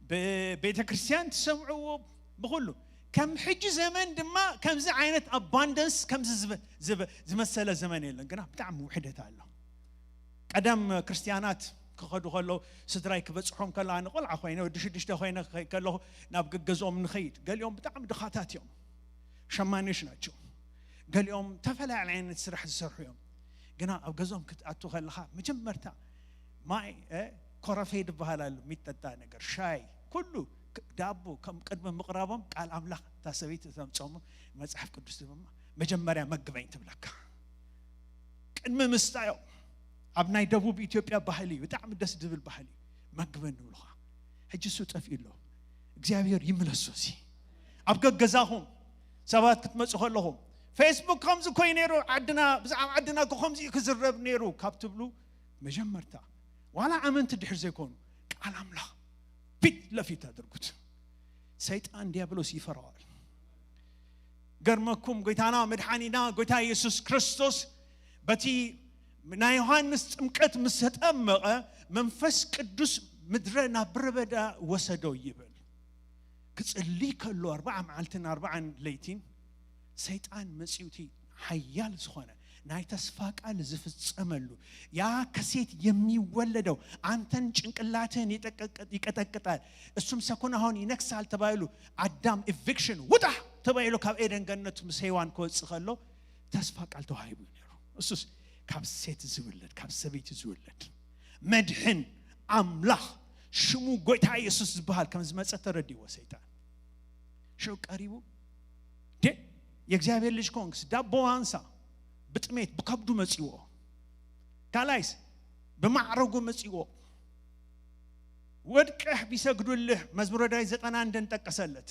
ብቤተ ክርስቲያን ትሰምዕዎ፣ ብኩሉ ከም ሕጂ ዘመን ድማ ከምዚ ዓይነት ኣባንደንስ ከምዚ ዝመሰለ ዘመን የለን። ግና ብጣዕሚ ውሕደት ኣሎ። ቀደም ክርስትያናት ክኸዱ ከለዉ፣ ስድራይ ክበፅሖም ከለዉ፣ ኣነ ቆልዓ ኮይነ፣ ወዲ ሽዱሽተ ኮይነ ክኸይድ ከለኹ ናብ ገገዝኦም ንኸይድ። ገሊኦም ብጣዕሚ ድኻታት እዮም፣ ሸማኔሽ ናቸው። ገሊኦም ተፈላለየ ዓይነት ስራሕ ዝሰርሑ እዮም። ግና ኣብ ገዝኦም ክትኣቱ ከለኻ መጀመርታ ማይ ኮረፌ ዝበሃል ኣሎ፣ የሚጠጣ ነገር፣ ሻይ፣ ኩሉ ዳቦ ከም ቅድሚ ምቕራቦም ቃል ኣምላኽ እታ ሰበይቲ ተምፀሞ፣ መፅሓፍ ቅዱስ ድማ መጀመርያ መግበኝ ትብለካ። ቅድሚ ምስታዮም ኣብ ናይ ደቡብ ኢትዮጵያ ባህሊ እዩ፣ ብጣዕሚ ደስ ዝብል ባህሊ እዩ። መግበን ንብልኻ። ሕጂ እሱ ጠፊኡ ኣሎ። እግዚኣብሔር ይምለሶ። እዚ ኣብ ገገዛኹም ሰባት ክትመፁ ከለኹም፣ ፌስቡክ ከምዚ ኮይ ነይሩ፣ ዓድና ብዛዕባ ዓድና እኮ ከምዚ እዩ ክዝረብ ነይሩ ካብ ትብሉ፣ መጀመርታ ዋላ ኣመንቲ ድሕር ዘይኮኑ ቃል ኣምላኽ ፊት ለፊት ኣድርጉት። ሰይጣን ዲያብሎስ ይፈራዋል። ገርመኩም፣ ጎይታና መድሓኒና ጎይታ ኢየሱስ ክርስቶስ በቲ ናይ ዮሃንስ ጥምቀት ምስ ተጠመቐ መንፈስ ቅዱስ ምድረ ናብ ምድረ በዳ ወሰዶ ይብል። ክጽልይ ከሎ ኣርባዓ መዓልትን ኣርባዓን ለይቲን ሰይጣን መጺኡ እቲ ሓያል ዝኾነ ናይ ተስፋ ቃል ዝፍጸመሉ፣ ያ ከሴት የሚወለደው አንተን ጭንቅላትህን ይጠቀቅ- ይቀጠቅጣል፣ እሱም ሰኮናሆን ይነክሳል ተባይሉ፣ ኣዳም ኢቪክሽን ውጣ ተባይሉ ካብ ኤደን ገነት ምስ ሄዋን ክወጽእ ከሎ ተስፋ ቃል ተዋሂቡ እዩ ነይሩ። እሱስ ካብ ሴት ዝውለድ፣ ካብ ሰበይቲ ዝውለድ መድሕን ኣምላኽ ሽሙ ጎይታ ኢየሱስ ዝበሃል ከም ዝመጸ ተረዲዎ ሰይጣን። ሽዑ ቀሪቡ፣ ዴ የእግዚኣብሔር ልጅ ከሆንክስ ዳቦ አንሳ። ብጥሜት ብከብዱ መጺዎ። ካልኣይስ ብማዕረጉ መጺዎ። ወድቀህ ቢሰግዱልህ፣ መዝሙረ ዳዊት ዘጠና አንድን ጠቀሰለት።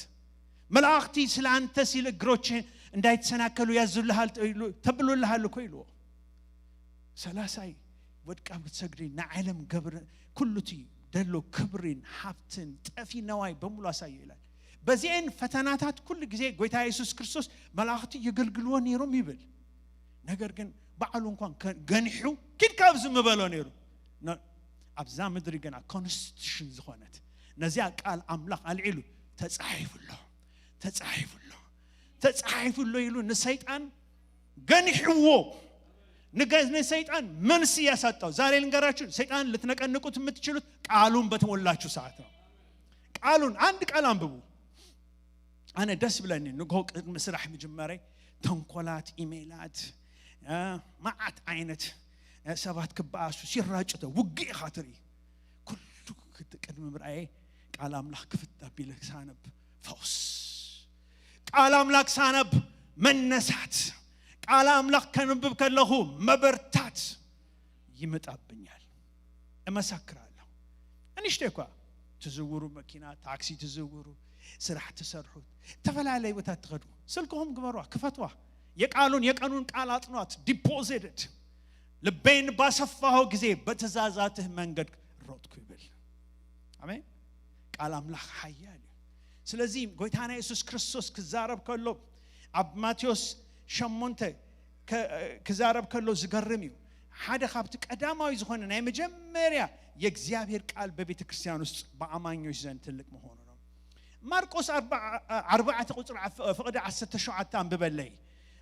መላእክቲ ስለ አንተ ሲል እግሮች እንዳይተሰናከሉ ያዙልሃል፣ ተብሉልሃል እኮ ኢልዎ። ሰላሳይ ወድቃ ብትሰግዲ ንዓለም ገብረ ኩሉ እቲ ደሎ ክብሪን ሃብትን ጠፊ ነዋይ በሙሉ ኣሳዮ ይላል። በዚአን ፈተናታት ኩሉ ግዜ ጎይታ የሱስ ክርስቶስ መላእኽቲ የገልግልዎ ነይሮም ይብል። ነገር ግን ባዕሉ እንኳን ከ- ገኒሑ ኪድ ካብዚ ምበሎ ነይሩ። ነ- ኣብዛ ምድሪ ግና ኮንስቲቱሽን ዝኾነት ነዚኣ ቃል ኣምላኽ ኣልዒሉ ተጻሒፉሎ፣ ተጻሒፉሎ፣ ተጻሒፉሎ ኢሉ ንሰይጣን ገኒሕዎ። ንገ- ንሰይጣን መልሲ ያሳጣው። ዛሬ ልንገራችሁ፣ ሰይጣን ልትነቀንቁት የምትችሉት ቃሉን በተሞላችሁ ሰዓት ነው። ቃሉን አንድ ቃል አንብቡ። ኣነ ደስ ብለኒ ንግሆ ቅድሚ ስራሕ ምጅመረይ ተንኮላት ኢሜይላት እ፣ መዓት ዓይነት እ፣ ሰባት ክበኣሱ ሲራጭተ ውግእ ኢኻ ትርኢ። ኩሉ ክት- ቅድሚ ምርኣየ ቃል ኣምላኽ ክፍት ኣቢለ ክሳነብ ፈውስ፣ ቃል ኣምላኽ ክሳነብ መነሳት፣ ቃል ኣምላኽ ከንብብ ከለኹ መበርታት ይመጣብኛል። እመሰክራለሁ። እንሽተይ እኳ ትዝውሩ፣ መኪና ታክሲ ትዝውሩ፣ ስራሕ ትሰርሑ፣ ዝተፈላለዩ ቦታ ትኸዱ፣ ስልክኹም ግበሯ፣ ክፈትዋ። የቃሉን የቀኑን ቃል ኣጥኗት። ዲፖዚትድ ልቤን ባሰፋሁ ጊዜ በትእዛዛትህ መንገድ ሮጥኩ ይብል። ኣሜን። ቃል ኣምላኽ ሓያል እዩ። ስለዚ ጎይታና የሱስ ክርስቶስ ክዛረብ ከሎ ኣብ ማቴዎስ ሸሞንተ ከ- ክዛረብ ከሎ ዝገርም እዩ። ሓደ ካብቲ ቀዳማዊ ዝኾነ ናይ መጀመርያ የእግዚኣብሔር ቃል በቤተ ክርስቲያን ውስጥ በኣማኞች ዘንድ ትልቅ መሆኑ ነው። ማርቆስ ኣርባ- ኣርባዕተ ቁፅሪ ዓፍ- ፍቕዲ ዓሰርተ ሸውዓተ ኣንብበለይ።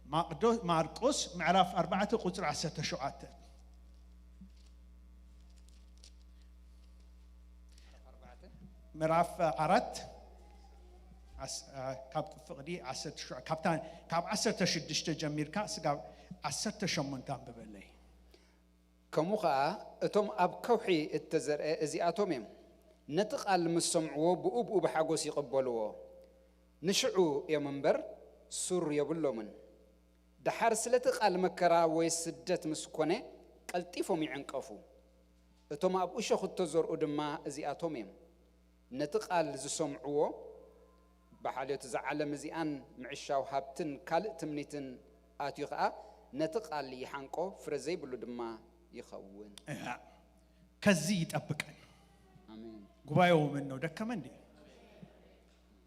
ማቅዶ- ማርቆስ ምዕራፍ ኣርባዕተ ቁፅሪ ዓሰርተ ሸውዓተ። ምዕራፍ ኣራት ኣስ- ኣ- ካብ ፍቕዲ ዓሰርተ ሸውዓተ ካብታ- ካብ ዓሰርተ ሽዱሽተ ጀሚርካ ስጋብ ዓሰርተ ሸሞንተ ኣንብበለይ። ከምኡ ኸኣ እቶም ኣብ ከውሒ እተዘርአ እዚኣቶም እዮም። ነቲ ቓል ምስ ሰምዕዎ ብኡ ብኡ ብሓጎስ ይቕበልዎ። ንሽዑ እዮም እምበር ሱር የብሎምን። ደሓር ስለቲ ቃል መከራ ወይ ስደት ምስ ኮነ ቀልጢፎም ይዕንቀፉ። እቶም ኣብ እሾኽ እተዘርኡ ድማ እዚኣቶም እዮም። ነቲ ቃል ዝሰምዕዎ ብሓልዮት እዛ ዓለም እዚኣን ምዕሻው ሃብትን ካልእ ትምኒትን ኣትዩ ኸኣ ነቲ ቃል ይሓንቆ፣ ፍረ ዘይብሉ ድማ ይኸውን። ከዚህ ይጠብቀን። ጉባኤው ምን ነው ደከመ እንዴ?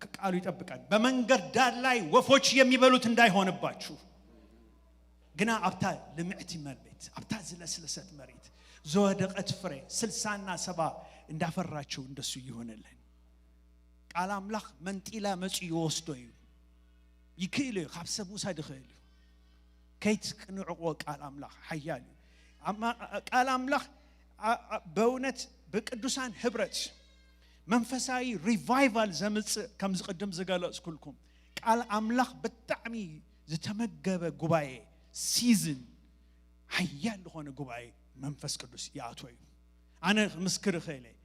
ከቃሉ ይጠብቀን። በመንገድ ዳር ላይ ወፎች የሚበሉት እንዳይሆንባችሁ፣ ግና ኣብታ ልምዕቲ መሬት፣ ኣብታ ዝለስለሰት መሬት ዝወደቀት ፍሬ ስልሳና ሰባ እንዳፈራችሁ እንደሱ ይሆንልን። ቃል ኣምላኽ መንጢላ መጺኡ ይወስዶ እዩ። ይክእል እዩ፣ ካብ ሰብ ውሳድ ይኽእል እዩ። ከይትንዕቆ ቃል ኣምላኽ ሓያል እዩ። ኣማ- ቃል ኣምላኽ ኣ- ኣ- በእውነት ብቅዱሳን ህብረት መንፈሳዊ ሪቫይቫል ዘምጽእ፣ ከምዚ ቅድም ዝገለጽኩልኩም፣ ቃል ኣምላኽ ብጣዕሚ ዝተመገበ ጉባኤ፣ ሲዝን ሓያል ዝኾነ ጉባኤ መንፈስ ቅዱስ ይኣትዎ እዩ። ኣነ ክምስክር እኽእል እየ።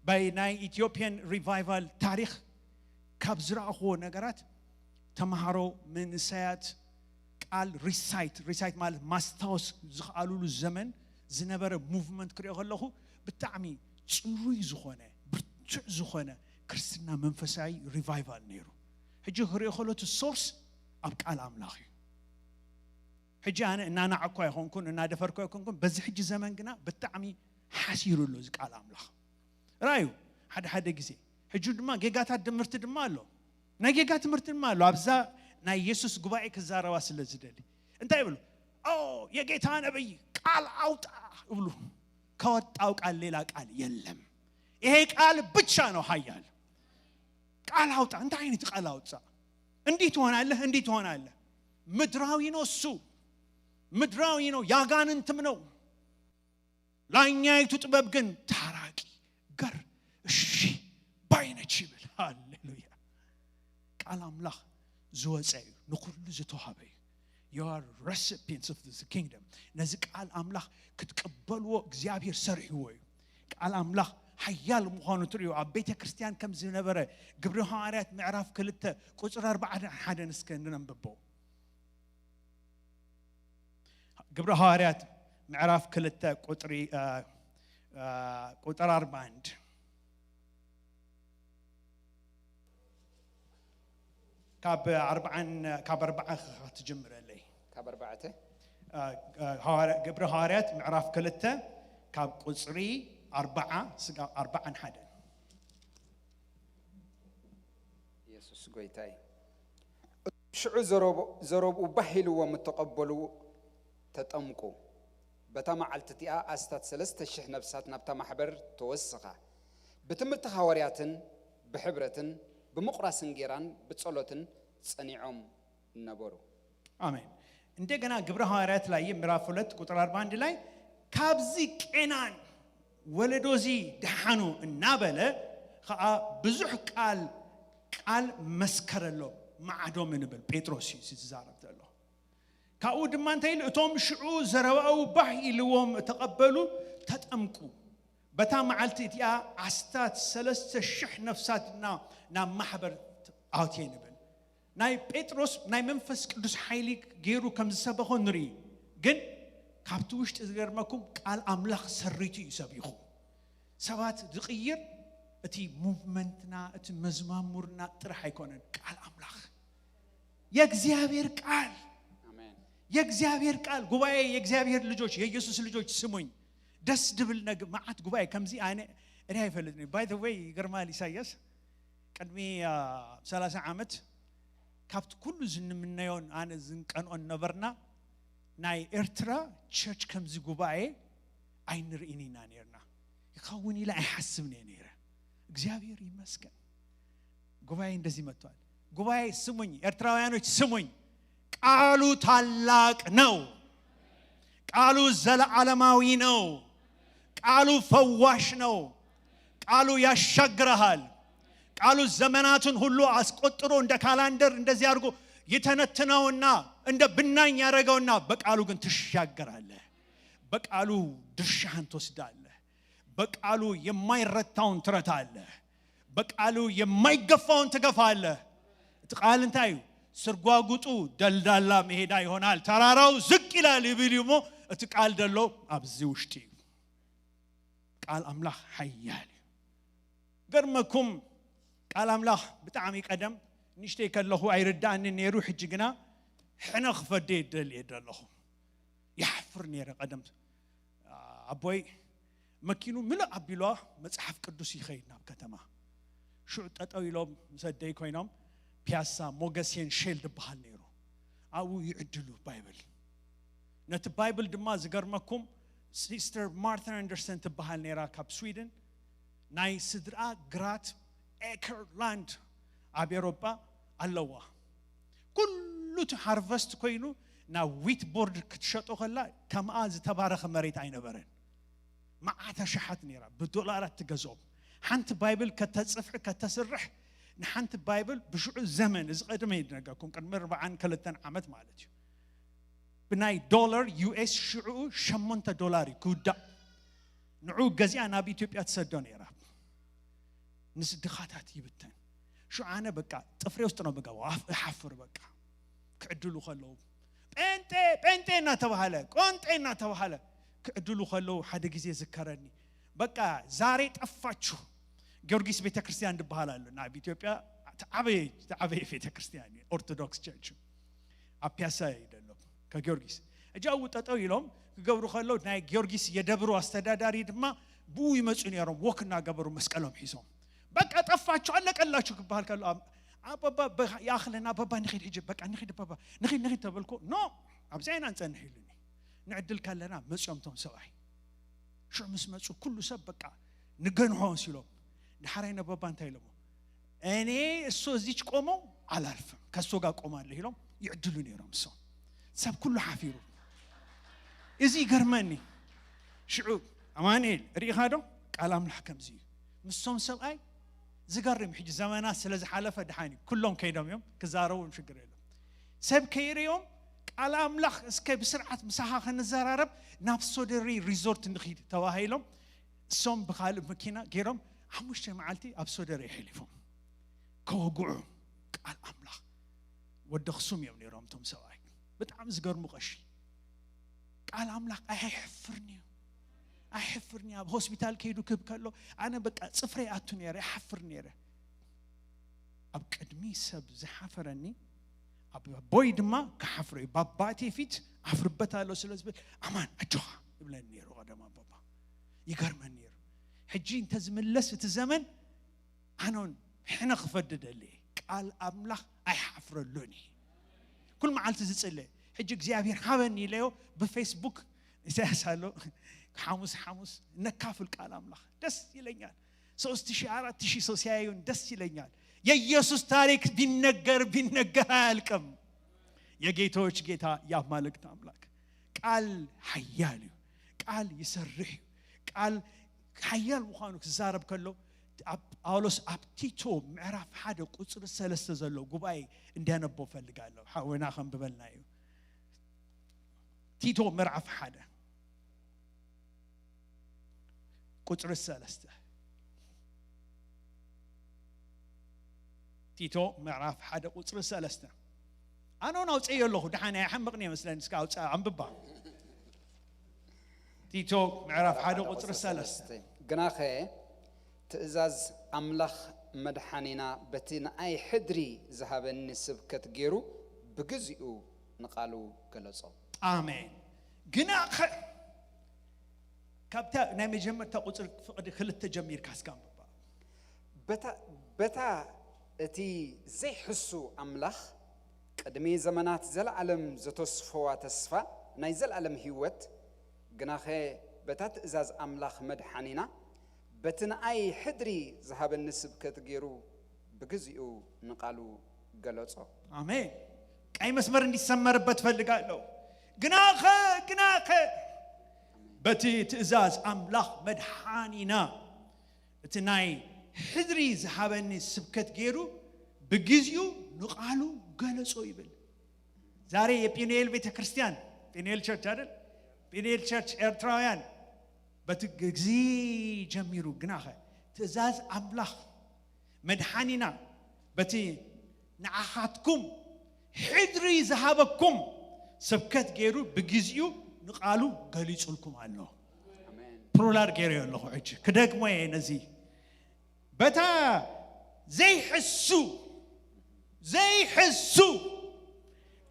ባይ ናይ ኢትዮጵያን ሪቫይቫል ታሪኽ ካብ ዝረኣኽዎ ነገራት፣ ተምሃሮ፣ መንእሰያት ቃል ሪሳይት፣ ሪሳይት ማለት ማስታወስ ዝኽኣሉሉ ዘመን ዝነበረ ሙቭመንት ክሪኦ ከለኹ፣ ብጣዕሚ ጽሩይ ዝኾነ፣ ብርቱዕ ዝኾነ ክርስትና መንፈሳዊ ሪቫይቫል ነይሩ። ሕጂ ክሪኦ ከሎ እቲ ሶርስ ኣብ ቃል ኣምላኽ እዩ። ሕጂ ኣነ እናናዕኳ ኣይኮንኩን፣ እናደፈርኩ ኣይኮንኩን። በዚ ሕጂ ዘመን ግና ብጣዕሚ ሓሲሩ ኣሎ እዚ ቃል ኣምላኽ። ራዩ ሓደ ሓደ ግዜ ሕጂ ድማ ጌጋታት ትምህርቲ ድማ ኣሎ፣ ናይ ጌጋ ትምህርቲ ድማ ኣሎ። ኣብዛ ናይ የሱስ ጉባኤ ክዛረባ ስለ ዝደሊ እንታይ ይብሉ? ኦ፣ የጌታ ነብይ ቃል ኣውጣ ይብሉ። ከወጣው ቃል ሌላ ቃል የለም። ይሄ ቃል ብቻ ነው ኃያል። ቃል ኣውጣ። እንታይ ዓይነት ቃል ኣውጣ? እንዲህ ትሆናለህ፣ እንዲህ ትሆናለህ። ምድራዊ ነው እሱ፣ ምድራዊ ነው፣ ያጋንንትም ነው። ላይኛይቱ ጥበብ ግን ታራቂ፣ ገር፣ እሺ ባይነች ይብል። ሃሌሉያ። ቃል ኣምላኽ ዝወፀ እዩ፣ ንኩሉ ዝተዋሃበ እዩ። You are recipients of the kingdom። ነዚ ቃል ኣምላኽ ክትቅበልዎ እግዚኣብሔር ሰርሕዎ እዩ። ቃል ኣምላኽ ሓያል ምዃኑ ትርእዩ። ኣብ ቤተ ክርስቲያን ከም ዝነበረ ግብሪ ሃዋርያት ምዕራፍ ክልተ ቁፅሪ ኣርባዕተ ሓደን እስከ ንነንብቦ። ግብሪ ሃዋርያት ምዕራፍ ክልተ ቁፅሪ እ፣ እ፣ ቁፅሪ ኣርባዕተ ካብ ኣርባዕን ካብ ኣርባዓ ክትጅምረለይ። ካብ ኣርባዕተ እ፣ እ፣ ሃዋርያ- ግብሪ ሃዋርያት ምዕራፍ ክልተ ካብ ቁፅሪ ኣርባዓ ስጋ ኣርባዓን ሓደን። ኢየሱስ ጎይታ እዩ። ሽዑ ዘረብ- ዘረብኡ ባህ ኢልዎም እተቐበሉ ተጠምቁ። በታ መዓልቲ እቲኣ ኣስታት ሰለስተ ሽሕ ነፍሳት ናብታ ማሕበር ተወስኻ። ብትምህርቲ ሃዋርያትን ብሕብረትን ብምቑራስ እንጌራን ብጸሎትን ጸኒዖም ነበሩ። ኣሜን። እንደገና ግብረ ሃዋርያት ላይ ምዕራፍ ሁለት ቁጥር ኣርባ አንድ ላይ ካብዚ ቄናን ወለዶዚ ደሓኑ እናበለ ከዓ ብዙሕ ቃል ቃል መስከረሎም። ማዕዶም እንብል ጴጥሮስ እዩ ዝዛረብ ዘሎ። ካብኡ ድማ እንታይ ኢሉ? እቶም ሽዑ ዘረባኡ ባህ ኢልዎም እተቐበሉ ተጠምቁ። በታ መዓልቲ እቲኣ ኣስታት ሰለስተ ሽሕ ነፍሳትና ናብ ማሕበር ኣውትየ ንብል። ናይ ጴጥሮስ ናይ መንፈስ ቅዱስ ሓይሊ ገይሩ ከም ዝሰበኾ ንርኢ። ግን ካብቲ ውሽጢ ዝገርመኩም ቃል ኣምላኽ ሰሪቱ እዩ ሰቢኹ። ሰባት ዝቕይር እቲ ሙቭመንትና እቲ መዝማሙርና ጥራሕ ኣይኮነን፣ ቃል ኣምላኽ የእግዚኣብሔር ቃል ኣሜን። የእግዚኣብሔር ቃል ጉባኤ የእግዚኣብሔር ልጆች የኢየሱስ ልጆች ስሙኝ። ደስ ድብል ነግ መዓት ጉባኤ ከምዚ ኣነ እኔ ኣይፈልጥን። ባይ ዘ ወይ ይገርማል። ኢሳያስ ቅድሚ አ፣ ሰላሳ ዓመት ካብቲ ኩሉ ዝንምነዮን ኣነ ዝንቀንኦን ነበርና ናይ ኤርትራ ቸርች ከምዚ ጉባኤ ኣይንርእን ኢና ነርና። ይኸውን ኢለ ኣይሓስብን እየ ነይረ። እግዚኣብሔር ይመስገን። ጉባኤ እንደዚህ መጥቷል። ጉባኤ ስሙኝ፣ ኤርትራውያኖች ስሙኝ። ቃሉ ታላቅ ነው። ቃሉ ዘለዓለማዊ ነው። ቃሉ ፈዋሽ ነው። ቃሉ ያሻግረሃል። ቃሉ ዘመናትን ሁሉ አስቆጥሮ እንደ ካላንደር እንደዚህ አድርጎ ይተነትነውና እንደ ብናኝ ያደረገውና በቃሉ ግን ትሻገራለህ። በቃሉ ድርሻህን ትወስዳለህ። በቃሉ የማይረታውን ትረታለህ። በቃሉ የማይገፋውን ትገፋለህ። እቲ ቃል እንታይ እዩ? ስርጓጉጡ ደልዳላ መሄዳ ይሆናል፣ ተራራው ዝቅ ይላል ይብል እዩ እሞ፣ እቲ ቃል ደሎ ኣብዚ ውሽጢ እዩ። ቃል ኣምላኽ ሓያል እዩ። ገርመኩም፣ ቃል ኣምላኽ ብጣዕሚ ቀደም ንእሽተይ ከለኹ ኣይርዳእኒ ነይሩ፣ ሕጂ ግና ሕነ ክፈደ ይደልየ ደለኹ። ይሓፍር ነይረ ቀደም። ኣቦይ መኪኑ ምልእ ኣቢሏ መጽሓፍ ቅዱስ ይኸይድ ናብ ከተማ። ሽዑ ጠጠው ኢሎም ምስ ኣደይ ኮይኖም ፒያሳ ሞገሴን ሼል ዝበሃል ነይሩ። ኣብኡ ይዕድሉ ባይብል። ነቲ ባይብል ድማ ዝገርመኩም ሲስተር ማርታ ኣንደርሰን ትበሃል ነይራ ካብ ስዊድን። ናይ ስድራ ግራት ኤከር ላንድ ኣብ ኤሮጳ ኣለዋ። ኩሉ እቲ ሃርቨስት ኮይኑ ናብ ዊት ቦርድ ክትሸጦ ከላ ከምኣ ዝተባረኸ መሬት ኣይነበረን። መዓት ኣሽሓት ነይራ ብዶላራት ትገዝኦም። ሓንቲ ባይብል ከተጽፍሕ ከተስርሕ ንሓንቲ ባይብል ብሽዑ ዘመን፣ እዚ ቀድመ ይነገርኩም ቅድሚ ኣርባዓን ክልተን ዓመት ማለት እዩ። ብናይ ዶላር ዩ ኤስ ሽዑ ሸሞንተ ዶላር እዩ ክውዳእ። ንዑ ገዚኣ ናብ ኢትዮጵያ ትሰዶ ነይራ። ንስድኻታት ይብተን። ሽዑ ኣነ በቃ ጥፍሬ ውስጥ ነው የምገባው። ኣፍ- እሓፍር በቃ። ክዕድሉ ከለዉ ጴንጤ ጴንጤ እናተባሃለ ቆንጤ እናተባሃለ ክዕድሉ ከለዉ ሓደ ግዜ ዝከረኒ። በቃ ዛሬ ጠፋችሁ። ጊዮርጊስ ቤተክርስቲያን ዝበሃል ኣሎ ናብ ኢትዮጵያ። ተዓበየ ተዓበየ ቤተክርስቲያን እዩ፣ ኦርቶዶክስ ቸርች ኣብ ፒያሳ እዩ ዘሎ ከጊዮርጊስ። እጃው ጠጠው ኢሎም ክገብሩ ከለዉ ናይ ጊዮርጊስ የደብሩ ኣስተዳዳሪ ድማ ብኡ ይመፁ ነይሮም፣ ወክ እናገበሩ መስቀሎም ሒዞም። በቃ ጠፋችሁ፣ ኣለቀላችሁ ክበሃል ከሎ ኣብ- ኣባባ በ- ይኣኽለና ኣባባ፣ ንኺድ ሕጂ በቃ ንኺድ ኣባባ፣ ንኺድ ንኺድ ተበልኮ። ኖ፣ ኣብዚ ኣይና ንፀንሕ ኢሉኒ። ንዕድል ካለና መፅኦም ቶም ሰብኣይ። ሽዑ ምስ መፁ ኩሉ ሰብ በቃ ንገንሖ ሲሎም፣ ድሓራይ ነባባ እንታይ ኢሎሞ? እኔ እሱ እዚች ቆመው አላልፍም፣ ከሱ ጋር ቆማለሁ ኢሎም ይዕድሉ ነይሮም። እሶም ሰብ ኩሉ ሓፊሩ። እዚ ይገርመኒ። ሽዑ ኣማኑኤል ርኢኻ ዶ? ቃል ኣምላኽ ከምዚ እዩ። ምሶም ሰብኣይ ዝገርም። ሕጂ ዘመናት ስለ ዝሓለፈ ድሓን እዩ፣ ኩሎም ከይዶም እዮም ክዛረቡ ሽግር የለም። ሰብ ከይርዮም ቃል ኣምላኽ እስከ ብስርዓት ምሳኻ ክንዘራረብ ናብ ሶደሪ ሪዞርት ንኺድ ተባሂሎም እሶም ብኻልእ መኪና ገይሮም ሓሙሽተ መዓልቲ ኣብ ሶደሪ የሕሊፎም። ከወግዑ ቃል ኣምላኽ ወዲ ኣኽሱም እዮም ነይሮም እቶም ሰብኣይ። ብጣዕሚ ዝገርሙ ቀሺ። ቃል ኣምላኽ ኣይሕፍርን እዩ። ኣይሕፍርን እዩ። ኣብ ሆስፒታል ከይዱ ክህብ ከሎ ኣነ በቃ ጽፍረ ኣቱ ነይረ፣ ይሓፍር ነይረ። ኣብ ቅድሚ ሰብ ዝሓፈረኒ ኣብ ኣቦይ ድማ ክሓፍሮ እዩ። ባባቴ ፊት ኣፍርበት ኣሎ ስለ ዝብል ኣማን ኣጆኻ ይብለኒ ነይሩ ቀደም ኣቦባ። ይገርመኒ ነይሩ። ሕጂ እንተዝምለስ እቲ ዘመን ኣኖን ሕነ ክፈዲ ደሊ ቃል ኣምላኽ ኣይሓፍረሉን እዩ። ኩል መዓልቲ ዝጽለ ሕጂ እግዚኣብሔር ሃበኒ ኢለዮ ብፌስቡክ ኢሳያስ ኣሎ ሓሙስ ሓሙስ ነካፍል ቃል ኣምላኽ ደስ ይለኛል። ሶስት ሺህ አራት ሺህ ሰው ሲያዩን ደስ ይለኛል። የኢየሱስ ታሪክ ቢነገር ቢነገር አያልቅም። የጌቶች ጌታ የአማልክት አምላክ ቃል ኃያል እዩ። ቃል ይሰርሕ እዩ። ቃል ኃያል ምዃኑ ክዛረብ ከሎ ኣብ ጳውሎስ ኣብ ቲቶ ምዕራፍ ሓደ ቁጽሪ ሰለስተ ዘሎ ጉባኤ እንዲያነቦ ፈልጋለሁ። ሓወና ከንብበልና እዩ። ቲቶ ምዕራፍ ሓደ ቁጽሪ ሰለስተ። ቲቶ ምዕራፍ ሓደ ቁጽሪ ሰለስተ። ኣነ እውን ኣውፅእዮ ኣለኹ። ደሓን ኣይሓምቕን እየ መስለኒ። እስከ ኣውፅኣ፣ ኣንብባ። ቲቶ ምዕራፍ ሓደ ቁጽሪ ሰለስተ። ግናኸ ትእዛዝ ኣምላኽ መድሓኒና በቲ ንኣይ ሕድሪ ዝሃበኒ ስብከት ገይሩ ብግዚኡ ንቓሉ ገለጾ። ኣሜን። ግናኸ ካብታ ናይ መጀመርታ ቁጽሪ ፍቕዲ ክልተ ጀሚርካ እስከ ኣንብባ። በታ በታ እቲ ዘይሕሱ ኣምላኽ ቅድሚ ዘመናት ዘለዓለም ዘተስፈዋ ተስፋ ናይ ዘለዓለም ህይወት፣ ግናኸ በታ ትእዛዝ ኣምላኽ መድሓኒና በቲ ንኣይ ሕድሪ ዝሃበኒ ስብከት ገይሩ ብግዚኡ ንቓሉ ገለጾ። ኣሜን። ቀይ መስመር እንዲሰመርበት እፈልጋለሁ። ግናኸ ግናኸ በቲ ትእዛዝ ኣምላኽ መድሓኒና እቲ ናይ ሕድሪ ዝሃበኒ ስብከት ገይሩ ብግዚኡ ንቓሉ ገለጾ ይብል። ዛሬ የጴኑኤል ቤተክርስቲያን፣ ጴኑኤል ቸርች አይደል? ጴኑኤል ቸርች ኤርትራውያን በቲ ጊዜ ጀሚሩ ግናኸ ትእዛዝ ኣምላኽ መድሓኒና በቲ ንዓኻትኩም ሕድሪ ዝሃበኩም ስብከት ገይሩ ብግዜኡ ንቓሉ ገሊጹልኩም ኣሎ። ፕሉራል ገይረዮ ኣለኹ። ሕጂ ክደግሞ እየ ነዚ። በታ ዘይሕሱ ዘይሕሱ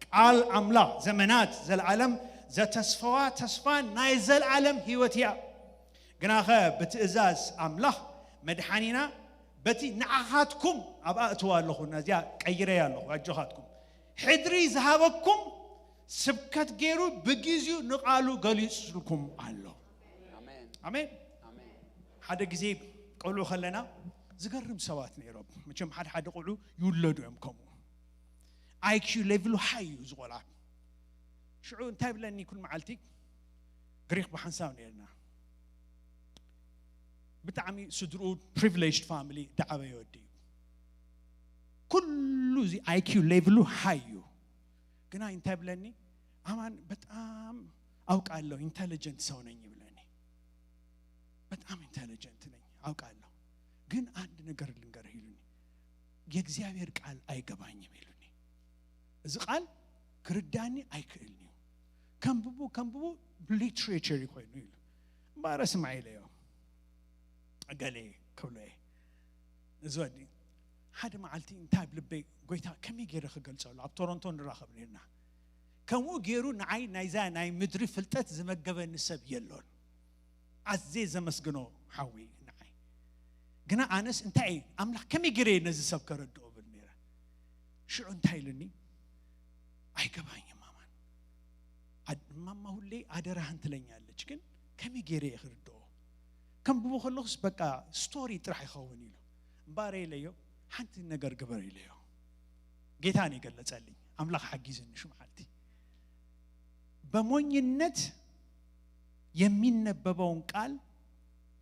ቃል ኣምላኽ፣ ዘመናት፣ ዘልኣለም ዘተስፈዋ ተስፋ ናይ ዘልኣለም ህይወት እያ። ግናኸ ብትእዛዝ ኣምላኽ መድሓኒና በቲ ንዓኻትኩም ኣብኣ እትዋ ኣለኹ፣ ነዚኣ ቀይረያ ኣለኹ፣ ኣጆኻትኩም። ሕድሪ ዝሃበኩም ስብከት ገይሩ ብግዜኡ ንቓሉ ገሊጹልኩም ኣሎ። ኣሜን። ሓደ ግዜ ቆልዑ ከለና ዝገርም ሰባት ነይሮም። መቸም ሓደ ሓደ ቆልዑ ይውለዱ እዮም ከምኡ። ኣይኪዩ ሌቭሉ ሃይ እዩ ዝቆልዓ። ሽዑ እንታይ ብለኒ ኩል መዓልቲ፣ ግሪክ ብሓንሳብ ነርና። ብጣዕሚ ስድርኡ ፕሪቪሌጅድ ፋሚሊ፣ ዝዓበየ ወዲ እዩ። ኩሉ እዚ ኣይኪዩ ሌቭሉ ሃይ እዩ። ግና እንታይ ብለኒ፣ ኣማን በጣም አውቃለሁ፣ ኢንተለጀንት ሰው ነኝ ብለኒ። በጣም ኢንተለጀንት ነኝ አውቃለሁ፣ ግን አንድ ነገር ልንገርህ ይሉኒ፣ የእግዚአብሔር ቃል አይገባኝም ይሉኒ። እዚ ቃል ክርዳኒ ኣይክእልን እዩ። ከንብቡ ከንብቡ ሊትሬቸር ኮይኑ ይሉ። እምበኣረ ስማዕ ኢለዮ፣ እገሌ ክብሎ እየ። እዚ ወዲ ሓደ መዓልቲ እንታይ ኣብ ልበይ፣ ጎይታ ከመይ ገይረ ክገልጸሉ? ኣብ ቶሮንቶ ንራኸብ ነርና። ከምኡ ገይሩ ንዓይ ናይዛ ናይ ምድሪ ፍልጠት ዝመገበኒ ሰብ የሎን። ኣዝየ ዘመስግኖ ሓዊ ንዓይ። ግና ኣነስ እንታይ ኣምላኽ ከመይ ገይረ ነዚ ሰብ ከረድኦ ብል ነይረ። ሽዑ እንታይ ኢሉኒ? ኣይገባኝም ማማን። ኣድ-፣ ማማ ሁሌ ኣደራህን ትለኛለች፣ ግን ከመይ ገይረ እየ ክርድኦ? ከንብቦ ከለኹስ በቃ ስቶሪ ጥራሕ ይኸውን ኢሉ። እምበኣረ ኢለዮ፣ ሓንቲ ነገር ግበር ኢለዮ። ጌታ ነው የገለጸልኝ። ኣምላኽ ሓጊዝኒ ሽዑ መዓልቲ። በሞኝነት የሚነበበውን ቃል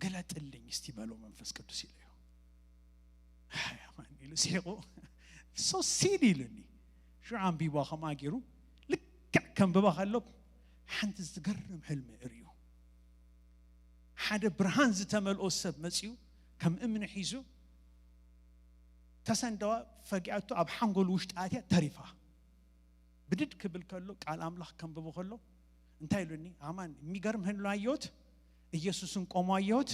ግለጥልኝ እስቲ በለው መንፈስ ቅዱስ ኢለዮ። ኣይ ኣማን ኢሉ ሲቑ። ሶ ሲሊ ኢሉኒ። ሽዑ ኣንቢባ ከምኣ ገይሩ ልክዕ ከንብባ ከሎ ሓንቲ ዝገርም ሕልሚ እርእዩ። ሓደ ብርሃን ዝተመልኦ ሰብ መጺኡ ከም እምኒ ሒዙ ተሰንደዋ ፈጊኣቱ ኣብ ሓንጎል ውሽጢ ኣትያ ተሪፋ። ብድድ ክብል ከሎ ቃል ኣምላኽ ከንብቦ ከሎ እንታይ ኢሉኒ? ኣማን የሚገርም ህልም አየሁት። ኢየሱስን ቆሞ አየሁት።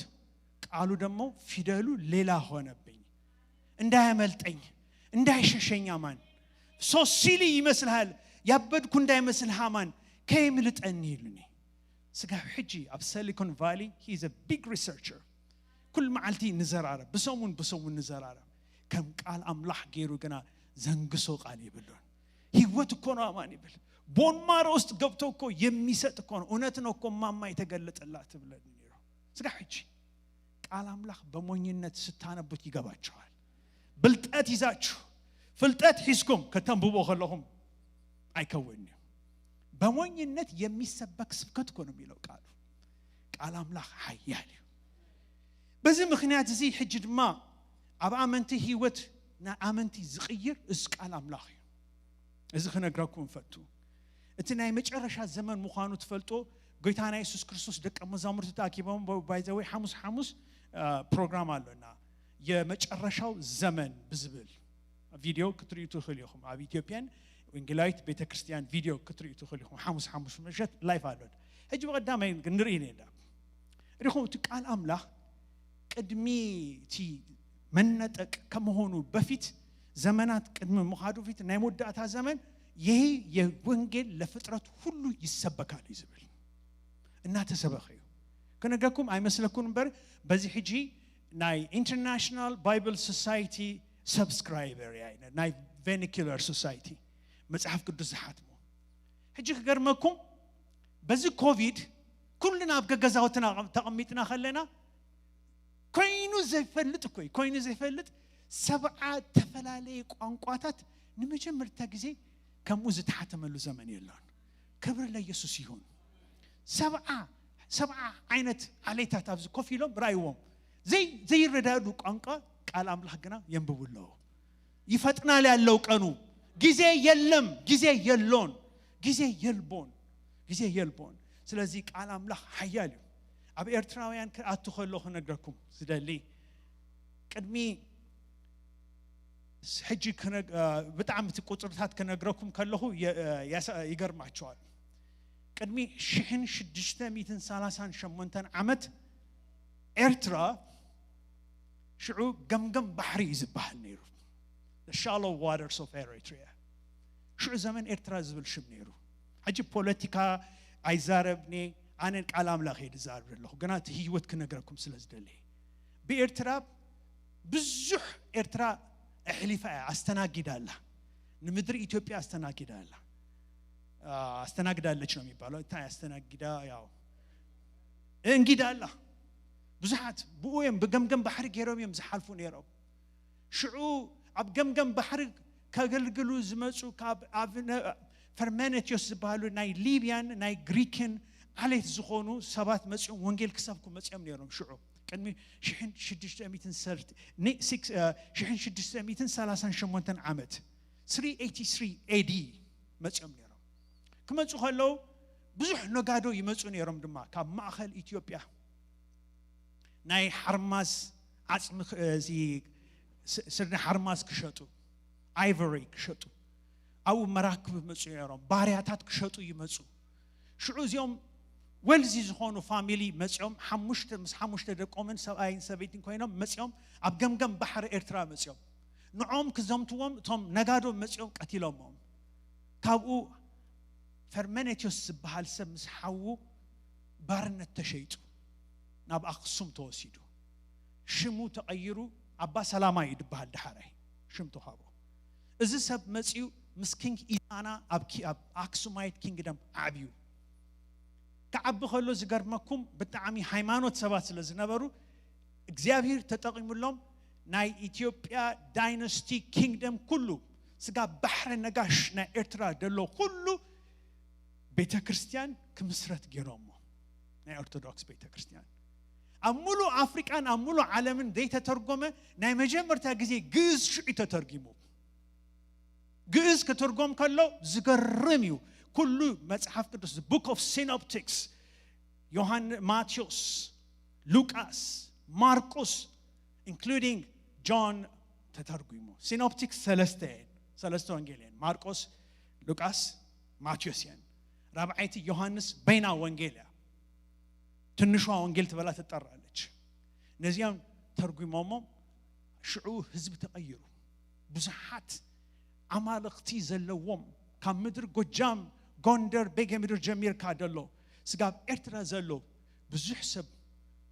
ቃሉ ደግሞ ፊደሉ ሌላ ሆነብኝ። እንዳያመልጠኝ፣ እንዳይሸሸኝ አማን። ሶ ሲሊ ይመስልሃል? ያበድኩ እንዳይመስልህ አማን፣ ከየምልጠኒ ኢሉኒ። ስጋብ ሕጂ ኣብ ሲሊኮን ቫሊ he is a big researcher። ኩል መዓልቲ ንዘራረብ፣ ብሰሙን ብሰሙን ንዘራረብ። ከም ቃል ኣምላኽ ገይሩ ግና ዘንግሶ ቃል የብሉን። ህይወት እኮ ነው አማን ይብል። ቦን ማሮ ውስጥ ገብቶ እኮ የሚሰጥ እኮ ነው። እውነት ነው እኮ ማማ የተገለጠላት ትብለኒ ነይሩ። ስጋብ ሕጂ ቃል ኣምላኽ በሞኝነት ስታነቡት ይገባችኋል። ብልጠት ይዛችሁ፣ ፍልጠት ሒዝኩም ከተንብቦ ከለኹም ኣይከውንን እዩ። በሞኝነት የሚሰበክ ስብከት እኮ ነው የሚለው ቃሉ። ቃል ኣምላኽ ሓያል እዩ። በዚ ምኽንያት እዚ ሕጂ ድማ ኣብ ኣመንቲ ህይወት ናይ ኣመንቲ ዝቕይር እዚ ቃል ኣምላኽ እዩ። እዚ ክነግረኩም ፈቱ። እቲ ናይ መጨረሻ ዘመን ምዃኑ ትፈልጦ፣ ጎይታና የሱስ ክርስቶስ ደቀ መዛሙርቲ ተኣኪቦም፣ ባይዘወይ ሓሙስ ሓሙስ፣ አ፣ ፕሮግራም ኣሎና። የመጨረሻው ዘመን ብዝብል ቪድዮ ክትርእዩ ትኽእሉ ኢኹም። ኣብ ኢትዮጵያን ወንጌላዊት ቤተክርስትያን ቪድዮ ክትርእዩ ትኽእሉ ኢኹም። ሓሙስ ሓሙስ ምሸት ላይፍ ኣሎና። ሕጂ ብቐዳማይ ንርኢ ነና። ርኹም እቲ ቃል ኣምላኽ ቅድሚ እቲ መነጠቅ ከመሆኑ በፊት፣ ዘመናት ቅድሚ ምዃዱ በፊት፣ ናይ መወዳእታ ዘመን፣ ይህ የወንጌል ለፍጥረት ሁሉ ይሰበካል እዩ ዝብል። እናተሰበኸ እዩ። ክነገርኩም ኣይመስለኩም እምበር፣ በዚ ሕጂ ናይ ኢንተርናሽናል ባይብል ሶሳይቲ ሰብስክራይበር እያ፣ ናይ ቨርናኩላር ሶሳይቲ መጽሓፍ ቅዱስ ዝሓትሙ። ሕጂ ክገርመኩም፣ በዚ ኮቪድ ኩልና ኣብ ገገዛውትና ተቐሚጥና ከለና፣ ኮይኑ ዘይፈልጥ እኮ እዩ፣ ኮይኑ ዘይፈልጥ ሰብዓ ዝተፈላለየ ቋንቋታት ንመጀመርታ ግዜ ከምኡ ዝተሓተመሉ ዘመን የሎን። ክብሪ ለኢየሱስ ይሁን። ሰብዓ፣ ሰብዓ ዓይነት ዓሌታት ኣብዚ ኮፍ ኢሎም ራእይዎም። ዘይ-፣ ዘይረዳዱ ቋንቋ ቃል ኣምላኽ ግና የንብቡ ኣለዉ። ይፈጥናል ያለው ቀኑ። ጊዜ የለም፣ ጊዜ የሎን፣ ጊዜ የልቦን፣ ጊዜ የልቦን። ስለዚ ቃል ኣምላኽ ሓያል እዩ። ኣብ ኤርትራውያን ክኣቱ ከሎ ክነግረኩም ዝደሊ፣ ቅድሚ ሕጂ ክነግ- እ፣ ብጣዕሚ እቲ ቁፅርታት ክነግረኩም ከለኹ የ- እ፣ ያሳ- ይገርማቸዋል። ቅድሚ ሽሕን ሽዱሽተ ሚእትን ሰላሳን ሸሞንተን ዓመት ኤርትራ ሽዑ ገምገም ባሕሪ እዩ ዝበሃል ነይሩ። The shallow waters of Eritrea። ሽዑ ዘመን ኤርትራ ዝብል ሽም ነይሩ። ሕጂ ፖለቲካ ኣይዛረብኒ፣ ኣነ ቃል ኣምላኽ እየ ዝዛረብ ዘለኹ፣ ግና እቲ ህይወት ክነግረኩም ስለ ዝደለየ። ብኤርትራ ብዙሕ ኤርትራ ኣሕሊፋ እያ ኣስተናጊዳ ኣላ። ንምድሪ ኢትዮጵያ ኣስተናጊዳ ኣላ። አ፣ ኣስተናግዳለች ነው የሚባለው። እንታይ ኣስተናጊዳ? ያው እንጊዳ ኣላ። ብዙሓት ብኡ እዮም ብገምገም ባሕሪ ገይሮም እዮም ዝሓልፉ ነይሮም። ሽዑ ኣብ ገምገም ባሕሪ ከገልግሉ ዝመፁ ካብ ኣብ ፈርሜኔቲዮስ ዝበሃሉ ናይ ሊብያን ናይ ግሪክን ዓሌት ዝኾኑ ሰባት መፂኦም ወንጌል ክሰብኩ መፂኦም ነይሮም። ሽዑ ቅድሚ ሽሕን ሽዱሽተ ሚእትን ሰርት- ኒ- ሲክስ- እ፣ ሽሕን ሽዱሽተ ሚእትን ሰላሳን ሸሞንተን ዓመት፣ ስሪ ኤይቲ ስሪ ኤዲ መፂኦም ነይሮም። ክመፁ ከለዉ ብዙሕ ነጋዶ ይመፁ ነይሮም ድማ ካብ ማእኸል ኢትዮጵያ። ናይ ሓርማዝ ዓፅሚ ክ- እዚ ስ- ስርኒ ሓርማዝ ክሸጡ፣ ኣይቨሪ ክሸጡ፣ ኣብኡ መራክብ ይመፁ ነይሮም። ባርያታት ክሸጡ ይመፁ። ሽዑ እዚኦም ወልዚ ዝኾኑ ፋሚሊ መፂኦም፣ ሓሙሽተ ምስ ሓሙሽተ ደቆምን ሰብኣይን ሰበይትን ኮይኖም መፂኦም ኣብ ገምገም ባሕሪ ኤርትራ መፂኦም። ንዖም ክዘምትዎም እቶም ነጋዶ መፂኦም ቀቲሎሞም። ካብኡ ፈርሜኔቲዮስ ዝበሃል ሰብ ምስ ሓዉ ባርነት ተሸይጡ፣ ናብ ኣክሱም ተወሲዱ። ሽሙ ተቐይሩ፣ ኣባ ሰላማ እዩ ዝበሃል። ደሓራይ ሽም ተዋህቦ። እዚ ሰብ መፂኡ ምስ ኪንግ ኢዛና ኣብ ኪ- ኣብ ኣክሱማይት ኪንግደም ዓብዩ። ክዓቢ ከሎ ዝገርመኩም ብጣዕሚ ሃይማኖት ሰባት ስለ ዝነበሩ እግዚኣብሔር ተጠቒሙሎም። ናይ ኢትዮጵያ ዳይነስቲ ኪንግደም ኩሉ፣ ስጋብ ባሕረ ነጋሽ ናይ ኤርትራ ዘሎ ኩሉ ቤተ ክርስቲያን ክምስረት ገይሮሞ። ናይ ኦርቶዶክስ ቤተ ክርስቲያን ኣብ ሙሉእ ኣፍሪቃን ኣብ ሙሉእ ዓለምን ዘይተተርጎመ ናይ መጀመርታ ግዜ ግእዝ ሽዑ ተተርጊሙ። ግእዝ ክትርጎም ከሎ ዝገርም እዩ። ኩሉ መጽሓፍ ቅዱስ፣ the book of synoptics፣ ዮሃን ማቴዎስ፣ ሉቃስ፣ ማርቆስ፣ including ጆን ተተርጉሙ። ሲኖፕቲክስ ሰለስተ እየን፣ ሰለስተ ወንጌል እየን። ማርቆስ፣ ሉቃስ፣ ማቴዎስ እየን። ራብዓይቲ ዮሃንስ በይና ወንጌል እያ። ትንሿ ወንጌል ትበላ ትጠራለች። ነዚኦም ተርጉሞሞም ሽዑ ህዝቢ ተቐይሩ። ብዙሓት ኣማልኽቲ ዘለዎም ካብ ምድሪ ጎጃም፣ ጎንደር፣ ቤጌ ምድር ጀሚርካ ደሎ ስጋብ ኤርትራ ዘሎ ብዙሕ ሰብ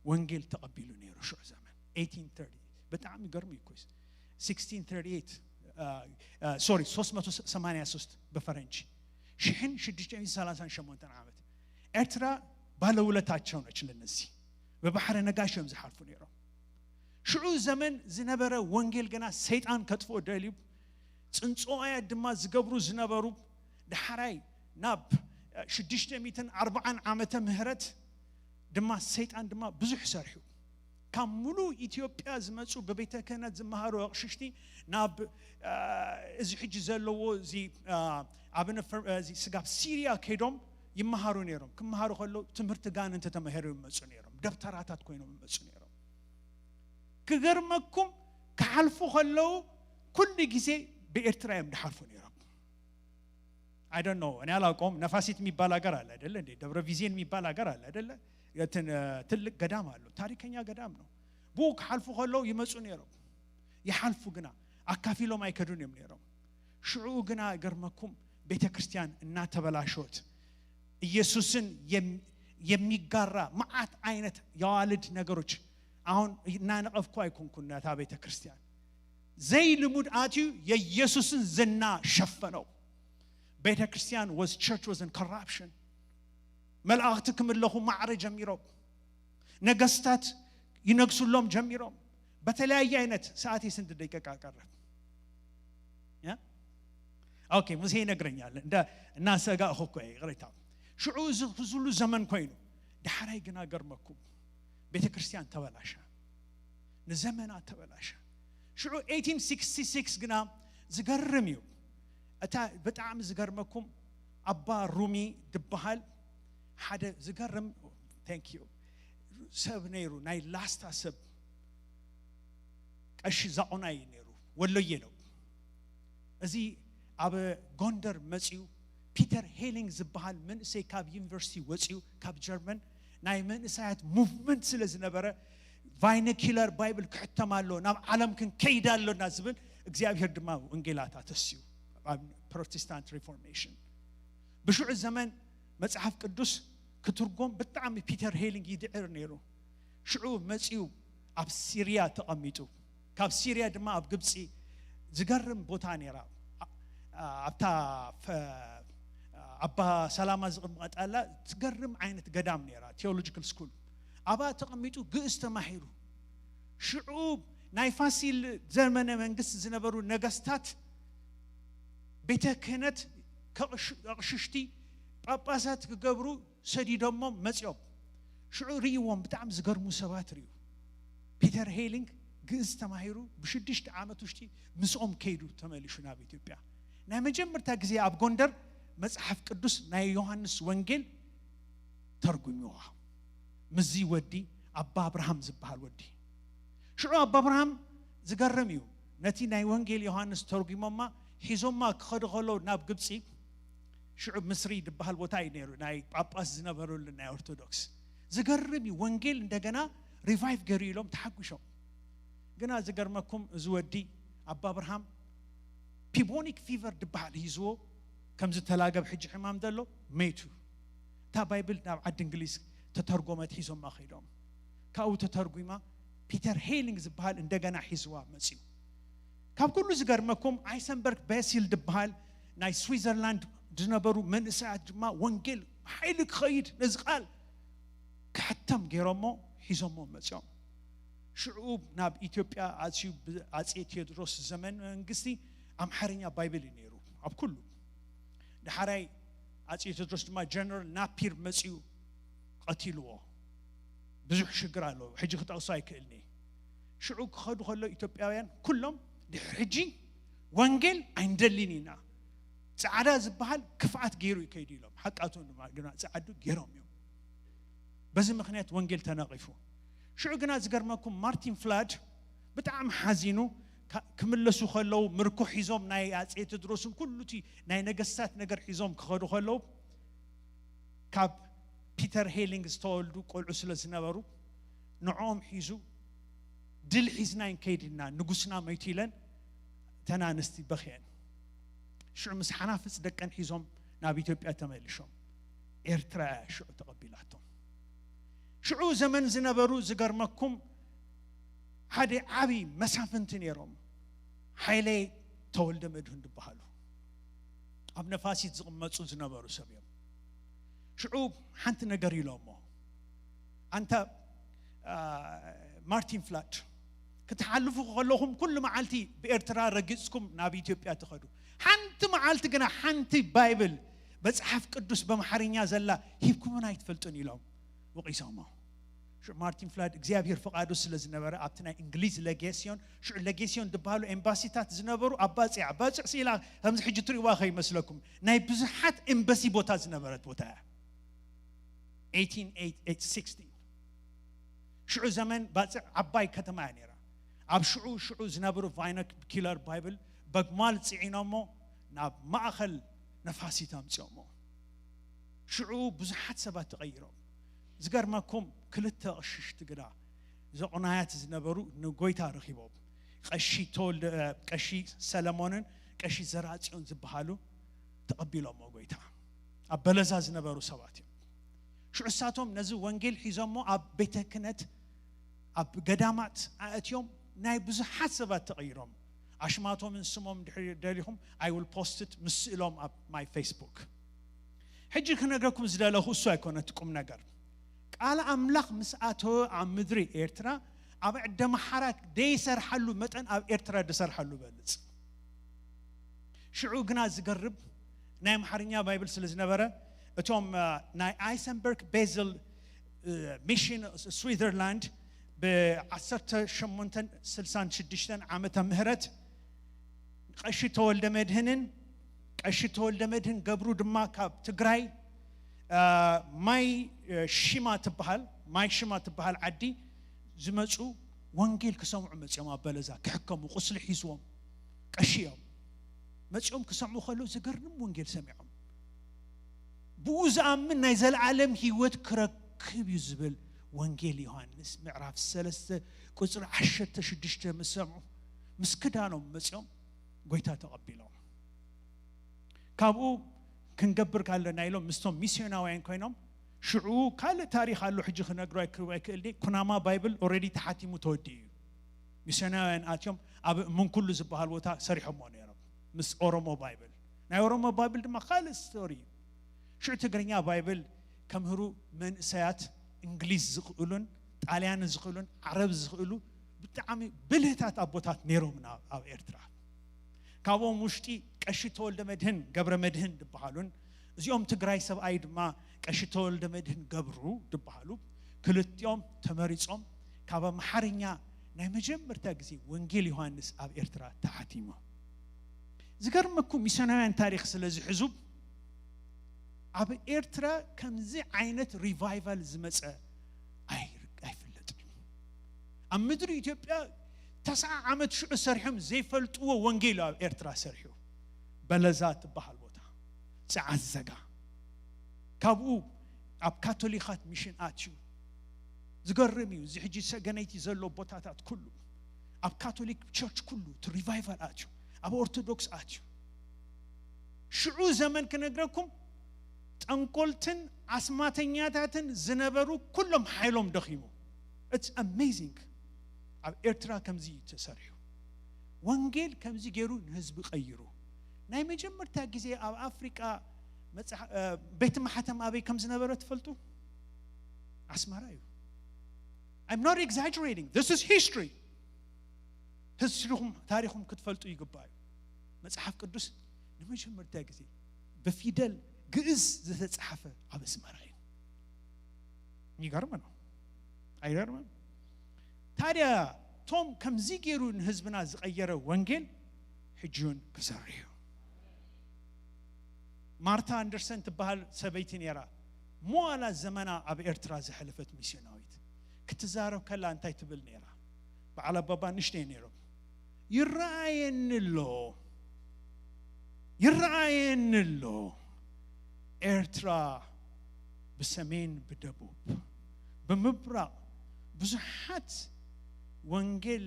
ወንጌል ተቐቢሉ ነይሩ። ሽዑ ዘመን eighteen thirty ብጣዕሚ ይገርም እዩ እኮ። sixteen thirty-eight፣ ሶሪ፣ ሶስት መቶ ሰማንያ ሶስት ብፈረንጂ፣ ሽሕን ሽዱሽተ ሚእትን ሰላሳን ሸሞንተን ዓመት። ኤርትራ ባለውለታቸው ነች ለነዚህ። ብባሕረ ነጋሽ እዮም ዝሓልፉ ነይሮም። ሽዑ ዘመን ዝነበረ ወንጌል ግና ሰይጣን ከጥፍኦ ደልዩ፣ ጽንጽዋያት ድማ ዝገብሩ ዝነበሩ። ደሓራይ ናብ ሽዱሽተ ሚእትን ኣርባዓን ዓመተ ምህረት ድማ ሰይጣን ድማ ብዙሕ ሰርሑ። ካብ ሙሉእ ኢትዮጵያ ዝመጹ ብቤተ ክህነት ዝመሃሩ ኣቕሽሽቲ ናብ፣ እ፣ እዚ ሕጂ ዘለዎ እዚ፣ እ፣ ኣብ ነፈር-፣ እዚ ስጋብ ሲርያ ከይዶም ይመሃሩ ነይሮም። ክመሃሩ ከለዉ ትምህርቲ ጋንንቲ ተማሂሮም ይመጹ ነይሮም። ደብተራታት ኮይኖም ይመጹ ነይሮም። ክገርመኩም፣ ክሓልፉ ከለዉ ኩሉ ግዜ ብኤርትራ እዮም ዝሓልፉ ነይሮም። I don't know፣ እኔ አላውቀውም። ነፋሲት የሚባል ሀገር አለ አይደለ እንዴ? ደብረ ቪዜን የሚባል ሀገር አለ አይደለ? የትን-፣ ትልቅ ገዳም አለው። ታሪከኛ ገዳም ነው። ብኡ ክሓልፉ ከለዉ ይመጹ ነይሮም። ይሓልፉ ግና ኣካፊሎም ኣይከዱን እዮም ነይሮም። ሽዑ ግና ገርመኩም፣ ቤተ ክርስቲያን እናተበላሸወት፣ ኢየሱስን የም-፣ የሚጋራ መዓት ዓይነት የዋልድ ነገሮች። አሁን እናነቀፍኩ ኣይኮንኩን ነታ ቤተ ክርስቲያን። ዘይልሙድ ኣትዩ የኢየሱስን ዝና ሸፈነው። ቤተ ክርስቲያን was፣ church was in corruption። መላእኽቲ ክምለኹ ማዕረ ጀሚሮም፣ ነገስታት ይነግሱሎም ጀሚሮም። በተለያየ አይነት ሰዓት የስንት ደቂቃ ቀረ? ያ? ኦኬ፣ ሙሴ ይነግረኛል። እንደ እናሰጋእኹ እኮ እየ፣ ይቕሬታ። ሽዑ እዚ ሁሉ ዘመን ኮይኑ፣ ዳሕራይ ግና ገርመኩም፣ ቤተ ክርስቲያን ተበላሻ፣ ንዘመናት ተበላሻ። ሽዑ eighteen sixty-six ግና ዝገርም እዩ። እታ ብጣዕሚ ዝገርመኩም፣ ኣባ ሩሚ ድበሃል ሓደ ዝገርም፣ thank you፣ ሰብ ነይሩ፣ ናይ ላስታ ሰብ፣ ቀሺ ዛቑናይ ነይሩ፣ ወሎዬ ነው። እዚ ኣብ ጎንደር መጺኡ ፒተር ሄሊንግ ዝበሃል መንእሰይ ካብ ዩኒቨርሲቲ ወጺኡ ካብ ጀርመን ናይ መንእሰያት ሙቭመንት ስለ ዝነበረ ቫይነኪለር ባይብል ክሕተም ኣሎ ናብ ዓለም ክንከይድ ኣሎና ዝብል እግዚኣብሔር ድማ ወንጌላት ኣተስዩ ኣብ ፕሮቴስታንት ሪፎርሜሽን ብሽዑ ዘመን መጽሓፍ ቅዱስ ክትርጎም ብጣዕሚ ፒተር ሄሊንግ ይድዕር ነይሩ። ሽዑ መጺኡ ኣብ ሲርያ ተቐሚጡ። ካብ ሲርያ ድማ ኣብ ግብጺ ዝገርም ቦታ ነይራ። ኣብታ ኣባ ሰላማ ዝቕመጣላ ትገርም ዓይነት ገዳም ነይራ ቴዎሎጂካል ስኩል። ኣብኣ ተቐሚጡ ግእዝ ተማሂሩ። ሽዑ ናይ ፋሲል ዘመነ መንግስቲ ዝነበሩ ነገስታት ቤተ ክህነት ኣቕሽሽቲ ጳጳሳት ክገብሩ ሰዲዶሞም መጺኦም። ሽዑ ርእይዎም ብጣዕሚ ዝገርሙ ሰባት ርእዩ። ፒተር ሄሊንግ ግእዝ ተማሂሩ ብሽዱሽተ ዓመት ውሽጢ ምስኦም ከይዱ ተመሊሹ ናብ ኢትዮጵያ። ናይ መጀመርታ ግዜ ኣብ ጎንደር መጽሓፍ ቅዱስ ናይ ዮሃንስ ወንጌል ተርጉምዋ ምስዚ ወዲ ኣባ ኣብርሃም ዝበሃል ወዲ። ሽዑ ኣባ ኣብርሃም ዝገርም እዩ። ነቲ ናይ ወንጌል ዮሃንስ ተርጉሞማ ሒዞማ ክኸዱ ከለዉ ናብ ግብጺ ሽዑ ምስሪ ዝበሃል ቦታ እዩ ነይሩ ናይ ጳጳስ ዝነበረሉ ናይ ኦርቶዶክስ። ዝገርም እዩ። ወንጌል እንደገና ሪቫይቭ ገይሩ ኢሎም ተሓጒሾም። ግና ዝገርመኩም እዚ ወዲ ኣባ ኣብርሃም ፒቦኒክ ፊቨር ዝበሃል ሂዝዎ ከም ዝተላገብ ሕጂ ሕማም ዘሎ መይቱ። እታ ባይብል ናብ ዓዲ እንግሊዝ ተተርጎመት ሒዞማ ከይዶም ካብኡ ተተርጉማ ፒተር ሄሊንግ ዝበሃል እንደገና ሒዝዋ መፅዩ። ካብ ኩሉ ዝገርመኩም ኣይሰንበርግ ቤሲል ዝበሃል ናይ ስዊዘርላንድ ዝነበሩ መንእሰያት ድማ ወንጌል ሓይሊ ክኸይድ ነዚ ቃል ክሕተም ገይሮሞ ሒዞሞ መፅኦም። ሽዑ ናብ ኢትዮጵያ ኣፅዩ ብኣፄ ቴዎድሮስ ዘመን መንግስቲ ኣምሓርኛ ባይብል እዩ ነይሩ ኣብ ኩሉ። ዳሕራይ ኣፄ ቴዎድሮስ ድማ ጀነራል ናፒር መፅዩ ቀቲልዎ። ብዙሕ ሽግር ኣለዎ። ሕጂ ክጠቕሶ ኣይክእልኒ። ሽዑ ክኸዱ ከሎ ኢትዮጵያውያን ኩሎም ድሕሪ ሕጂ ወንጌል ኣይንደሊን ኢና፣ ጻዕዳ ዝበሃል ክፍኣት ገይሩ እዩ ከይዱ ኢሎም። ሓቃቶም ድማ ግና ጻዕዱ ገይሮም እዮም። በዚ ምኽንያት ወንጌል ተነቒፉ። ሽዑ ግና ዝገርመኩም ማርቲን ፍላድ ብጣዕሚ ሓዚኑ ክምለሱ ከለዉ ምርኮ ሒዞም ናይ ኣጼ ቴድሮስን ኩሉ እቲ ናይ ነገስታት ነገር ሒዞም ክኸዱ ከለዉ ካብ ፒተር ሄሊንግ ዝተወልዱ ቆልዑ ስለ ዝነበሩ ንዕኦም ሒዙ ድል ሒዝና ይንከይድ ኢና ንጉስና መይቱ ኢለን እተን ኣንስቲ በኽየን። ሽዑ ምስ ሓናፍፅ ደቀን ሒዞም ናብ ኢትዮጵያ ተመሊሾም። ኤርትራ እያ ሽዑ ተቐቢላቶም። ሽዑ ዘመን ዝነበሩ ዝገርመኩም ሓደ ዓብዪ መሳፍንቲ ነይሮም። ሓይለይ ተወልደ መድህን ዝበሃሉ ኣብ ነፋሲት ዝቕመፁ ዝነበሩ ሰብ እዮም። ሽዑ ሓንቲ ነገር ኢሎሞ ኣንታ ማርቲን ፍላድ ክትሓልፉ ከለኹም ኩሉ መዓልቲ ብኤርትራ ረጊፅኩም ናብ ኢትዮጵያ ትኸዱ። ሓንቲ መዓልቲ ግና ሓንቲ ባይብል መፅሓፍ ቅዱስ በምሓርኛ ዘላ ሂብኩምን ኣይትፈልጡን ኢሎም ወቒሶሞ። ሽዑ ማርቲን ፍላድ እግዚኣብሔር ፍቓዱ ስለ ዝነበረ ኣብቲ ናይ እንግሊዝ ለጌሲዮን ሽዑ ለጌሲዮን ዝበሃሉ ኤምባሲታት ዝነበሩ ኣባፅዕ ኣባፅዕ ስኢላ ከምዚ ሕጂ ትሪእዋ ከይመስለኩም ናይ ብዙሓት ኤምባሲ ቦታ ዝነበረት ቦታ እያ። ሽዑ ዘመን ባፅዕ ዓባይ ከተማ እያ ነይራ። ኣብ ሽዑ ሽዑ ዝነበሩ ቫይኖኪላር ባይብል በግማል ፅዒኖሞ ናብ ማእኸል ነፋሲት ኣምፅኦሞ። ሽዑ ብዙሓት ሰባት ተቐይሮም። ዝገርመኩም ክልተ ኣቕሽሽቲ ግና ዘቑናያት ዝነበሩ ንጎይታ ረኺቦም። ቀሺ ተወልደ ቀሺ ሰለሞንን ቀሺ ዘራጽዮን ዝበሃሉ ተቐቢሎሞ ጎይታ። ኣብ በለዛ ዝነበሩ ሰባት እዮም። ሽዑ እሳቶም ነዚ ወንጌል ሒዞሞ ኣብ ቤተ ክህነት ኣብ ገዳማት ኣእትዮም ናይ ብዙሓት ሰባት ተቐይሮም። ኣሽማቶምን ስሞም ድሕሪ ደሊኹም I will post it ምስ ስእሎም ኣብ my Facebook። ሕጂ ክነግረኩም ዝደለኹ እሱ ኣይኮነ እቲ ቁም ነገር። ቃል ኣምላኽ ምስ ኣተወ ኣብ ምድሪ ኤርትራ ኣብ ዕደመሓራ ደይሰርሓሉ መጠን ኣብ ኤርትራ ድሰርሓሉ በልጽ። ሽዑ ግና ዝገርብ ናይ ኣምሓርኛ ባይብል ስለ ዝነበረ እቶም ናይ ኣይሰንበርግ ቤዝል ሚሽን ስዊዘርላንድ ብ1866 ዓመተ ምህረት ቀሺ ተወልደ መድህንን ቀሺ ተወልደ መድህን ገብሩ ድማ ካብ ትግራይ ማይ ሽማ ትበሃል ማይ ሽማ ትበሃል ዓዲ ዝመፁ ወንጌል ክሰምዑ መፅኦም ኣብ በለዛ ክሕከሙ ቁስሊ ሒዝዎም ቀሺ እዮም። መጺኦም ክሰምዑ ከለዉ ዘገርም ወንጌል ሰሚዖም። ብኡ ዝኣምን ናይ ዘለዓለም ህይወት ክረክብ እዩ ዝብል ወንጌል ዮሃንስ ምዕራፍ ሰለስተ ቁጽሪ ዓሰርተ ሽዱሽተ ምስ ሰምዑ፣ ምስ ክዳኖም መጺኦም ጎይታ ተቐቢሎም። ካብኡ ክንገብር ካለና ኢሎም ምስቶም ሚስዮናውያን ኮይኖም፣ ሽዑ ካልእ ታሪኽ ኣሎ፣ ሕጂ ክነግሮ ኣይክእል ኣይክእል ድየ። ኩናማ ባይብል ኦልሬዲ ተሓቲሙ ተወዲኡ እዩ። ሚስዮናውያን ኣትዮም ኣብ ምንኩሉ ዝበሃል ቦታ ሰሪሖሞ ነይሮም፣ ምስ ኦሮሞ ባይብል። ናይ ኦሮሞ ባይብል ድማ ካልእ ስቶሪ እዩ። ሽዑ ትግርኛ ባይብል ከምህሩ መንእሰያት እንግሊዝ ዝኽእሉን ጣልያን ዝኽእሉን ዓረብ ዝኽእሉ ብጣዕሚ ብልህታት ኣቦታት ነይሮምና ኣብ ኤርትራ። ካብኦም ውሽጢ ቀሺ ተወልደ መድህን ገብረ መድህን ዝበሃሉን፣ እዚኦም ትግራይ ሰብኣይ ድማ ቀሺ ተወልደ መድህን ገብሩ ዝበሃሉ ክልቲኦም ተመሪጾም፣ ካብ ኣምሓርኛ ናይ መጀመርታ ግዜ ወንጌል ዮሃንስ ኣብ ኤርትራ ተሓቲሙ። ዝገርመኩም፣ ሚስዮናውያን ታሪኽ ስለ ዝሕዙ፣ ኣብ ኤርትራ ከምዚ ዓይነት ሪቫይቫል ዝመጸ ኣይር-፣ ኣይፍለጥን እዩ። ኣብ ምድሪ ኢትዮጵያ ተስዓ ዓመት ሽዑ ሰሪሖም ዘይፈልጥዎ ወንጌል ኣብ ኤርትራ ሰሪሑ። በለዛ ትበሃል ቦታ፣ ጸዓት ዘጋ። ካብኡ ኣብ ካቶሊካት ሚሽን ኣትዩ። ዝገርም እዩ። እዚ ሕጂ ሰገነይቲ ዘሎ ቦታታት ኩሉ፣ ኣብ ካቶሊክ ቸርች ኩሉ እቲ ሪቫይቫል ኣትዩ፣ ኣብ ኦርቶዶክስ ኣትዩ። ሽዑ ዘመን ክነግረኩም፣ ጠንቆልትን ኣስማተኛታትን ዝነበሩ ኩሎም ሓይሎም ደኺሙ። It's amazing። ኣብ ኤርትራ ከምዚ እዩ ተሰሪሑ። ወንጌል ከምዚ ገይሩ ንህዝቢ ቀይሩ። ናይ መጀመርታ ግዜ ኣብ ኣፍሪቃ መጽሓ-፣ እ፣ ቤት ማሕተም ኣበይ ከም ዝነበረ ትፈልጡ? ኣስመራ እዩ። I'm not exaggerating. This is history. ህስትሪኹም፣ ታሪኹም ክትፈልጡ ይግባእ እዩ። መጽሓፍ ቅዱስ ንመጀመርታ ግዜ ብፊደል ግእዝ ዝተጻሕፈ ኣብ ኣስመራ እዩ። ይገርም ነው። ኣይገርምም? ታዲያ ቶም ከምዚ ገይሩ ንህዝብና ዝቐየረ ወንጌል ሕጂ እውን ክሰርሕ እዩ። ማርታ ኣንደርሰን ትበሃል ሰበይቲ ነይራ። መዋላ ዘመና ኣብ ኤርትራ ዘሕለፈት ሚስዮናዊት ክትዛረብ ከላ እንታይ ትብል ነይራ? በዓል ኣባባ ንእሽተይ ነይሮም። "ይረኣየኒ ኣሎ፣ ይረኣየኒ ኣሎ። ኤርትራ ብሰሜን፣ ብደቡብ፣ ብምብራቕ ብዙሓት ወንጌል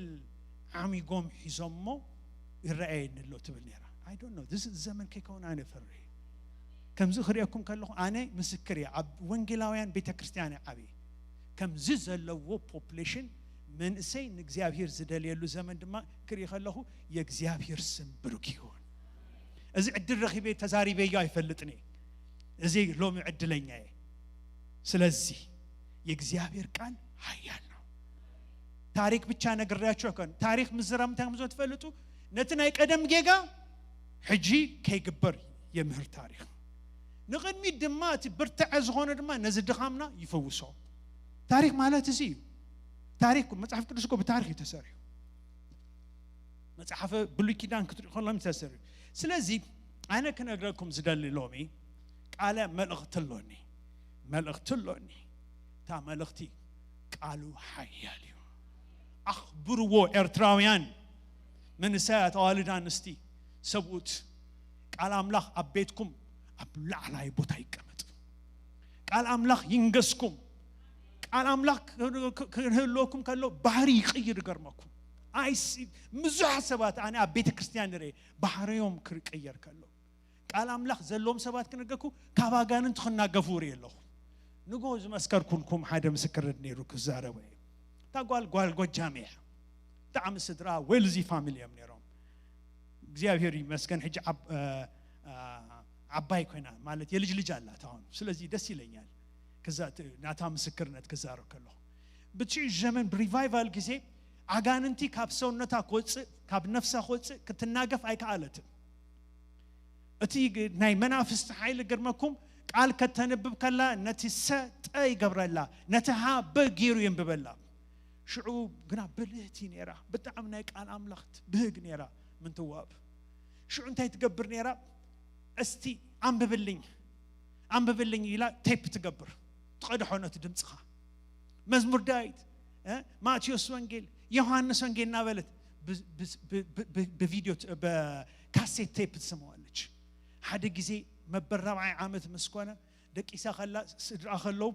ዓሚጎም ሒዞሞ ይረኣየኒ ኣሎ" ትብል ነይራ። I don't know፣ እዚ ዘመን ከይከውን ኣነ ፈርህ። ከምዚ ክርእየኩም ከለኹ ኣነ ምስክር እየ። ኣብ ወንጌላውያን ቤተ ክርስቲያን እየ ዓብየ። ከምዚ ዘለዎ ፖፕሌሽን መንእሰይ ንእግዚኣብሔር ዝደልየሉ ዘመን ድማ ክርኢ ከለኹ የእግዚኣብሔር ስም ብሩክ ይሁን። እዚ ዕድል ረኺበ ተዛሪበዮ ኣይፈልጥን እየ። እዚ ሎሚ ዕድለኛ እየ። ስለዚ የእግዚኣብሔር ቃል ሓያል ነው። ታሪክ ብቻ ነግሬያችሁ ኣይኮን። ታሪክ ምዝራብ እንታይ ከም ትፈልጡ፣ ነቲ ናይ ቀደም ጌጋ ሕጂ ከይግበር የምህር ታሪክ። ንቕድሚት ድማ እቲ ብርትዐ ዝኾነ ድማ ነዚ ድኻምና ይፈውሶ። ታሪክ ማለት እዚ እዩ። ታሪክ፣ መጽሓፍ ቅዱስ እኮ ብታሪክ እዩ ተሰሪሑ። መጽሓፈ ብሉይ ኪዳን ክትሪኡ ከለኹም ተሰሪሑ። ስለዚ ኣነ ክነግረኩም ዝደሊ ሎሚ ቃለ መልእኽቲ ኣሎኒ። መልእኽቲ ኣሎኒ። እታ መልእኽቲ ቃሉ ሓያል እዩ። ኣኽብርዎ ኤርትራውያን፣ መንእሰያት፣ ኣዋልድ፣ ኣንስቲ፣ ሰብኡት፣ ቃል ኣምላኽ ኣብ ቤትኩም ኣብ ላዕላይ ቦታ ይቀመጥ። ቃል ኣምላኽ ይንገስኩም። ቃል ኣምላኽ ክህልወኩም ከሎ ባህሪ ይቕይር። ይገርመኩም። ኣይሲ ብዙሓት ሰባት ኣነ ኣብ ቤተ ክርስቲያን ንርኢ ባህርዮም ክቅየር ከሎ፣ ቃል ኣምላኽ ዘለዎም ሰባት ክነገርኩ ካብ ኣጋንንቲ ክናገፉ ርኢ ኣለኹ። ንጎ ዝመስከርኩልኩም ሓደ ምስክርነት ነይሩ ክዛረበ እዩ። እታ ጓል፣ ጓል ጎጃም እያ። ብጣዕሚ ስድራ ዌልዚ ፋሚሊ እዮም ነይሮም። እግዚኣብሔር ይመስገን ሕጂ ዓብ-፣ እ፣ እ፣ ዓባይ ኮይና፣ ማለት የልጅ ልጅ ኣላት ኣሁን። ስለዚህ ደስ ይለኛል። ከዛ ት-፣ ናታ ምስክርነት ክዛረብ ከለኹ። ብትሽዑ ዘመን ብሪቫይቫል ግዜ ኣጋንንቲ ካብ ሰውነታ ክወፅእ፣ ካብ ነፍሳ ክወፅእ ክትናገፍ ኣይከኣለትን። እቲ ግ-፣ ናይ መናፍስቲ ሓይሊ ግርመኩም ቃል ከተንብብ ከላ ነቲ ሰ ጠ ይገብረላ፣ ነቲ ሃ በ ገይሩ የንብበላ። ሽዑ ግና ብልህቲ ነይራ፣ ብጣዕሚ ናይ ቃል ኣምላኽ ትብህግ ነይራ ምንትዋብ። ሽዑ እንታይ ትገብር ነይራ? "እስቲ ኣንብብልኝ፣ ኣንብብልኝ" ኢላ ቴፕ ትገብር፣ ትቐድሖ ነቲ ድምፅኻ። መዝሙር ዳዊት፣ እ፣ ማቴዎስ ወንጌል፣ ዮሃንስ ወንጌል እናበለት ብ-፣ ብ-፣ ብ-፣ ብ-፣ ብ-፣ ብቪድዮ ት-፣ በ-፣ ካሴት ቴፕ ትሰምዋለች። ሓደ ግዜ መበል ራብዓይ ዓመት ምስ ኮነ ደቂሳ ከላ፣ ስድራ ከለዉ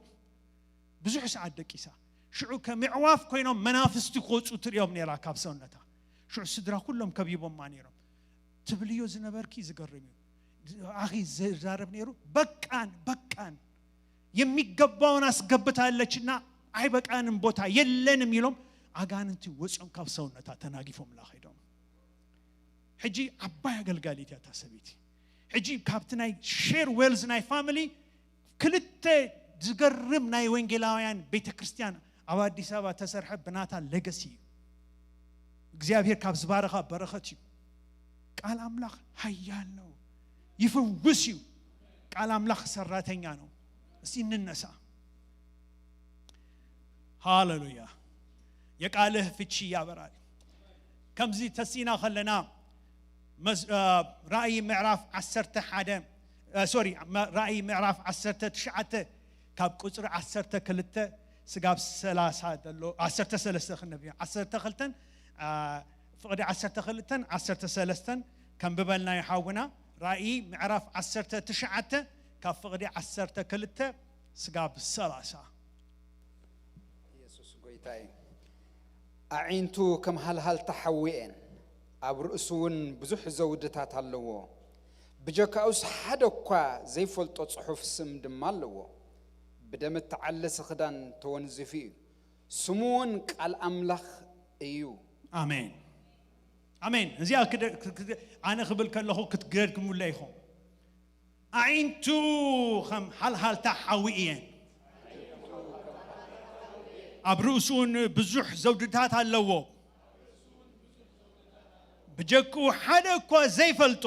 ብዙሕ ሰዓት ደቂሳ። ሽዑ ከም ኣዕዋፍ ኮይኖም መናፍስቲ ክወፁ ትርእዮም ነይራ ካብ ሰውነታ። ሽዑ ስድራ ኩሎም ከቢቦማ ነይሮም። ትብልዮ ዝነበርኪ ዝገርም እዩ። ኣኺ ዝዛረብ ነይሩ፣ በቃን፣ በቃን፣ የሚገባውን አስገብታለችና አይበቃንም፣ ቦታ የለንም ኢሎም ኣጋንንቲ ወፂኦም ካብ ሰውነታ ተናጊፎምላ ከይዶም። ሕጂ ዓባይ ኣገልጋሊት እያ እታ ሰበይቲ። ሕጂ ካብቲ ናይ ሼር ዌልዝ ናይ ፋሚሊ ክልተ ዝገርም ናይ ወንጌላውያን ቤተ ክርስቲያን ኣብ ኣዲስ ኣበባ ተሰርሐ ብናታ ሌገሲ እዩ። እግዚኣብሔር ካብ ዝባረኻ በረኸት እዩ። ቃል ኣምላኽ ኃያል ነው፣ ይፍውስ እዩ። ቃል ኣምላኽ ሰራተኛ ነው። እስቲ እንነሳ። ሃሌሉያ። የቃልህ ፍቺ ያበራል። ከምዚ ተሲና ከለና መዝ- እ፣ ራእይ ምዕራፍ ዓሰርተ ሓደ፣ እ፣ ሶሪ፣ መ- ራእይ ምዕራፍ ዓሰርተ ትሽዓተ ካብ ቁፅሪ ዓሰርተ ክልተ ስጋብ ሰላሳ ዘሎ፣ ዓሰርተ ሰለስተ ክንብብ፣ ዓሰርተ ክልተን፣ እ፣ ፍቕዲ ዓሰርተ ክልተን ዓሰርተ ሰለስተን ከንብበልና ይሓውና። ራእይ ምዕራፍ ዓሰርተ ትሽዓተ ካብ ፍቕዲ ዓሰርተ ክልተ ስጋብ ሰላሳ። ኢየሱስ ጎይታ እዩ። ኣዒንቱ ከም ሃልሃልታ ሓዊ እየን፣ ኣብ ርእሱ እውን ብዙሕ ዘውድታት ኣለዎ። ብጀካኡስ ሓደ እኳ ዘይፈልጦ ጽሑፍ ስም ድማ ኣለዎ። ብደም እተዓለሰ ክዳን ተወንዚፉ እዩ። ስሙ እውን ቃል ኣምላኽ እዩ። ኣሜን፣ ኣሜን። እዚኣ ክደ- ክደ- ኣነ ክብል ከለኹ ክትገድግሙለይ ኢኹም። ኣዒንቱ ከም ሃልሃልታ ሓዊ እየን፣ ኣብ ርእሱን ብዙሕ ዘውድታት ኣለዎ። ብጀክኡ ሓደ እኳ ዘይፈልጦ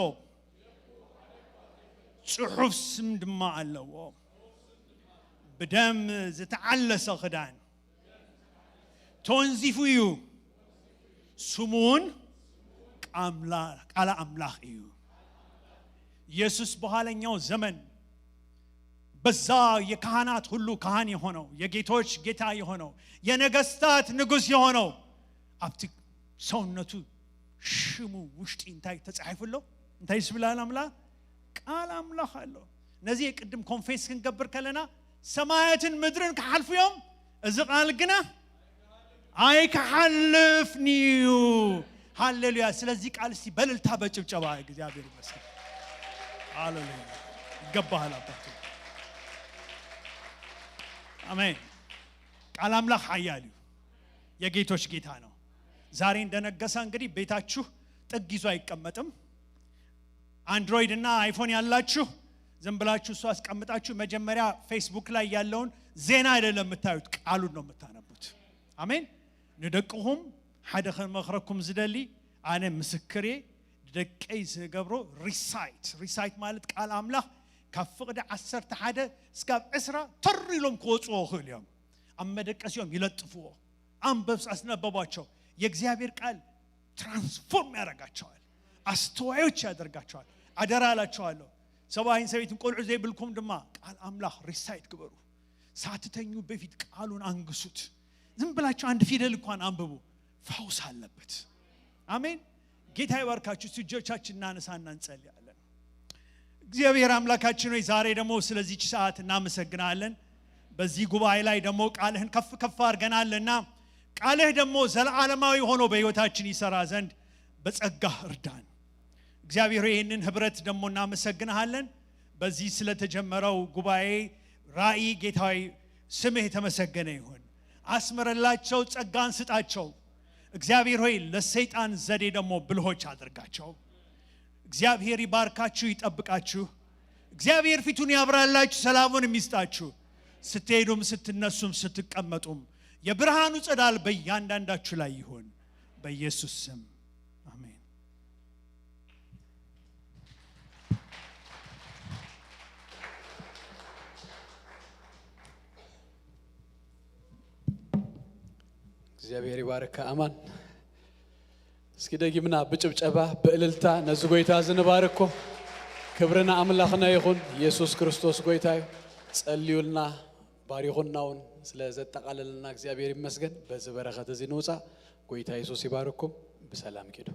ጽሑፍ ስም ድማ ኣለዎ። ብደም ዝተዓለሰ ክዳን ተወንዚፉ እዩ። ስሙን ቃምላ- ቃል ኣምላኽ እዩ። ኢየሱስ በኋለኛው ዘመን በዛ የካህናት ሁሉ ካህን የሆነው፣ የጌቶች ጌታ የሆነው፣ የነገስታት ንጉስ የሆነው፣ ኣብቲ ሰውነቱ ሽሙ ውሽጢ እንታይ ተጻሒፉ ኣሎ? እንታይ ዝብላል ኣምላኽ? ቃል ኣምላኽ ኣሎ። ነዚ ቅድም ኮንፌስ ክንገብር ከለና ሰማያትን ምድርን ክሓልፉ እዮም፣ እዚ ቃል ግና ኣይክሓልፍን እዩ። ሃሌሉያ። ስለዚህ ቃል እስቲ በልልታ በጭብጨባ እግዚአብሔር ይመስገን። ሃሌሉያ። ይገባሃል ኣባቴ። ኣሜን። ቃል ኣምላኽ ሓያል እዩ። የጌቶች ጌታ ነው። ዛሬ እንደነገሰ እንግዲህ ቤታችሁ ጥግ ይዞ አይቀመጥም። አንድሮይድ እና አይፎን ያላችሁ ዝም ብላችሁ እሱ አስቀምጣችሁ መጀመሪያ ፌስቡክ ላይ ያለውን ዜና አይደለም የምታዩት፣ ቃሉን ነው የምታነቡት። አሜን። ንደቅኹም ሓደ ከመኽረኩም ዝደሊ ኣነ ምስክሬ ደቀይ ዝገብሮ ሪሳይት ሪሳይት ማለት ቃል ኣምላኽ ካብ ፍቕዲ ዓሰርተ ሓደ እስካብ ዕስራ ተር ኢሎም ክወፅዎ ይኽእሉ እዮም። ኣብ መደቀሲኦም ይለጥፍዎ። ኣንበብስ አስነበቧቸው። የእግዚአብሔር ቃል ትራንስፎርም ያደርጋቸዋል፣ አስተዋዮች ያደርጋቸዋል። አደራ እላቸዋለሁ። ሰብኣይን ሰበይትን ቆልዑ ዘይብልኩም ድማ ቃል ኣምላኽ ሪሳይት ግበሩ። ሳትተኙ በፊት ቃሉን አንግሱት። ዝም ብላችሁ አንድ ፊደል እንኳን አንብቡ፣ ፈውስ አለበት። አሜን። ጌታ ይባርካችሁ። እስቲ እጆቻችን እናነሳና እንጸልያለን። እግዚአብሔር አምላካችን ሆይ ዛሬ ደግሞ ስለዚች ሰዓት እናመሰግናለን። በዚህ ጉባኤ ላይ ደግሞ ቃልህን ከፍ ከፍ አድርገናልና ቃልህ ደግሞ ዘላለማዊ ሆኖ በሕይወታችን ይሰራ ዘንድ በጸጋህ እርዳን። እግዚአብሔር ሆይ ይህንን ህብረት ደግሞ እናመሰግንሃለን። በዚህ ስለተጀመረው ጉባኤ ራእይ ጌታ ሆይ ስምህ የተመሰገነ ይሁን። አስምረላቸው፣ ጸጋን ስጣቸው። እግዚአብሔር ሆይ ለሰይጣን ዘዴ ደግሞ ብልሆች አድርጋቸው። እግዚአብሔር ይባርካችሁ፣ ይጠብቃችሁ። እግዚአብሔር ፊቱን ያብራላችሁ፣ ሰላሙን የሚስጣችሁ። ስትሄዱም ስትነሱም ስትቀመጡም የብርሃኑ ጸዳል በእያንዳንዳችሁ ላይ ይሁን። በኢየሱስ ስም አሜን። እግዚኣብሔር ይባርካ ኣማን። እስኪ ደጊምና ብጭብጨባ ብእልልታ ነዚ ጎይታ እዚ ንባርኮ። ክብሪ ንኣምላኽና ይኹን። ኢየሱስ ክርስቶስ ጎይታ እዩ። ጸልዩልና ባሪኹና እውን ስለ ዘጠቓለለና እግዚኣብሔር ይመስገን። በዚ በረኸት እዚ ንውፃእ። ጎይታ ኢየሱስ ይባርኩም። ብሰላም ኪዱ።